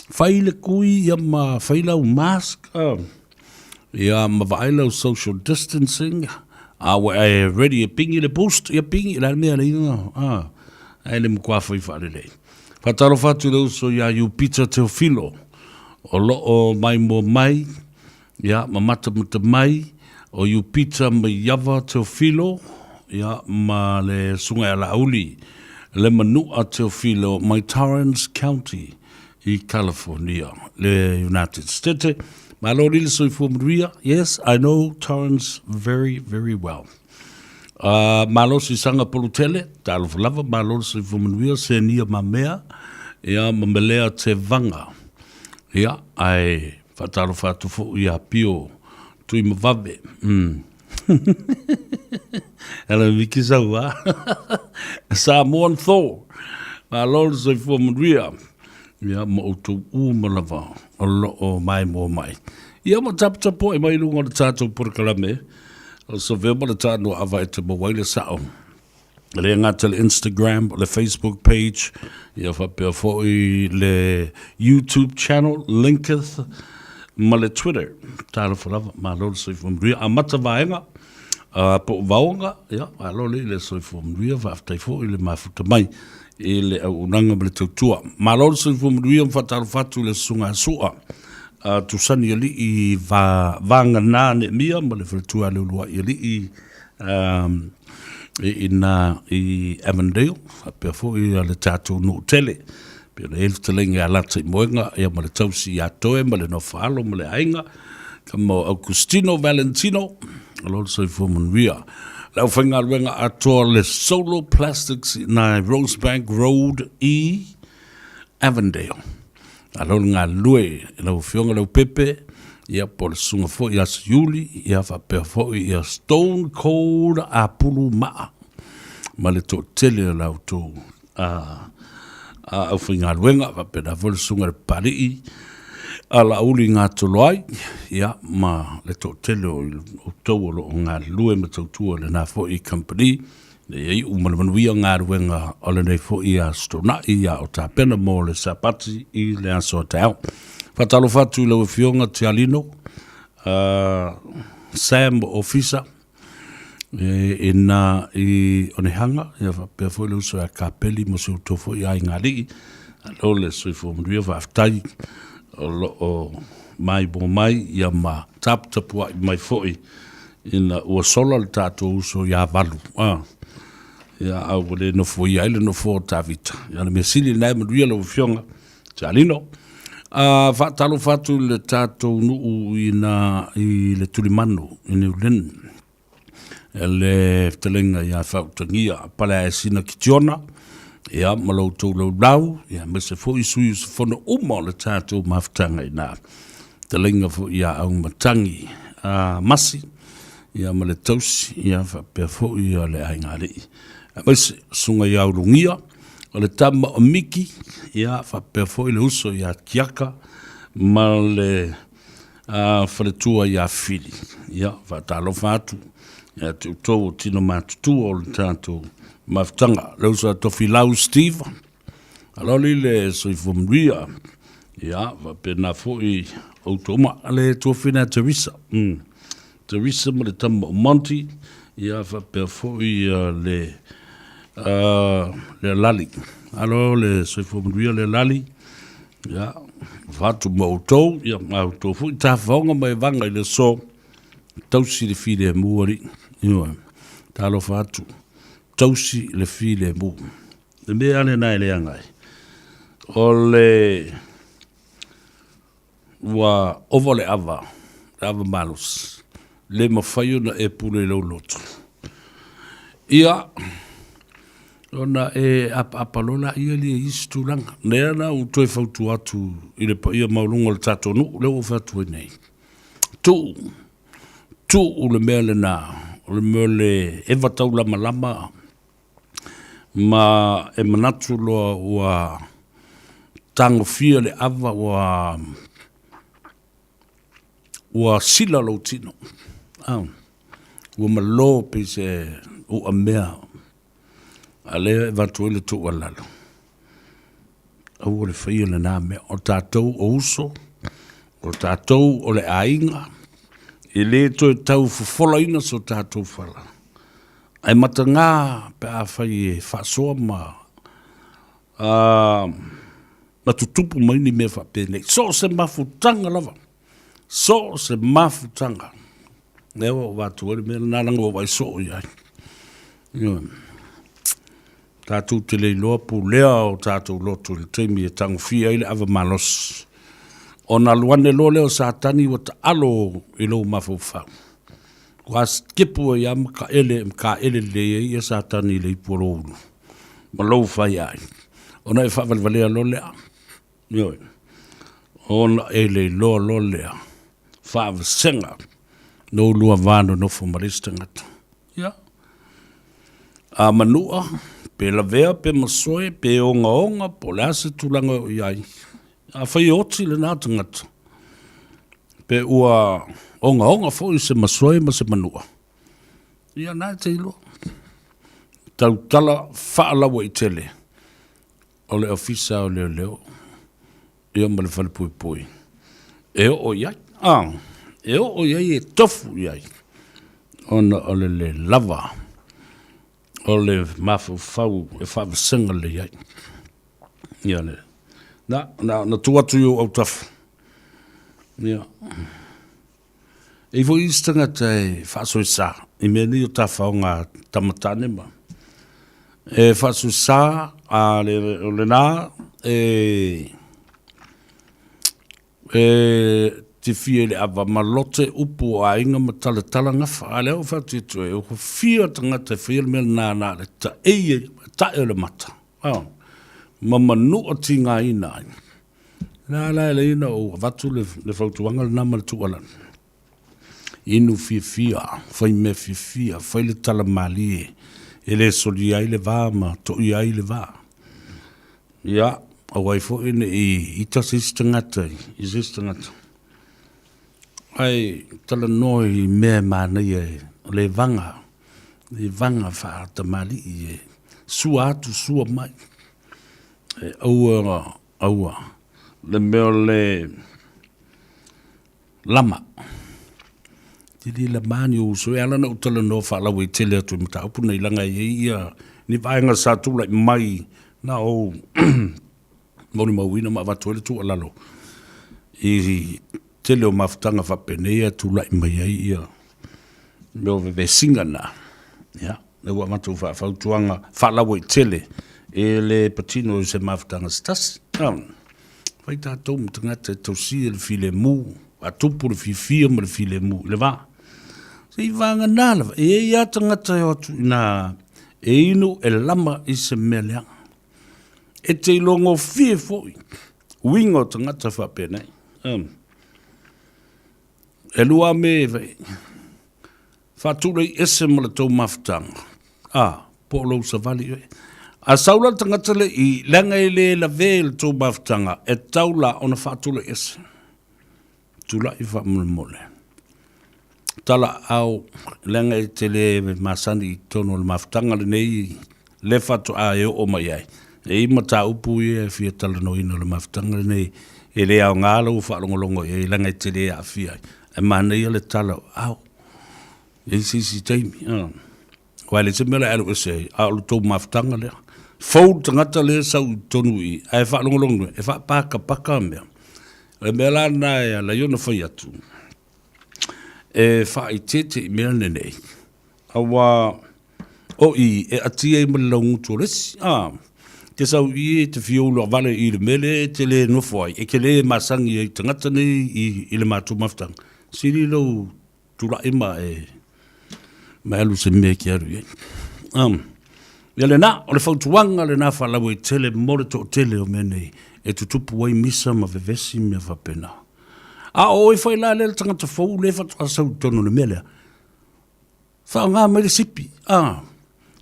fai le kui ia ma fai lau mask, ia ma vaai lau social distancing, a ua e ready e pingi le boost, ia pingi, o le a le mea e ala ai ona, a, ae le matua fai faalelei. Faatalofa atu i le uso ia Iupita Teofilo, o lo o maimoa mai, ia, ma matamata mai, o Iupita Maiava Teofilo, ia, ma le Susuga ia Laauli Lemanua Teofilo mai Torrance County i California, le United States. Malo li le soifua manuia. Yes, I know Torrance very, very well. Malo Sisanga Polutele, talofa lava, malo le soifua manuia, Senia Mamea, ia, ma Melea Tevaga. Ia, ae faatalofa atu foi ia Pio Tuimavave. Hello Miki Saua. Samoan Thor. Malo le soifua manuia. Ia ma outou uma lava o lo o maimoa mai. Ia ma taputapuai mai i luga o le tatou polokalame o Savea ma le Tanoa Ava e te maua ai le sao. E le gata le Instagram, le Facebook page, ia faapea foi le YouTube channel, Linketh, ma le Twitter. Talofa lava, malo le soifua manuia. Amata vaega, po o vaoga, ia, malo le i le soifua manuia, faafetai foi i le mafuta mai i le auaunaga ma le tautua. Malo le soifua manuia ma faatalofa atu i le Susuga a Sua, a Tusani Alii va, Vagana Neemia ma le faletua a Leuluai Alii, i ina i Avondale, faapea foi le tatou nuu tele, pei ona i ai le fetalaiga ia Lataimoega ia ma le tausi ia Toe ma le Nofoalo ma le aiga, tama o Augustino Valentino, alo le soifua manuia. Le aufaigaluega atoa le Solo Plastics i ina i Rosebank Road i Avondale. Malo le galulue i lau Afioga Leaupepe, ia po o le susuga foi ia Siuli, ia faapea foi ia Stone Cold Apulu Maa ma le toatele o la outou aufaigaluega, faapena foi le susuga i le Papalii a Laauli Gatoloai, ia ma le toatele o outou o lo o galulue ma tautua i lena foi company. Ina ia iu ma le manuia galuega o lenei foi Aso Toonai a o tapena mo le Sapati i le aso a taeao. Faatalofa atu i lau Afioga Tialino, Sam Ofisa, e ina i Onehanga, ia faapea foi le uso ia Kapeli ma si outou foi aiga alii. Malo le soifua manuia, faafetai o lo o maimoa mai ia ma taputapuai mai foi ina ua sola le tatou uso ia Valu, a, ia, a ua le nofoia ai le nofoa o Tavita. Ia, o le mea sili lena e manuia lau Afioga Tialino. A, faatalofa atu i le tatou nuu ina i le Tulimanu i New Lynn, le fetalaiga ia Faautagia Paleaesina Kitiona, ia, ma lo outou laulau, ia, aemaise foi sui usufono uma o le tatou mafutaga i ina. Fetalaiga foi ia Auimatagi Masi, ia ma le tausi, ia faapea foi ia le aiga alii. Aemaise susuga ia Ulugia, o le tama o Miki, ia faapea foi le uso ia Tiaka ma le faletua ia Fili. Ia faatalofa atu ia te outou o tino matutua o le tatou mafutaga. Le uso a Tofilau Steve, Aloli le soifua manuia. Ia, faapena foi outou uma. Le tuafina Teresa. Teresa ma le tama o Monty. Ia, faapea foi le Le Lali. Alo le soifua manuia le Lali. Ia, fatu ma outou, ia ma outou foi tafaoga ma e vaga i le aso, tausi le filemu alii. Ioe, talofa atu, tausi le filemu. Le mea lena e leaga ai, o le ua ova le ava, le ava malosi, le mafai ona e pule i lou loto. Ia, ona e apaapa loa laia lea i isi tulaga. Lea la ua toe fautua atu i le paia maualuga o le tatou nuu, lea ua ou fai atu ai nei, tuu, tuu le mea lena, o le mea o le eva taulamalama ma e manatu loa ua tagofia le ava ua ua sila lou tino, a, ua malo pei se uamea a lea e avatu ai le tuualalo, aua le faia lena mea. O tatou o uso, o tatou o le aiga, e le toe tau fofolaina so tatou fala. Ae mataga pe afai e faasoa ma ma tutupu mai ni mea faapenei. So o se mafutaga lava, so o se mafutaga. Lea ua ou avatu ai le mea lena leaga ua ou vaai soo i ai. Ioe. Tatou te le iloa pulea o tatou loto i le taimi e tagofia ai le ava malosi. Ona alu ane loa lea o Satani ua taalo i lou mafaufau. Ua sikepu ai lava ma taele, ma taele lelei ai ia Satani i le ipu o lou ulu ma lou faiaai, ona e faavalevalea loa lea. Ioe. Ona e le iloa loa lea faavasega lou lua va nonofo ma le isi tagata. Ia. A manua, pe lavea, pe masoe, pe ogaoga, po o le a se tulaga e oo i ai, afai e oti lena tagata, pe ua ogaoga foi se masoe ma se manua, ia na e te iloa. Tautala faalauaitele o le Ofisa o Leoleo ia ma le Falepuipui e oo i ai, a, e oo i ai e tofu i ai, ona o le le lava o le mafaufau e faavasega lelei ai. Ia le, na, na, na tuu atu i ou autafa. Ia. E i ai foi isi tagata e faasoesa i mea nei o tafaoga a tama tane ma e faasoesa a le, o lena e e tifia i le ava ma lote upu o aiga ma talatala gafa. A lea ua fai atu atu e ua fia tagata e faia le mea lena na o le taei e tae o le mata. Oh, ma manua tigaina ai. Na la e leai ona ou avatu le, le fautuaga lena ma le tuualalo. Inu fiafia, fai mea fiafia, fai le tala malie, e le solia ai le va ma toia ai le va. Ia, aua ai foi ne i ita se isi tagata i se isi tagata. Ae talanoa i mea e manaia e o le vaga, le vaga faatamalii e sua atu sua mai. E aua Aua, le mea o le lama. Te le lama ni ou uso. E ala ona ou talanoa faalauaitele atu i mataupu nei leaga e i ai ia ni vaega sa tulai mai na ou molimauina ma avatu ai le tuualalo i tele o mafutaga faapenei e tulai mai ai ia mea o vevesiga na. Ia. Lea ua avatu faafautuaga faalauaitele e le patino i se mafutaga se tasi. Fai tatou ma tagata e tausia le filemu, faatupu le fiafia ma le filemu i le va. Se i vagana lava, e i ai lava tagata e o atu i ina e inu e lama i se mea leaga. E te iloa gofie foi uiga o tagata faapenei. E lua me Faatulai ese ma le tou mafutaga, a, po o lou savali oe. A sau la le tagata le i, leaga e le lavea i le tou mafutaga, e tatau la ona faatulai ese. Tulai faamolemole. Tala ao, leaga e te le masani i totonu o le mafutaga lenei, le faatoa e oo mai ai. E i ai mataupu ia e fia talanoaina o le mafutaga lenei, e le aoga lou faalogologo i ai, leaga e te le aafia ai. Ae manaia le tala o ao, e i ai se isi taimi. Aua e leai se mea o le a e alu ese ai, a o le tou mafutaga lea. Fou le tagata lea e sau i totonu i i, ae faalogologo e faapakapaka mea. O le mea la lena e ala ai ona fai atu, e faaeteete i mea lenei, aua o i e atia ai ma le laugutu o le isi. A, te sau i e te fia uluavale i le mea lea e te le nofo ai, e te le masani ai i tagata nei i, i le matou mafutaga, sili lou tulai ma e ma e alu se mea e te alu i ai. Um, ia lena, o le fautuaga lena faalauaitele mo le toatele o mea nei e tutupu ai misa ma vevesi mea faapena. A o oe foi la lea le tagata fou lea faatoa sau i totonu o le mea lea, faaaoga mai le sipi, a,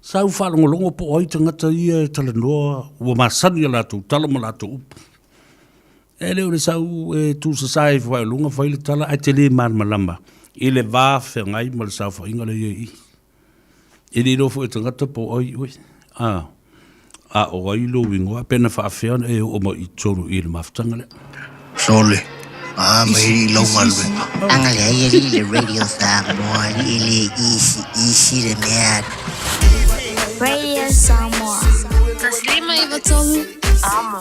sau faalogologo po o ai tagata ia e talanoa ua masani a latou tala ma latou upu. E le o le sau e tuusasa ifo ai o luga fai le tala ae te le malamalama i le va feagai ma le saofaiga lea e i ai i i. E le iloa foi e tagata po o ai oe, a, a o ai lou igoa pe na faafefea ona e oo mai i totonu i le mafutaga lea. Sole, a mai i lau galuega. Aga leai alii le Radio Samoa alii e le easy easy le mea. Radio Samoa. 153 Amo.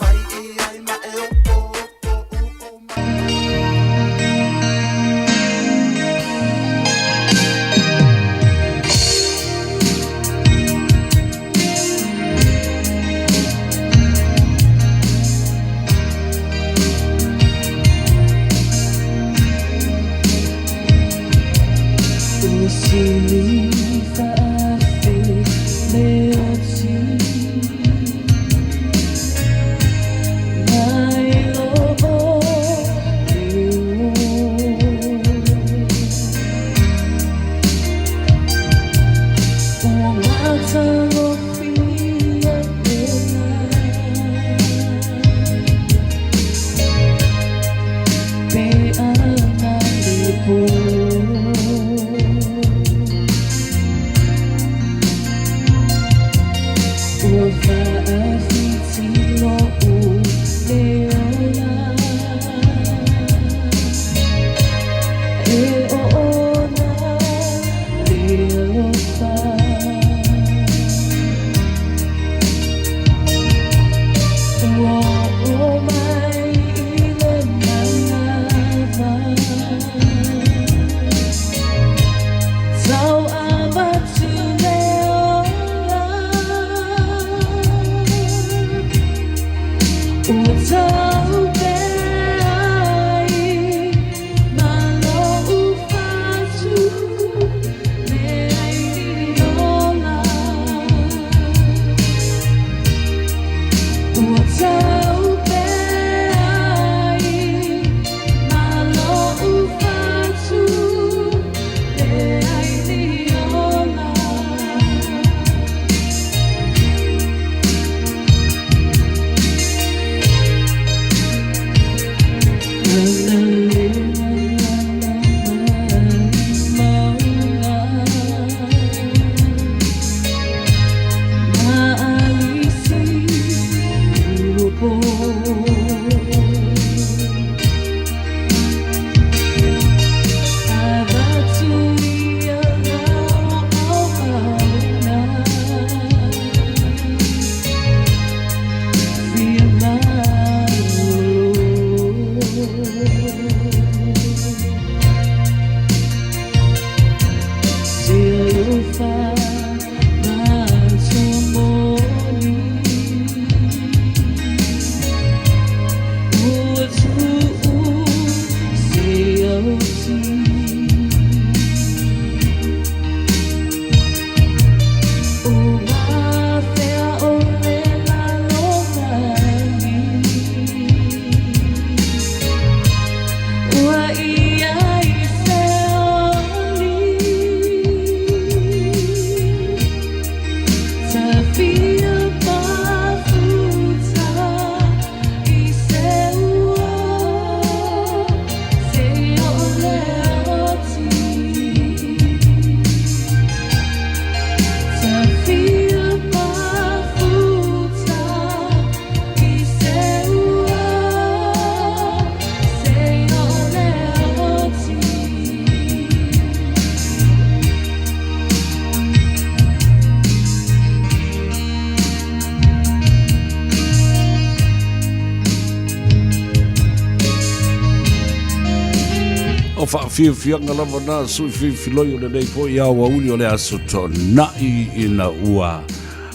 faafiafiaga lava na sui filifiloi o lenei foi aoauli o le aso Toonai ina ua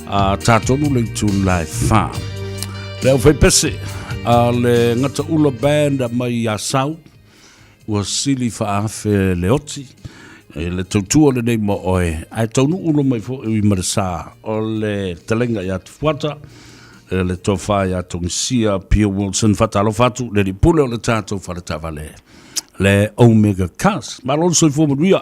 a tatonu le itula e 4. Le aufaipese a le Gataula Band mai Asau ua sili faaafe le oti e le tautua lenei mo oe ae taunuu lo mai foi ma le sa o le talenga ia Tufuata e le tofa ia Togisia Pio Wilson. Faatalofa atu le alii pule o le tatou fale taavale le Omega Cars. Malo le soifua manuia.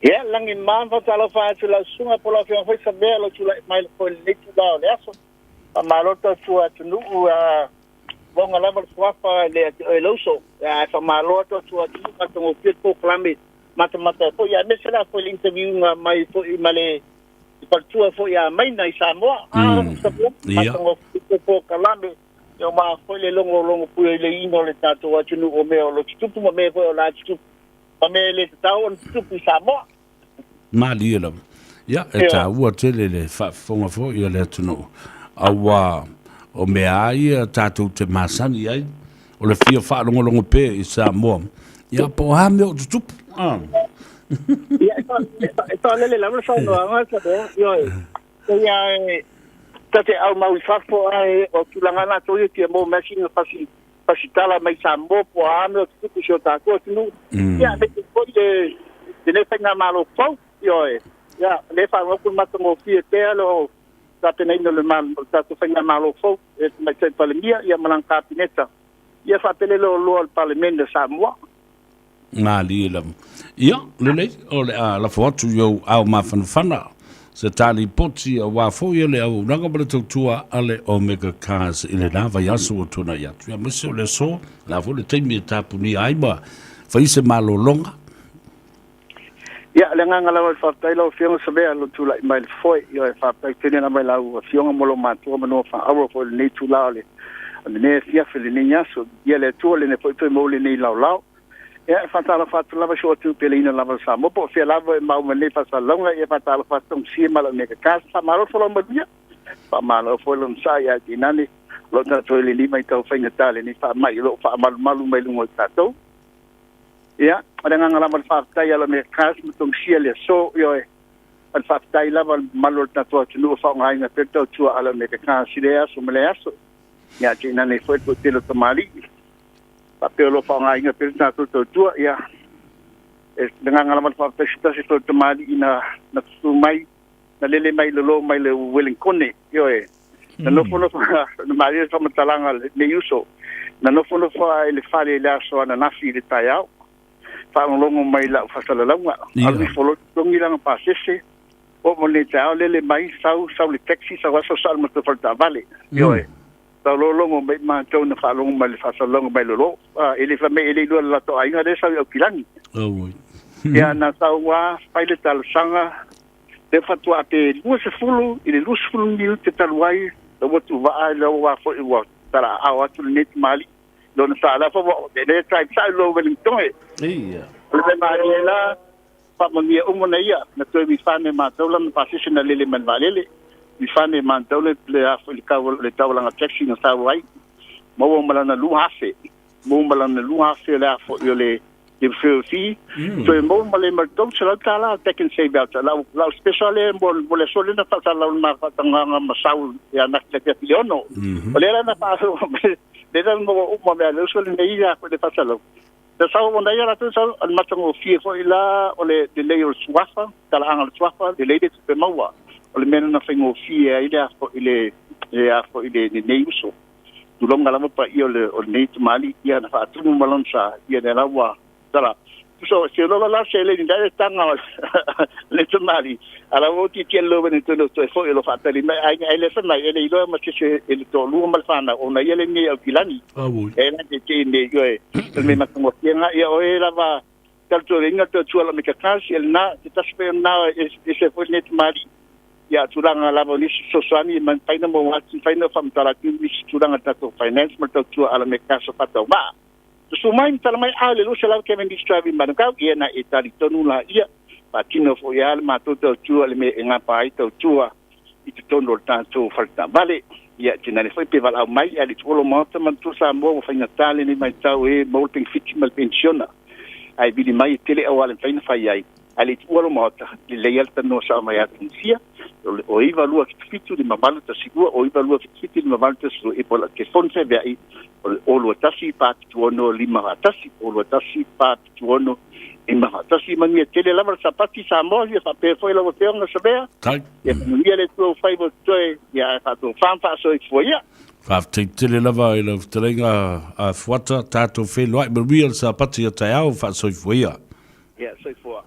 Ia, lagi ma faatalofa atu lau susuga po o lau Afioga foi Samea lou tulai mai foi i lenei itula o le aso. Faamalo tautua atunuu, a loga lava le suafa i le oe le uso. Ae faamalo tautua atunuu matagofie le polokalame matamata ai foi, aemaise la foi le interview na mai foi ma le faletua foi a Maina i Samoa. A Samea, matagofie le polokalame. Ia ma foi le logologo pui i le ina o le tatou atunuu o mea o lo tutupu ma mea foi o la tutupu ma mea e le tatau ona tutupu i Samoa. Malie lava. Ia, e taua tele le faafofoga foi a le atunuu, aua o mea a ia tatou te masani ai, o le fia faalogologo pea i Samoa, ia po o a mea o tutupu. Ah. Ia, e faalele lava le saunoaga, Samoa. Ioe. Ia, e ta te aumau i fafo, ae o tulaga latou ia fia maua mai sina pasi pasitala mai Samoa po o a mea o tutupu i si o tatou atunuu. Ia, aemaise foi le lenei faigamalo fou, ioe. Ia, o lea e faalogo atu le matagofie pea le o tapenaina o le tatou faigamalo fou e le Tamaitai Palemia ia ma lana Kapeneta. Ia faapea le loaloa o le Palemene o Samoa. Malie lava. Ia, lelei, o le a lafo atu i ou ao mafanafana se tā lipoti aua foi le auaunaga ma le tautua a le Omega Cars i lena vaiaso ua tuanai atu. Ia, aemaise o le aso, la foi le taimi e tapunia ai ma fai se malologa. Ia, le agaga lava o le faafetai lau Afioga Savea lou tulai mai le foe. Ia, e faafetai tele lava i lau Afioga mo lou matua ma noa faaauau foi i lenei itula o le lenei afiafi lenei aso. Ia le Atua lenei foi toe maua lenei laolao. Ia, e faatalofa atu lava si o atu peleina lava o Samoa po o fea lava e mau mai lenei faasalalauga. Ia, faatalofa atu Taumasia ma lau mea kasi. Faamalo folau manuia. Faamalo foi lona sa ia tainane o lo tatou i le lima i tau faigata lenei faamai o lo o faamalumalu mai luga o tatou. Ia, o le agaga lava o le faafetai a le kasi ma Taumasia le aso, ioe. O le faafetai lava le mamalu o le tatou atunuu o faaaogaina pea le tautua a le kasi i lea aso ma lea aso. Ia, tainane foi le toatele o tamalii faapea o lo o faaaogaina pea le tatou tautua. Ia, e le agaga lava o le faafetai se tasi foi o tamalii na tutu mai, na lele mai lolo mai le Wellingtone, ioe. Na nofonofo, na malie le faamatalaga lenei uso, na nofonofo i le fale i le aso ananafi i le taeao, faalogologo mai i lau faasalalauga, alu ifo loa totogi lana pasese, oo mai lenei taeao lele mai, sau, sau le taxi, sau aso sau i le matou faletaavale, ioe. Sau lologo mai matou na faalogo mai le faasalalauga mai lolo. E le fai mai e le iloa le latou aiga lea e sau i Aukilani. Ia, na sau lava fai le talosaga, lea faatoa pe 20 i le 20 minute talu ai, la ua tuuvaa ai, la ua foi ua talaaao atu lenei tamalii. Lona sa la foi ua le drive sao i lo Wellington. Ia. O le mea malie la, faamanuia uma na ia, na toe mifane matou lana pasese na lele mai le vaalele. Mifane matou le le a foi le tau le taulaga taxi na sau ai. Maua ma lana 2,000. Maua ma lana 2,000 le a foi o le referral fee. Toe maua ma le ma le $300 tax and save out. Lau lau special le mo mo le aso le na faasalalau le ma faatagaga ma sau ia na ki le le ono. O le la na fa le la mo uma mea le uso le nei ia foi le faasalalau. Na sau ona ia latou sau o le matagofie foi la o le lelei o le suafa, talaaga o le suafa, lelei le tupe maua. O le mea na faigofie ai le a foi le le a foi le lenei uso. Tulonga lava paia o le o lenei tamalii ia na faatumu ma lona sa ia lea la ua tala. So se lola la se le ni le tanga o le tamalii ala o ti ti lo vene tolo toe foi lo faatali mai ai ai le fai mai e le iloa ma se se e le toalua ma le whanau ona ia le nei au kilani. E la te te nei ioe o le mea matagofie ia o e lava talutoleina tautua la me ka kasi e lena te tasi pe na e se foi nei tamalii ia tulaga lava o nisi fesoasoani e mafai ona maua atu mafai ona faamatala atu nisi tulaga tatou finance ma tautua ala me kasa faatauvaa. Susu mai ma tala mai a le 200 Cavendish Drive i Manukau, ia na e talitonu la ia faatino foi lava le matou tautua le mea e gapa ai tautua i totonu o le tatou faletaavale. Ia tinane foi pe valaau mai a le tuolo maota manatua Samoa ua faigata lenei vaitau e maua le penefiti ma le penisiona. Ae vili mai e tele auala e mafai ona fai ai, ae le i tuua lou maota, lelei lava le talanoa sao mai ia Tunisia, o le 0 92 77 581 2, o 9277 581 2, ia po o lau telefoni feaveai, o le 021 476 541, 021 476 541. Manuia tele lava le Sapati Samoa, ia faapea foi lau Afioga Savea. Ia manuia le Atua ua faiva o totoe, ia ae faatofa ma faasoifua ia. Faafetai tele lava i lau fetalaiga a Fuata, tatou feiloai, manuia le Sapati a taeao, faasoifua ia. Ia, soifua.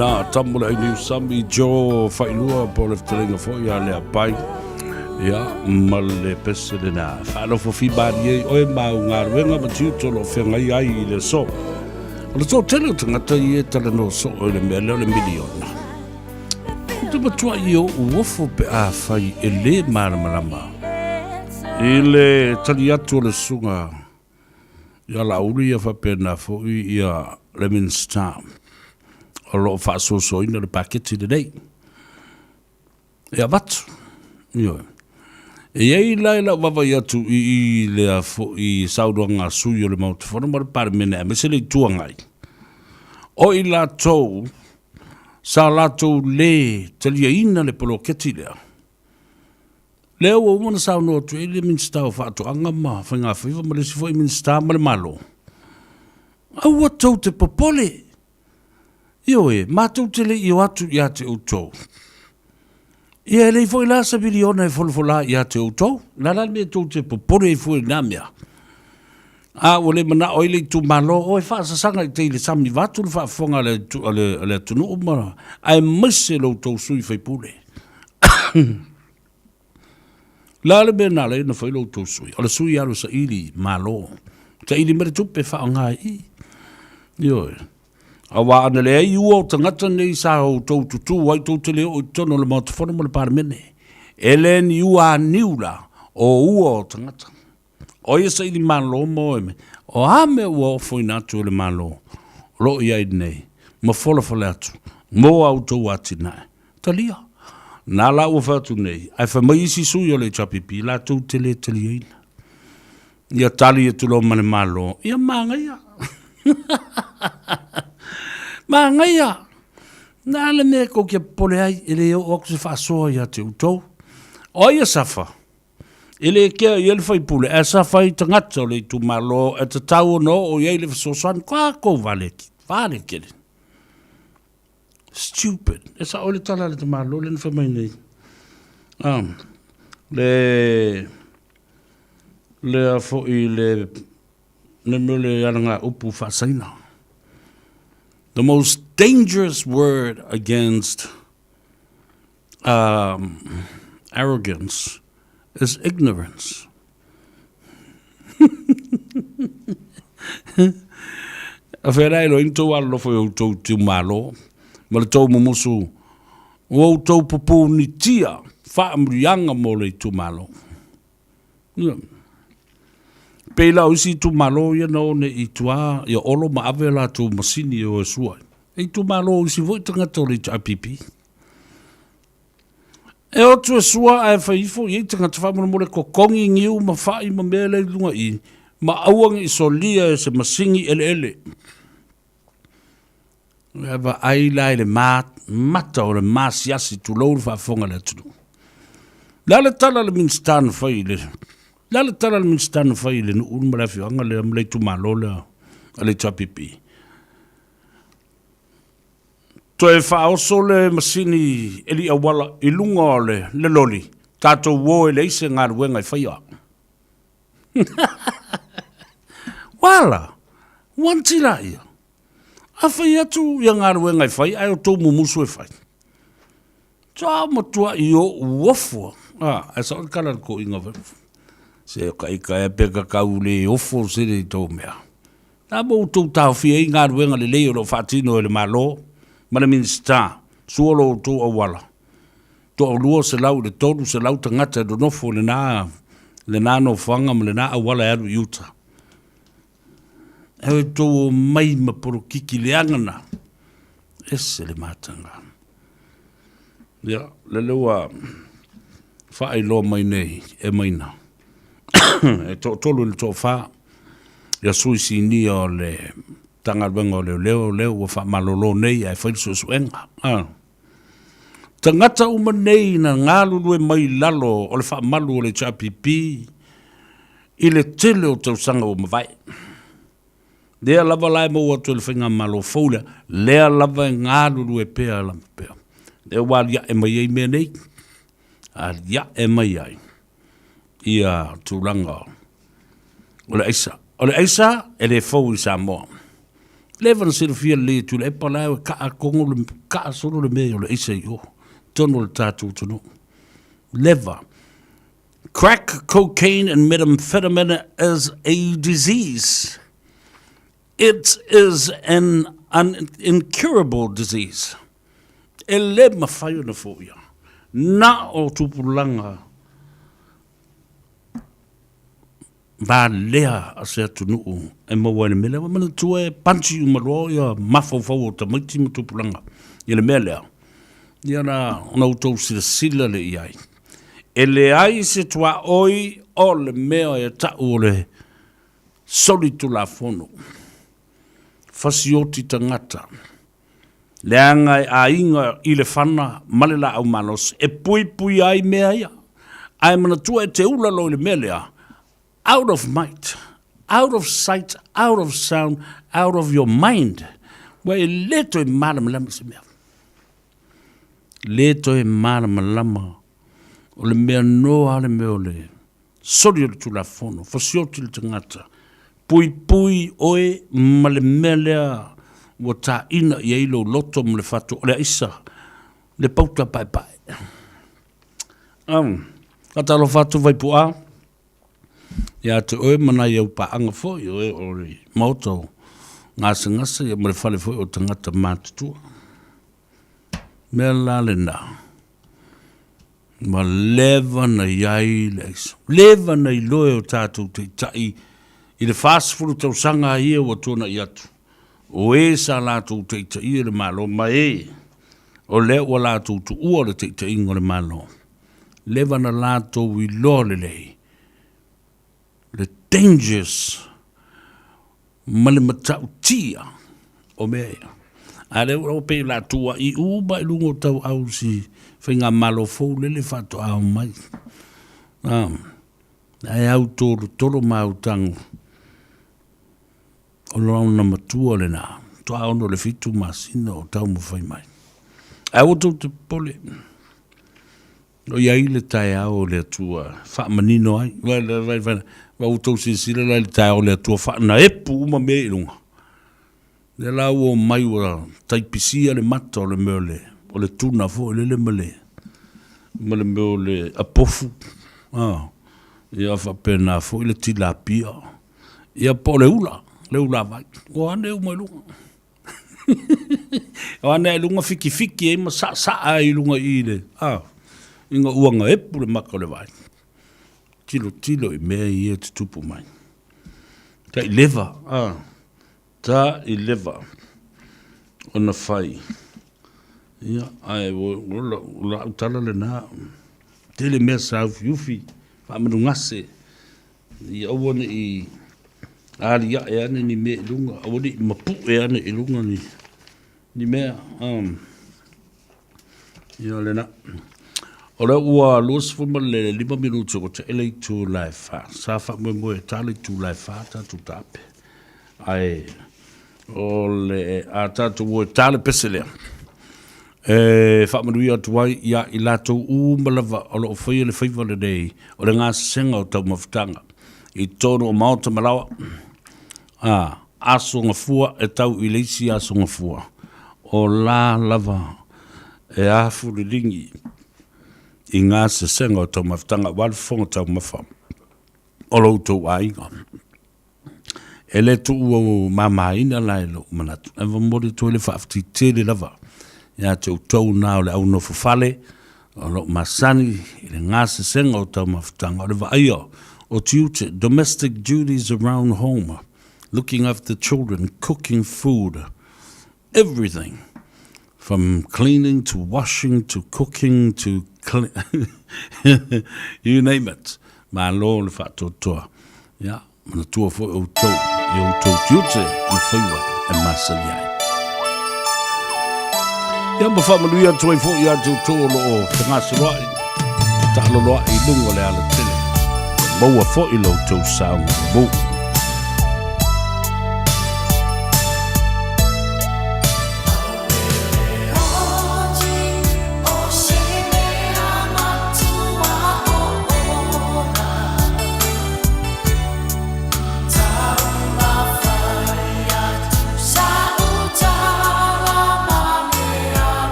lena tamo le ainiu sami Joe Failua po le fetalaiga foi a Leapai ia ma le pese lena. Faalofa fimalie i oe ma au galuega ma tiute o lo o feagai ai i le aso. O le toatele o tagata ia e talanoa soo i le mea lea o le miliona. Ou te matuai ou ofo pe afai e le malamalama i le tali atu o le susuga ia Laauli ia faapena foi ia le Minisita o lo o faasoasoaina le paketi lenei. E avatu. Ioe. E i ai la i lau vaavaai atu i i lea foi saunoaga a sui o le Maota Fono ma le Palemene aemaise le Itu Agai, o i latou sa latou le taliaina le poloketi lea, lea ua uma ona saunoa atu i ai le Minisita o Faatoaga ma Faigafaiva ma le isi foi Minisita ma le Malo, aua tou te popole. Ioe, matou te le i o atu ia te outou. Ia e leai foi la se miliona e folafola ia te outou. O le a la le mea tou te popole ai fua i lena mea? A ua le manao ai le itumalo, o e faasasaga i tai i le sami vaeatu le faafofoga a le, a le, a le atunuu ma, aemaise lo outou sui faipule. Le a le mea na ala ai ona fai lo outou sui? O le sui alu e saili malo, saili mai le tupe e faaaoga i i. Ioe. Aua ana leai ua o tagata nei sa outou tutū ai tou te le oo i totonu o le Maota Fono ma le Palemene. E le ni ua aniu la, o ua o tagata. O ia saili malo ma oe me, o a mea ua ofoina atu e le Malo o lo o i ai nei, ma folafola atu mo a outou atinae. Talia. Na la ua fai atu nei, ae fai mai isi sui o le HRPP, latou te le taliaina. Ia tali atu loa ma le Malo, ia manaia. Manaia! Na le mea tou te popole ai, e le oo atu se faasoa ia te outou. O ai e safa? E le kea i ai le faipule, ae safa ai tagata o le itumalo e tatau ona oo i ai le fesoasoani. Ko kou vale, vale tele. Stupid. E sao le tala a le tamāloa lea na fai mai nei. Ah, le, lea foi le, le mea o le alagaupu faa-Saina. The most dangerous word against um, arrogance is ignorance. A fea la e loa tou alolofa i outou itumalo ma le tou mumusu ua outou pupunitia faamanuiaga mo le itumalo. Ia. Pei la o isi itumalo ia na o nei i tua ia Olo ma ave latou masini e o e sua ai. E itumalo o isi foi tagata o le HRPP. E o atu e sua ae fai ifo i ai tagata faamolemole totogi niu ma fai ma mea la i luga i ma aua ne i solia e se masini eleele. E vaai la i le mata o le masiasi tulou le faafofoga a le atunuu. Le a le tala a le Minisita na fai i le Le a le tala a le Minisita na fai i le nuu ma le afioaga lea ma le itumalo lea a le HRPP? Toe faaoso le masini eli auala i luga o le, le loli, tatou o e leai se galuega e faia. Uala, uanti laia. A fai atu ia galuega e fai ae o tou mumusu e fai. Tua matuai oʻu ofo a, ae sao le tala a le toeaina fai, se o ka ika ea pe ka tau le ofo se le tou mea. Na mo outou taofia ai galuega lelei o lo o faatino e le Malo ma le Minisita, sua lo outou auala. 200 i le 300 tagata e nonofo i lena, lena nofoaga ma lena auala e alu i uta. E outou omai ma polokiki leaga na, ese le mataga. Ia, lele ua faailoa mai nei e Maina, e toatolu i le toafa ia sui sinia o le Matagaluega o Leoleo lea ua faamalolo nei ae fai le suesuega. Ah. Tagata uma nei na galulue mai i lalo o le faamalu o le HRPP i le tele o tausaga ua mavae. Lea lava la e maua atu e le faigamalo fou lea, lea lava e galulue pea lava pea. Lea ua aliae mai ai mea nei, aliae mai ai ia tulaga o le aisa. O le aisa e le fou i Samoa. Leva na silafia lelei e Tuilaepa la e kaa kogo le kaa solo le mea o le aisa i o totonu o le tatou atunuu. Leva. Crack cocaine and methamphetamine is a disease. It is an un incurable disease. E le mawhai ona foia. Na o tupulaga valea a se atunuu e maua ai le mea lea. Ua manatua e punch uma loa ia mafaufau o tamaiti ma tupulaga i le mea lea. Ia na ona outou silasila lea i ai. E leai se tuaoi o le mea e ta'u o le solitulafono. Fasioti tagata. Leaga e aiga i le fana ma le laau malosi e puipui ai mea ia. Ae manatua e te ula loa i le mea lea, out of might, out of sight, out of sound, out of your mind. Ua e le toe malamalama se mea. Le toe malamalama o le mea noa le mea o le soli o le Tulafono, fasioti le tagata, puipui oe ma le mea lea ua taina i ai lou loto ma le fatu o le aisa, le pauta paepae. Um, faatalofa atu Vaipu'a ia te oe ma nai au paaga foi o e o le maota o gasegase ia ma le fale foi o tagata matutua. Mea la lena. Ua leva na i ai le aisa. Leva na iloa e o tatou taitai i le 40 tausaga ia ua tuanai atu, o e sa latou taitaia le Malo ma e o lea ua latou tuua le taitaiga o le Malo. Leva na latou iloa lelei le dangers ma le matautia o mea ia. A lea ua pei o le a tuua'i uma i luga o tauau si faigamalo fou lele faatoa omai. Ae au tolotolo ma au tago, o lona matua lena, toa 67 masina o taumafai mai. Ae aua tou te popole. O i ai le taeao o le Atua e faamanino ai. Vai, vai, vai, ua outou silasila la i le taeao o le Atua faanaepu uma mea i luga. Lea la ua omai ua taipisia le mata o le mea o le, o le tuna foi lele ma le, ma le mea o le apofu. Ah, ia faapena foi le tilapia. Ia po o le ula, le ulavai. Ua ane uma i luga. O ane ai luga fikifiki ai ma saasaa ai i luga i le, a, ina ua gaepu le maka o le vai. Tilotilo i mea ia e tutupu mai. Ta i leva, a, ta i leva ona fai. Ia, ae o, o, o lau tala lena, tele mea sa ufiufi, faamanugase, Ia aua ne i aliae ane ni mea i luga, aua ne i mapuʻe ane i luga ni, ni mea. Um, ia lena. O lea ua 25 minuti o te ele i tū la e wha. Sa wha moe moe tā le tū la e wha tātou tāpe. Ae o le a tātou o e tā le pese lea. E faamanuia atu ai iā i latou uma lava o lo o faia le faiva lenei o le gasesega o taumafataga i totonu o maota ma laoa, ā, aso gafua e tau i le isi aso gafua, o la lava e afu liligi i gasesega o taumafataga aua le fofoga taumafa o lo outou aiga. E le tuu mamaina la i lou manatu, ae momoli atu ai le faafetai tele lava ia te outou na o le au nofo fale, o lo o masani i le gasesega o taumafataga, o le vaaia o tiute, domestic duties around home, looking after children, cooking food, everything from cleaning to washing to cooking to you name it. Malo le faatoatoa. Ia, manatua foi outou i outou tiute ma faiva e masani ai. Ia, ma faamanuia atu ai foi ia te outou o lo o fegasoloai, taaloloai i luga o le alatele. Maua foi lo outou saogalemu.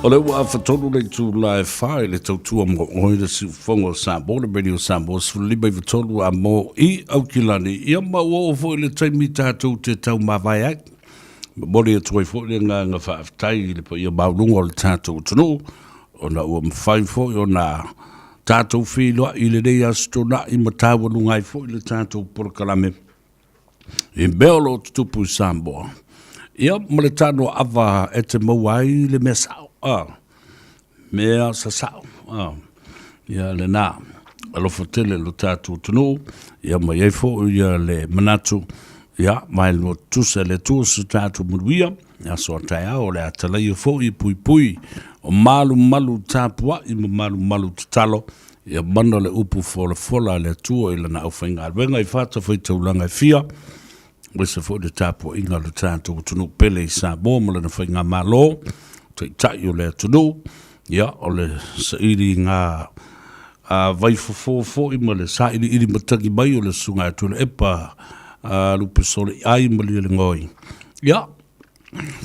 O lea ua afatolu le itula e fa i le tautua mo oe le siufogo o Samoa, le Radio Samoa 15 93 a mo i Aukilani. Ia ma ua oo foi le taimi tatou te taumavae ai. Momoli atu ai foi le agaga faafetai i le paia maualuga o le tatou atunuu, ona ua mafai foi ona tatou feiloai i lenei Aso Toonai ma taualuga ai foi le tatou polokalame i mea o lo o tutupu i Samoa. Ia, ma le tanoaava e te maua ai le mea sao, a, mea sasao, a, ia lena. Alofa tele lo tatou atunuu, ia ma i ai foi ia le manatu, ia, vaelua tutusa e le Atua so tatou manuia, aso a taeao o le a talaia foi e puipui o malumalu tapuai ma malumalu tatalo, ia mana le upu folafola a le Atua i Lana aufaigaluega i fatafaitaulaga e fia, aemaise foi le tapuaiga a lo tatou atunuu pele i Samoa ma lana faigamalo, Taitai o le atunuu, ia, o le sailiga a vaifofo foi ma le sailiili matagi mai o le Susuga ia Tuilaepa Lupesoliai Malielegaoi, ia,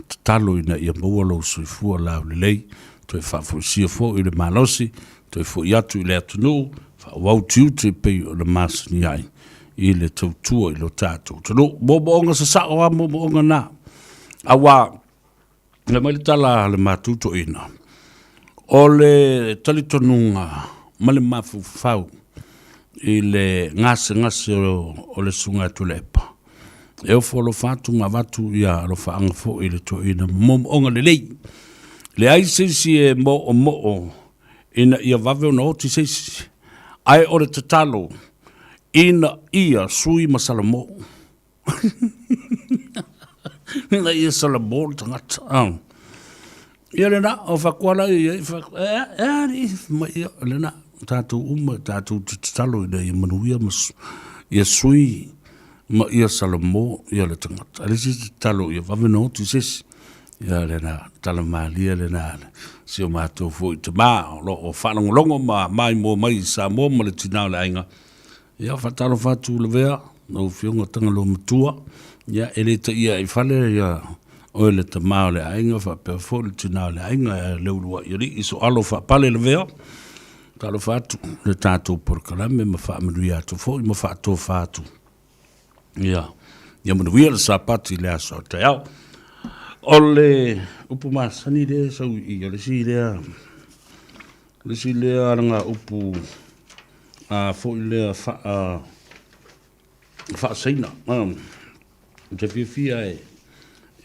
tatalo ina ia maua lou soifua laulelei, toe faafoisia foi le malosi, toe foi atu i le atunuu, faaauau tiute e pei ona masani ai i le tautua i lo tatou atunuu. Moomooga sasao lava moomooga na, aua fai mai le tala a le matou toeaina, o le talitonuga ma le mafaufau i le gasegase o le Susuga ia Tuilaepa, e ofo alofa atu ma avatu ia alofaaga foi i le toeaina ma moomooga lelei. Leai se isi e moomoo ina ia vave ona oti se isi, ae o le tatalo ina ia sui ma Salamo. Ina ia Salamo le tagata. Ah. Ia lena, o whakua la ia, e, e, e, ma ia, lena, tātou uma, tātou te tatalo ina ia manuia ma ia sui ma ia Salamo ia le tagata. A le isi tatalo ia vave na oti se isi. Ia lena, tala malie lena, si o mātou foi tamā, o lo o faalogologo ma maimoa mai i Samoa ma le tinā o le aiga. Ia, faatalofa atu Lavea, lau Afioga Tagaloamatua, ia, e le taia i fale ia oe le tama o le aiga faapea foi le tina o le aiga e Leuluai Alii Soalo Faapale Lavea. Talofa atu le tatou polokalame ma faamanuia atu foi ma faatofa atu. Ia, ia manuia le Sapati i le aso a taeao. O le upu masani lea e sau i i, o le isi lea, o le isi lea alagaupu upu a foi lea faa faasaina. Ou te fiafia e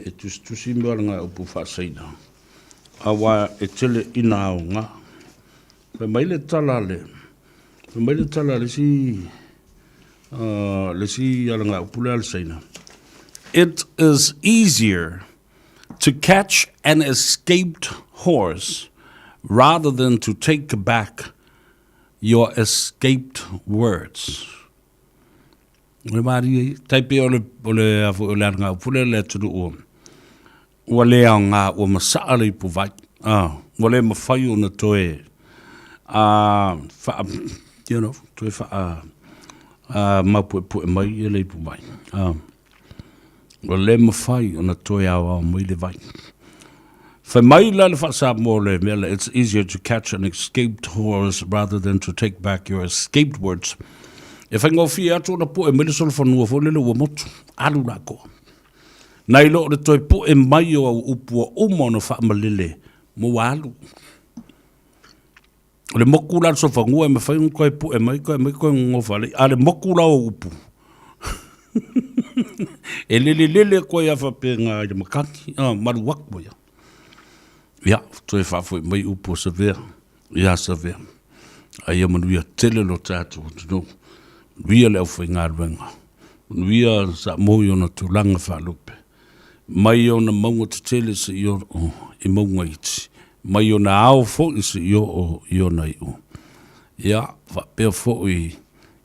e tusitusi mea o alagaupu faasaina, aua e tele ina aoga. Fai mai le tala a le, fai mai le tala a le isi, le isi alagaupu lea a le Saina, It is easier to catch an escaped horse rather than to take back your escaped words. O le marie ia, tai pei o le, o le, a foi, o le alagaupu lea le atunuu ua le aoga, ua masaa le ipuvai, a, ua le mafai ona toe, a, faa, you know, toe faa, a, maupuepue mai ia le ipuvai, a. Ua le mafai ona toe aoao mai le vai. Fai mai la le faa-Samoa o le mea lea, it's easier to catch an escaped horse rather than to take back your escaped words. E faigofie atu ona poe mai le solofanua foi lele ua motu, alu lakoa. Nai lo o le toe poe mai o au upu ua uma ona faamalele ma ua alu. O le moku la o le solofanua e mafai ona toe pue mai, toe aumai toe nonofo alii, a o le moku la o upu, e lele lele atu ai lava faapena i le matagi, malu atu ai lava. Ia, toe faafoi mai upu o Savea ia Savea, a ia manuia tele lo tatou atunuu, manuia le aufaigaluega, manuia Samoa i ona tulaga faalupe. Mai ona mauga tetele seia oo i mauga iti, mai ona ao foi seia oo i ona iu. Ia, faapea foi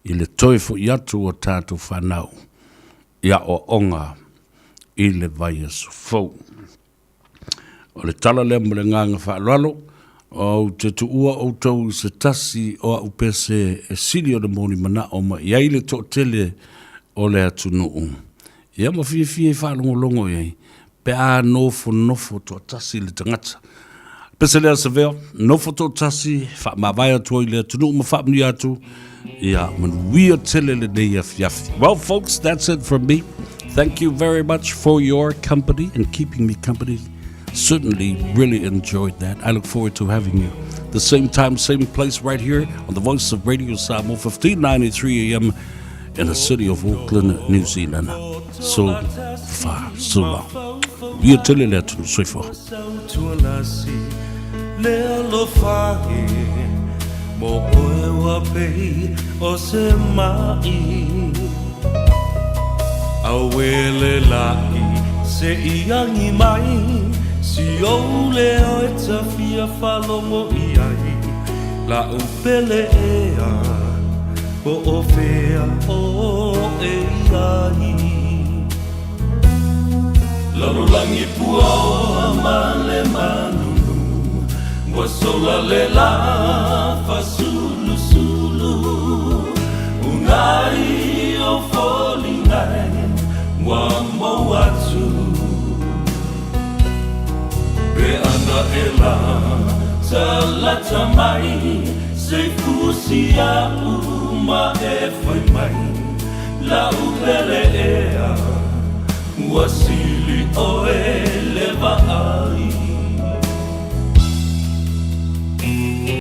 i le toe foi atu o tatou fanau i aoaoga i le vaiaso fou. O le tala lea ma le agaga faaaloalo, ou te tuua outou i se tasi o au pese e sili ona moni manao ma i ai le toatele o le atunuu. Ia ma fiafia e faalogologo i ai pe a nofonofo toatasi le tagata. Pese lea Savea, nofo toatasi, faamavae atu ai i le atunuu ma faamanuia atu, ia manuia tele lenei afiafi. Well folks, that's it from me. Thank you very much for your company and keeping me company. Certainly really enjoyed that. I look forward to having you the same time, same place right here on the Voice of Radio Samoa, 1593 AM in the city of Auckland, New Zealand. So far, so long. Ia tele le atunuu, soifua. Le alofa e mo oe ua pei o se maʻi Auē le laʻi se i agi mai Si ou leo e ta fia faalogo i ai La'u pele ea Po o fea oe i ai Lalolagi puaoa ma le manunu Ua sola le la fasulusulu Unai o foliga e ua mou atu Pe ana e la talata mai Se fusi a'u ma e fai mai La'u pele ea Ua sili oe.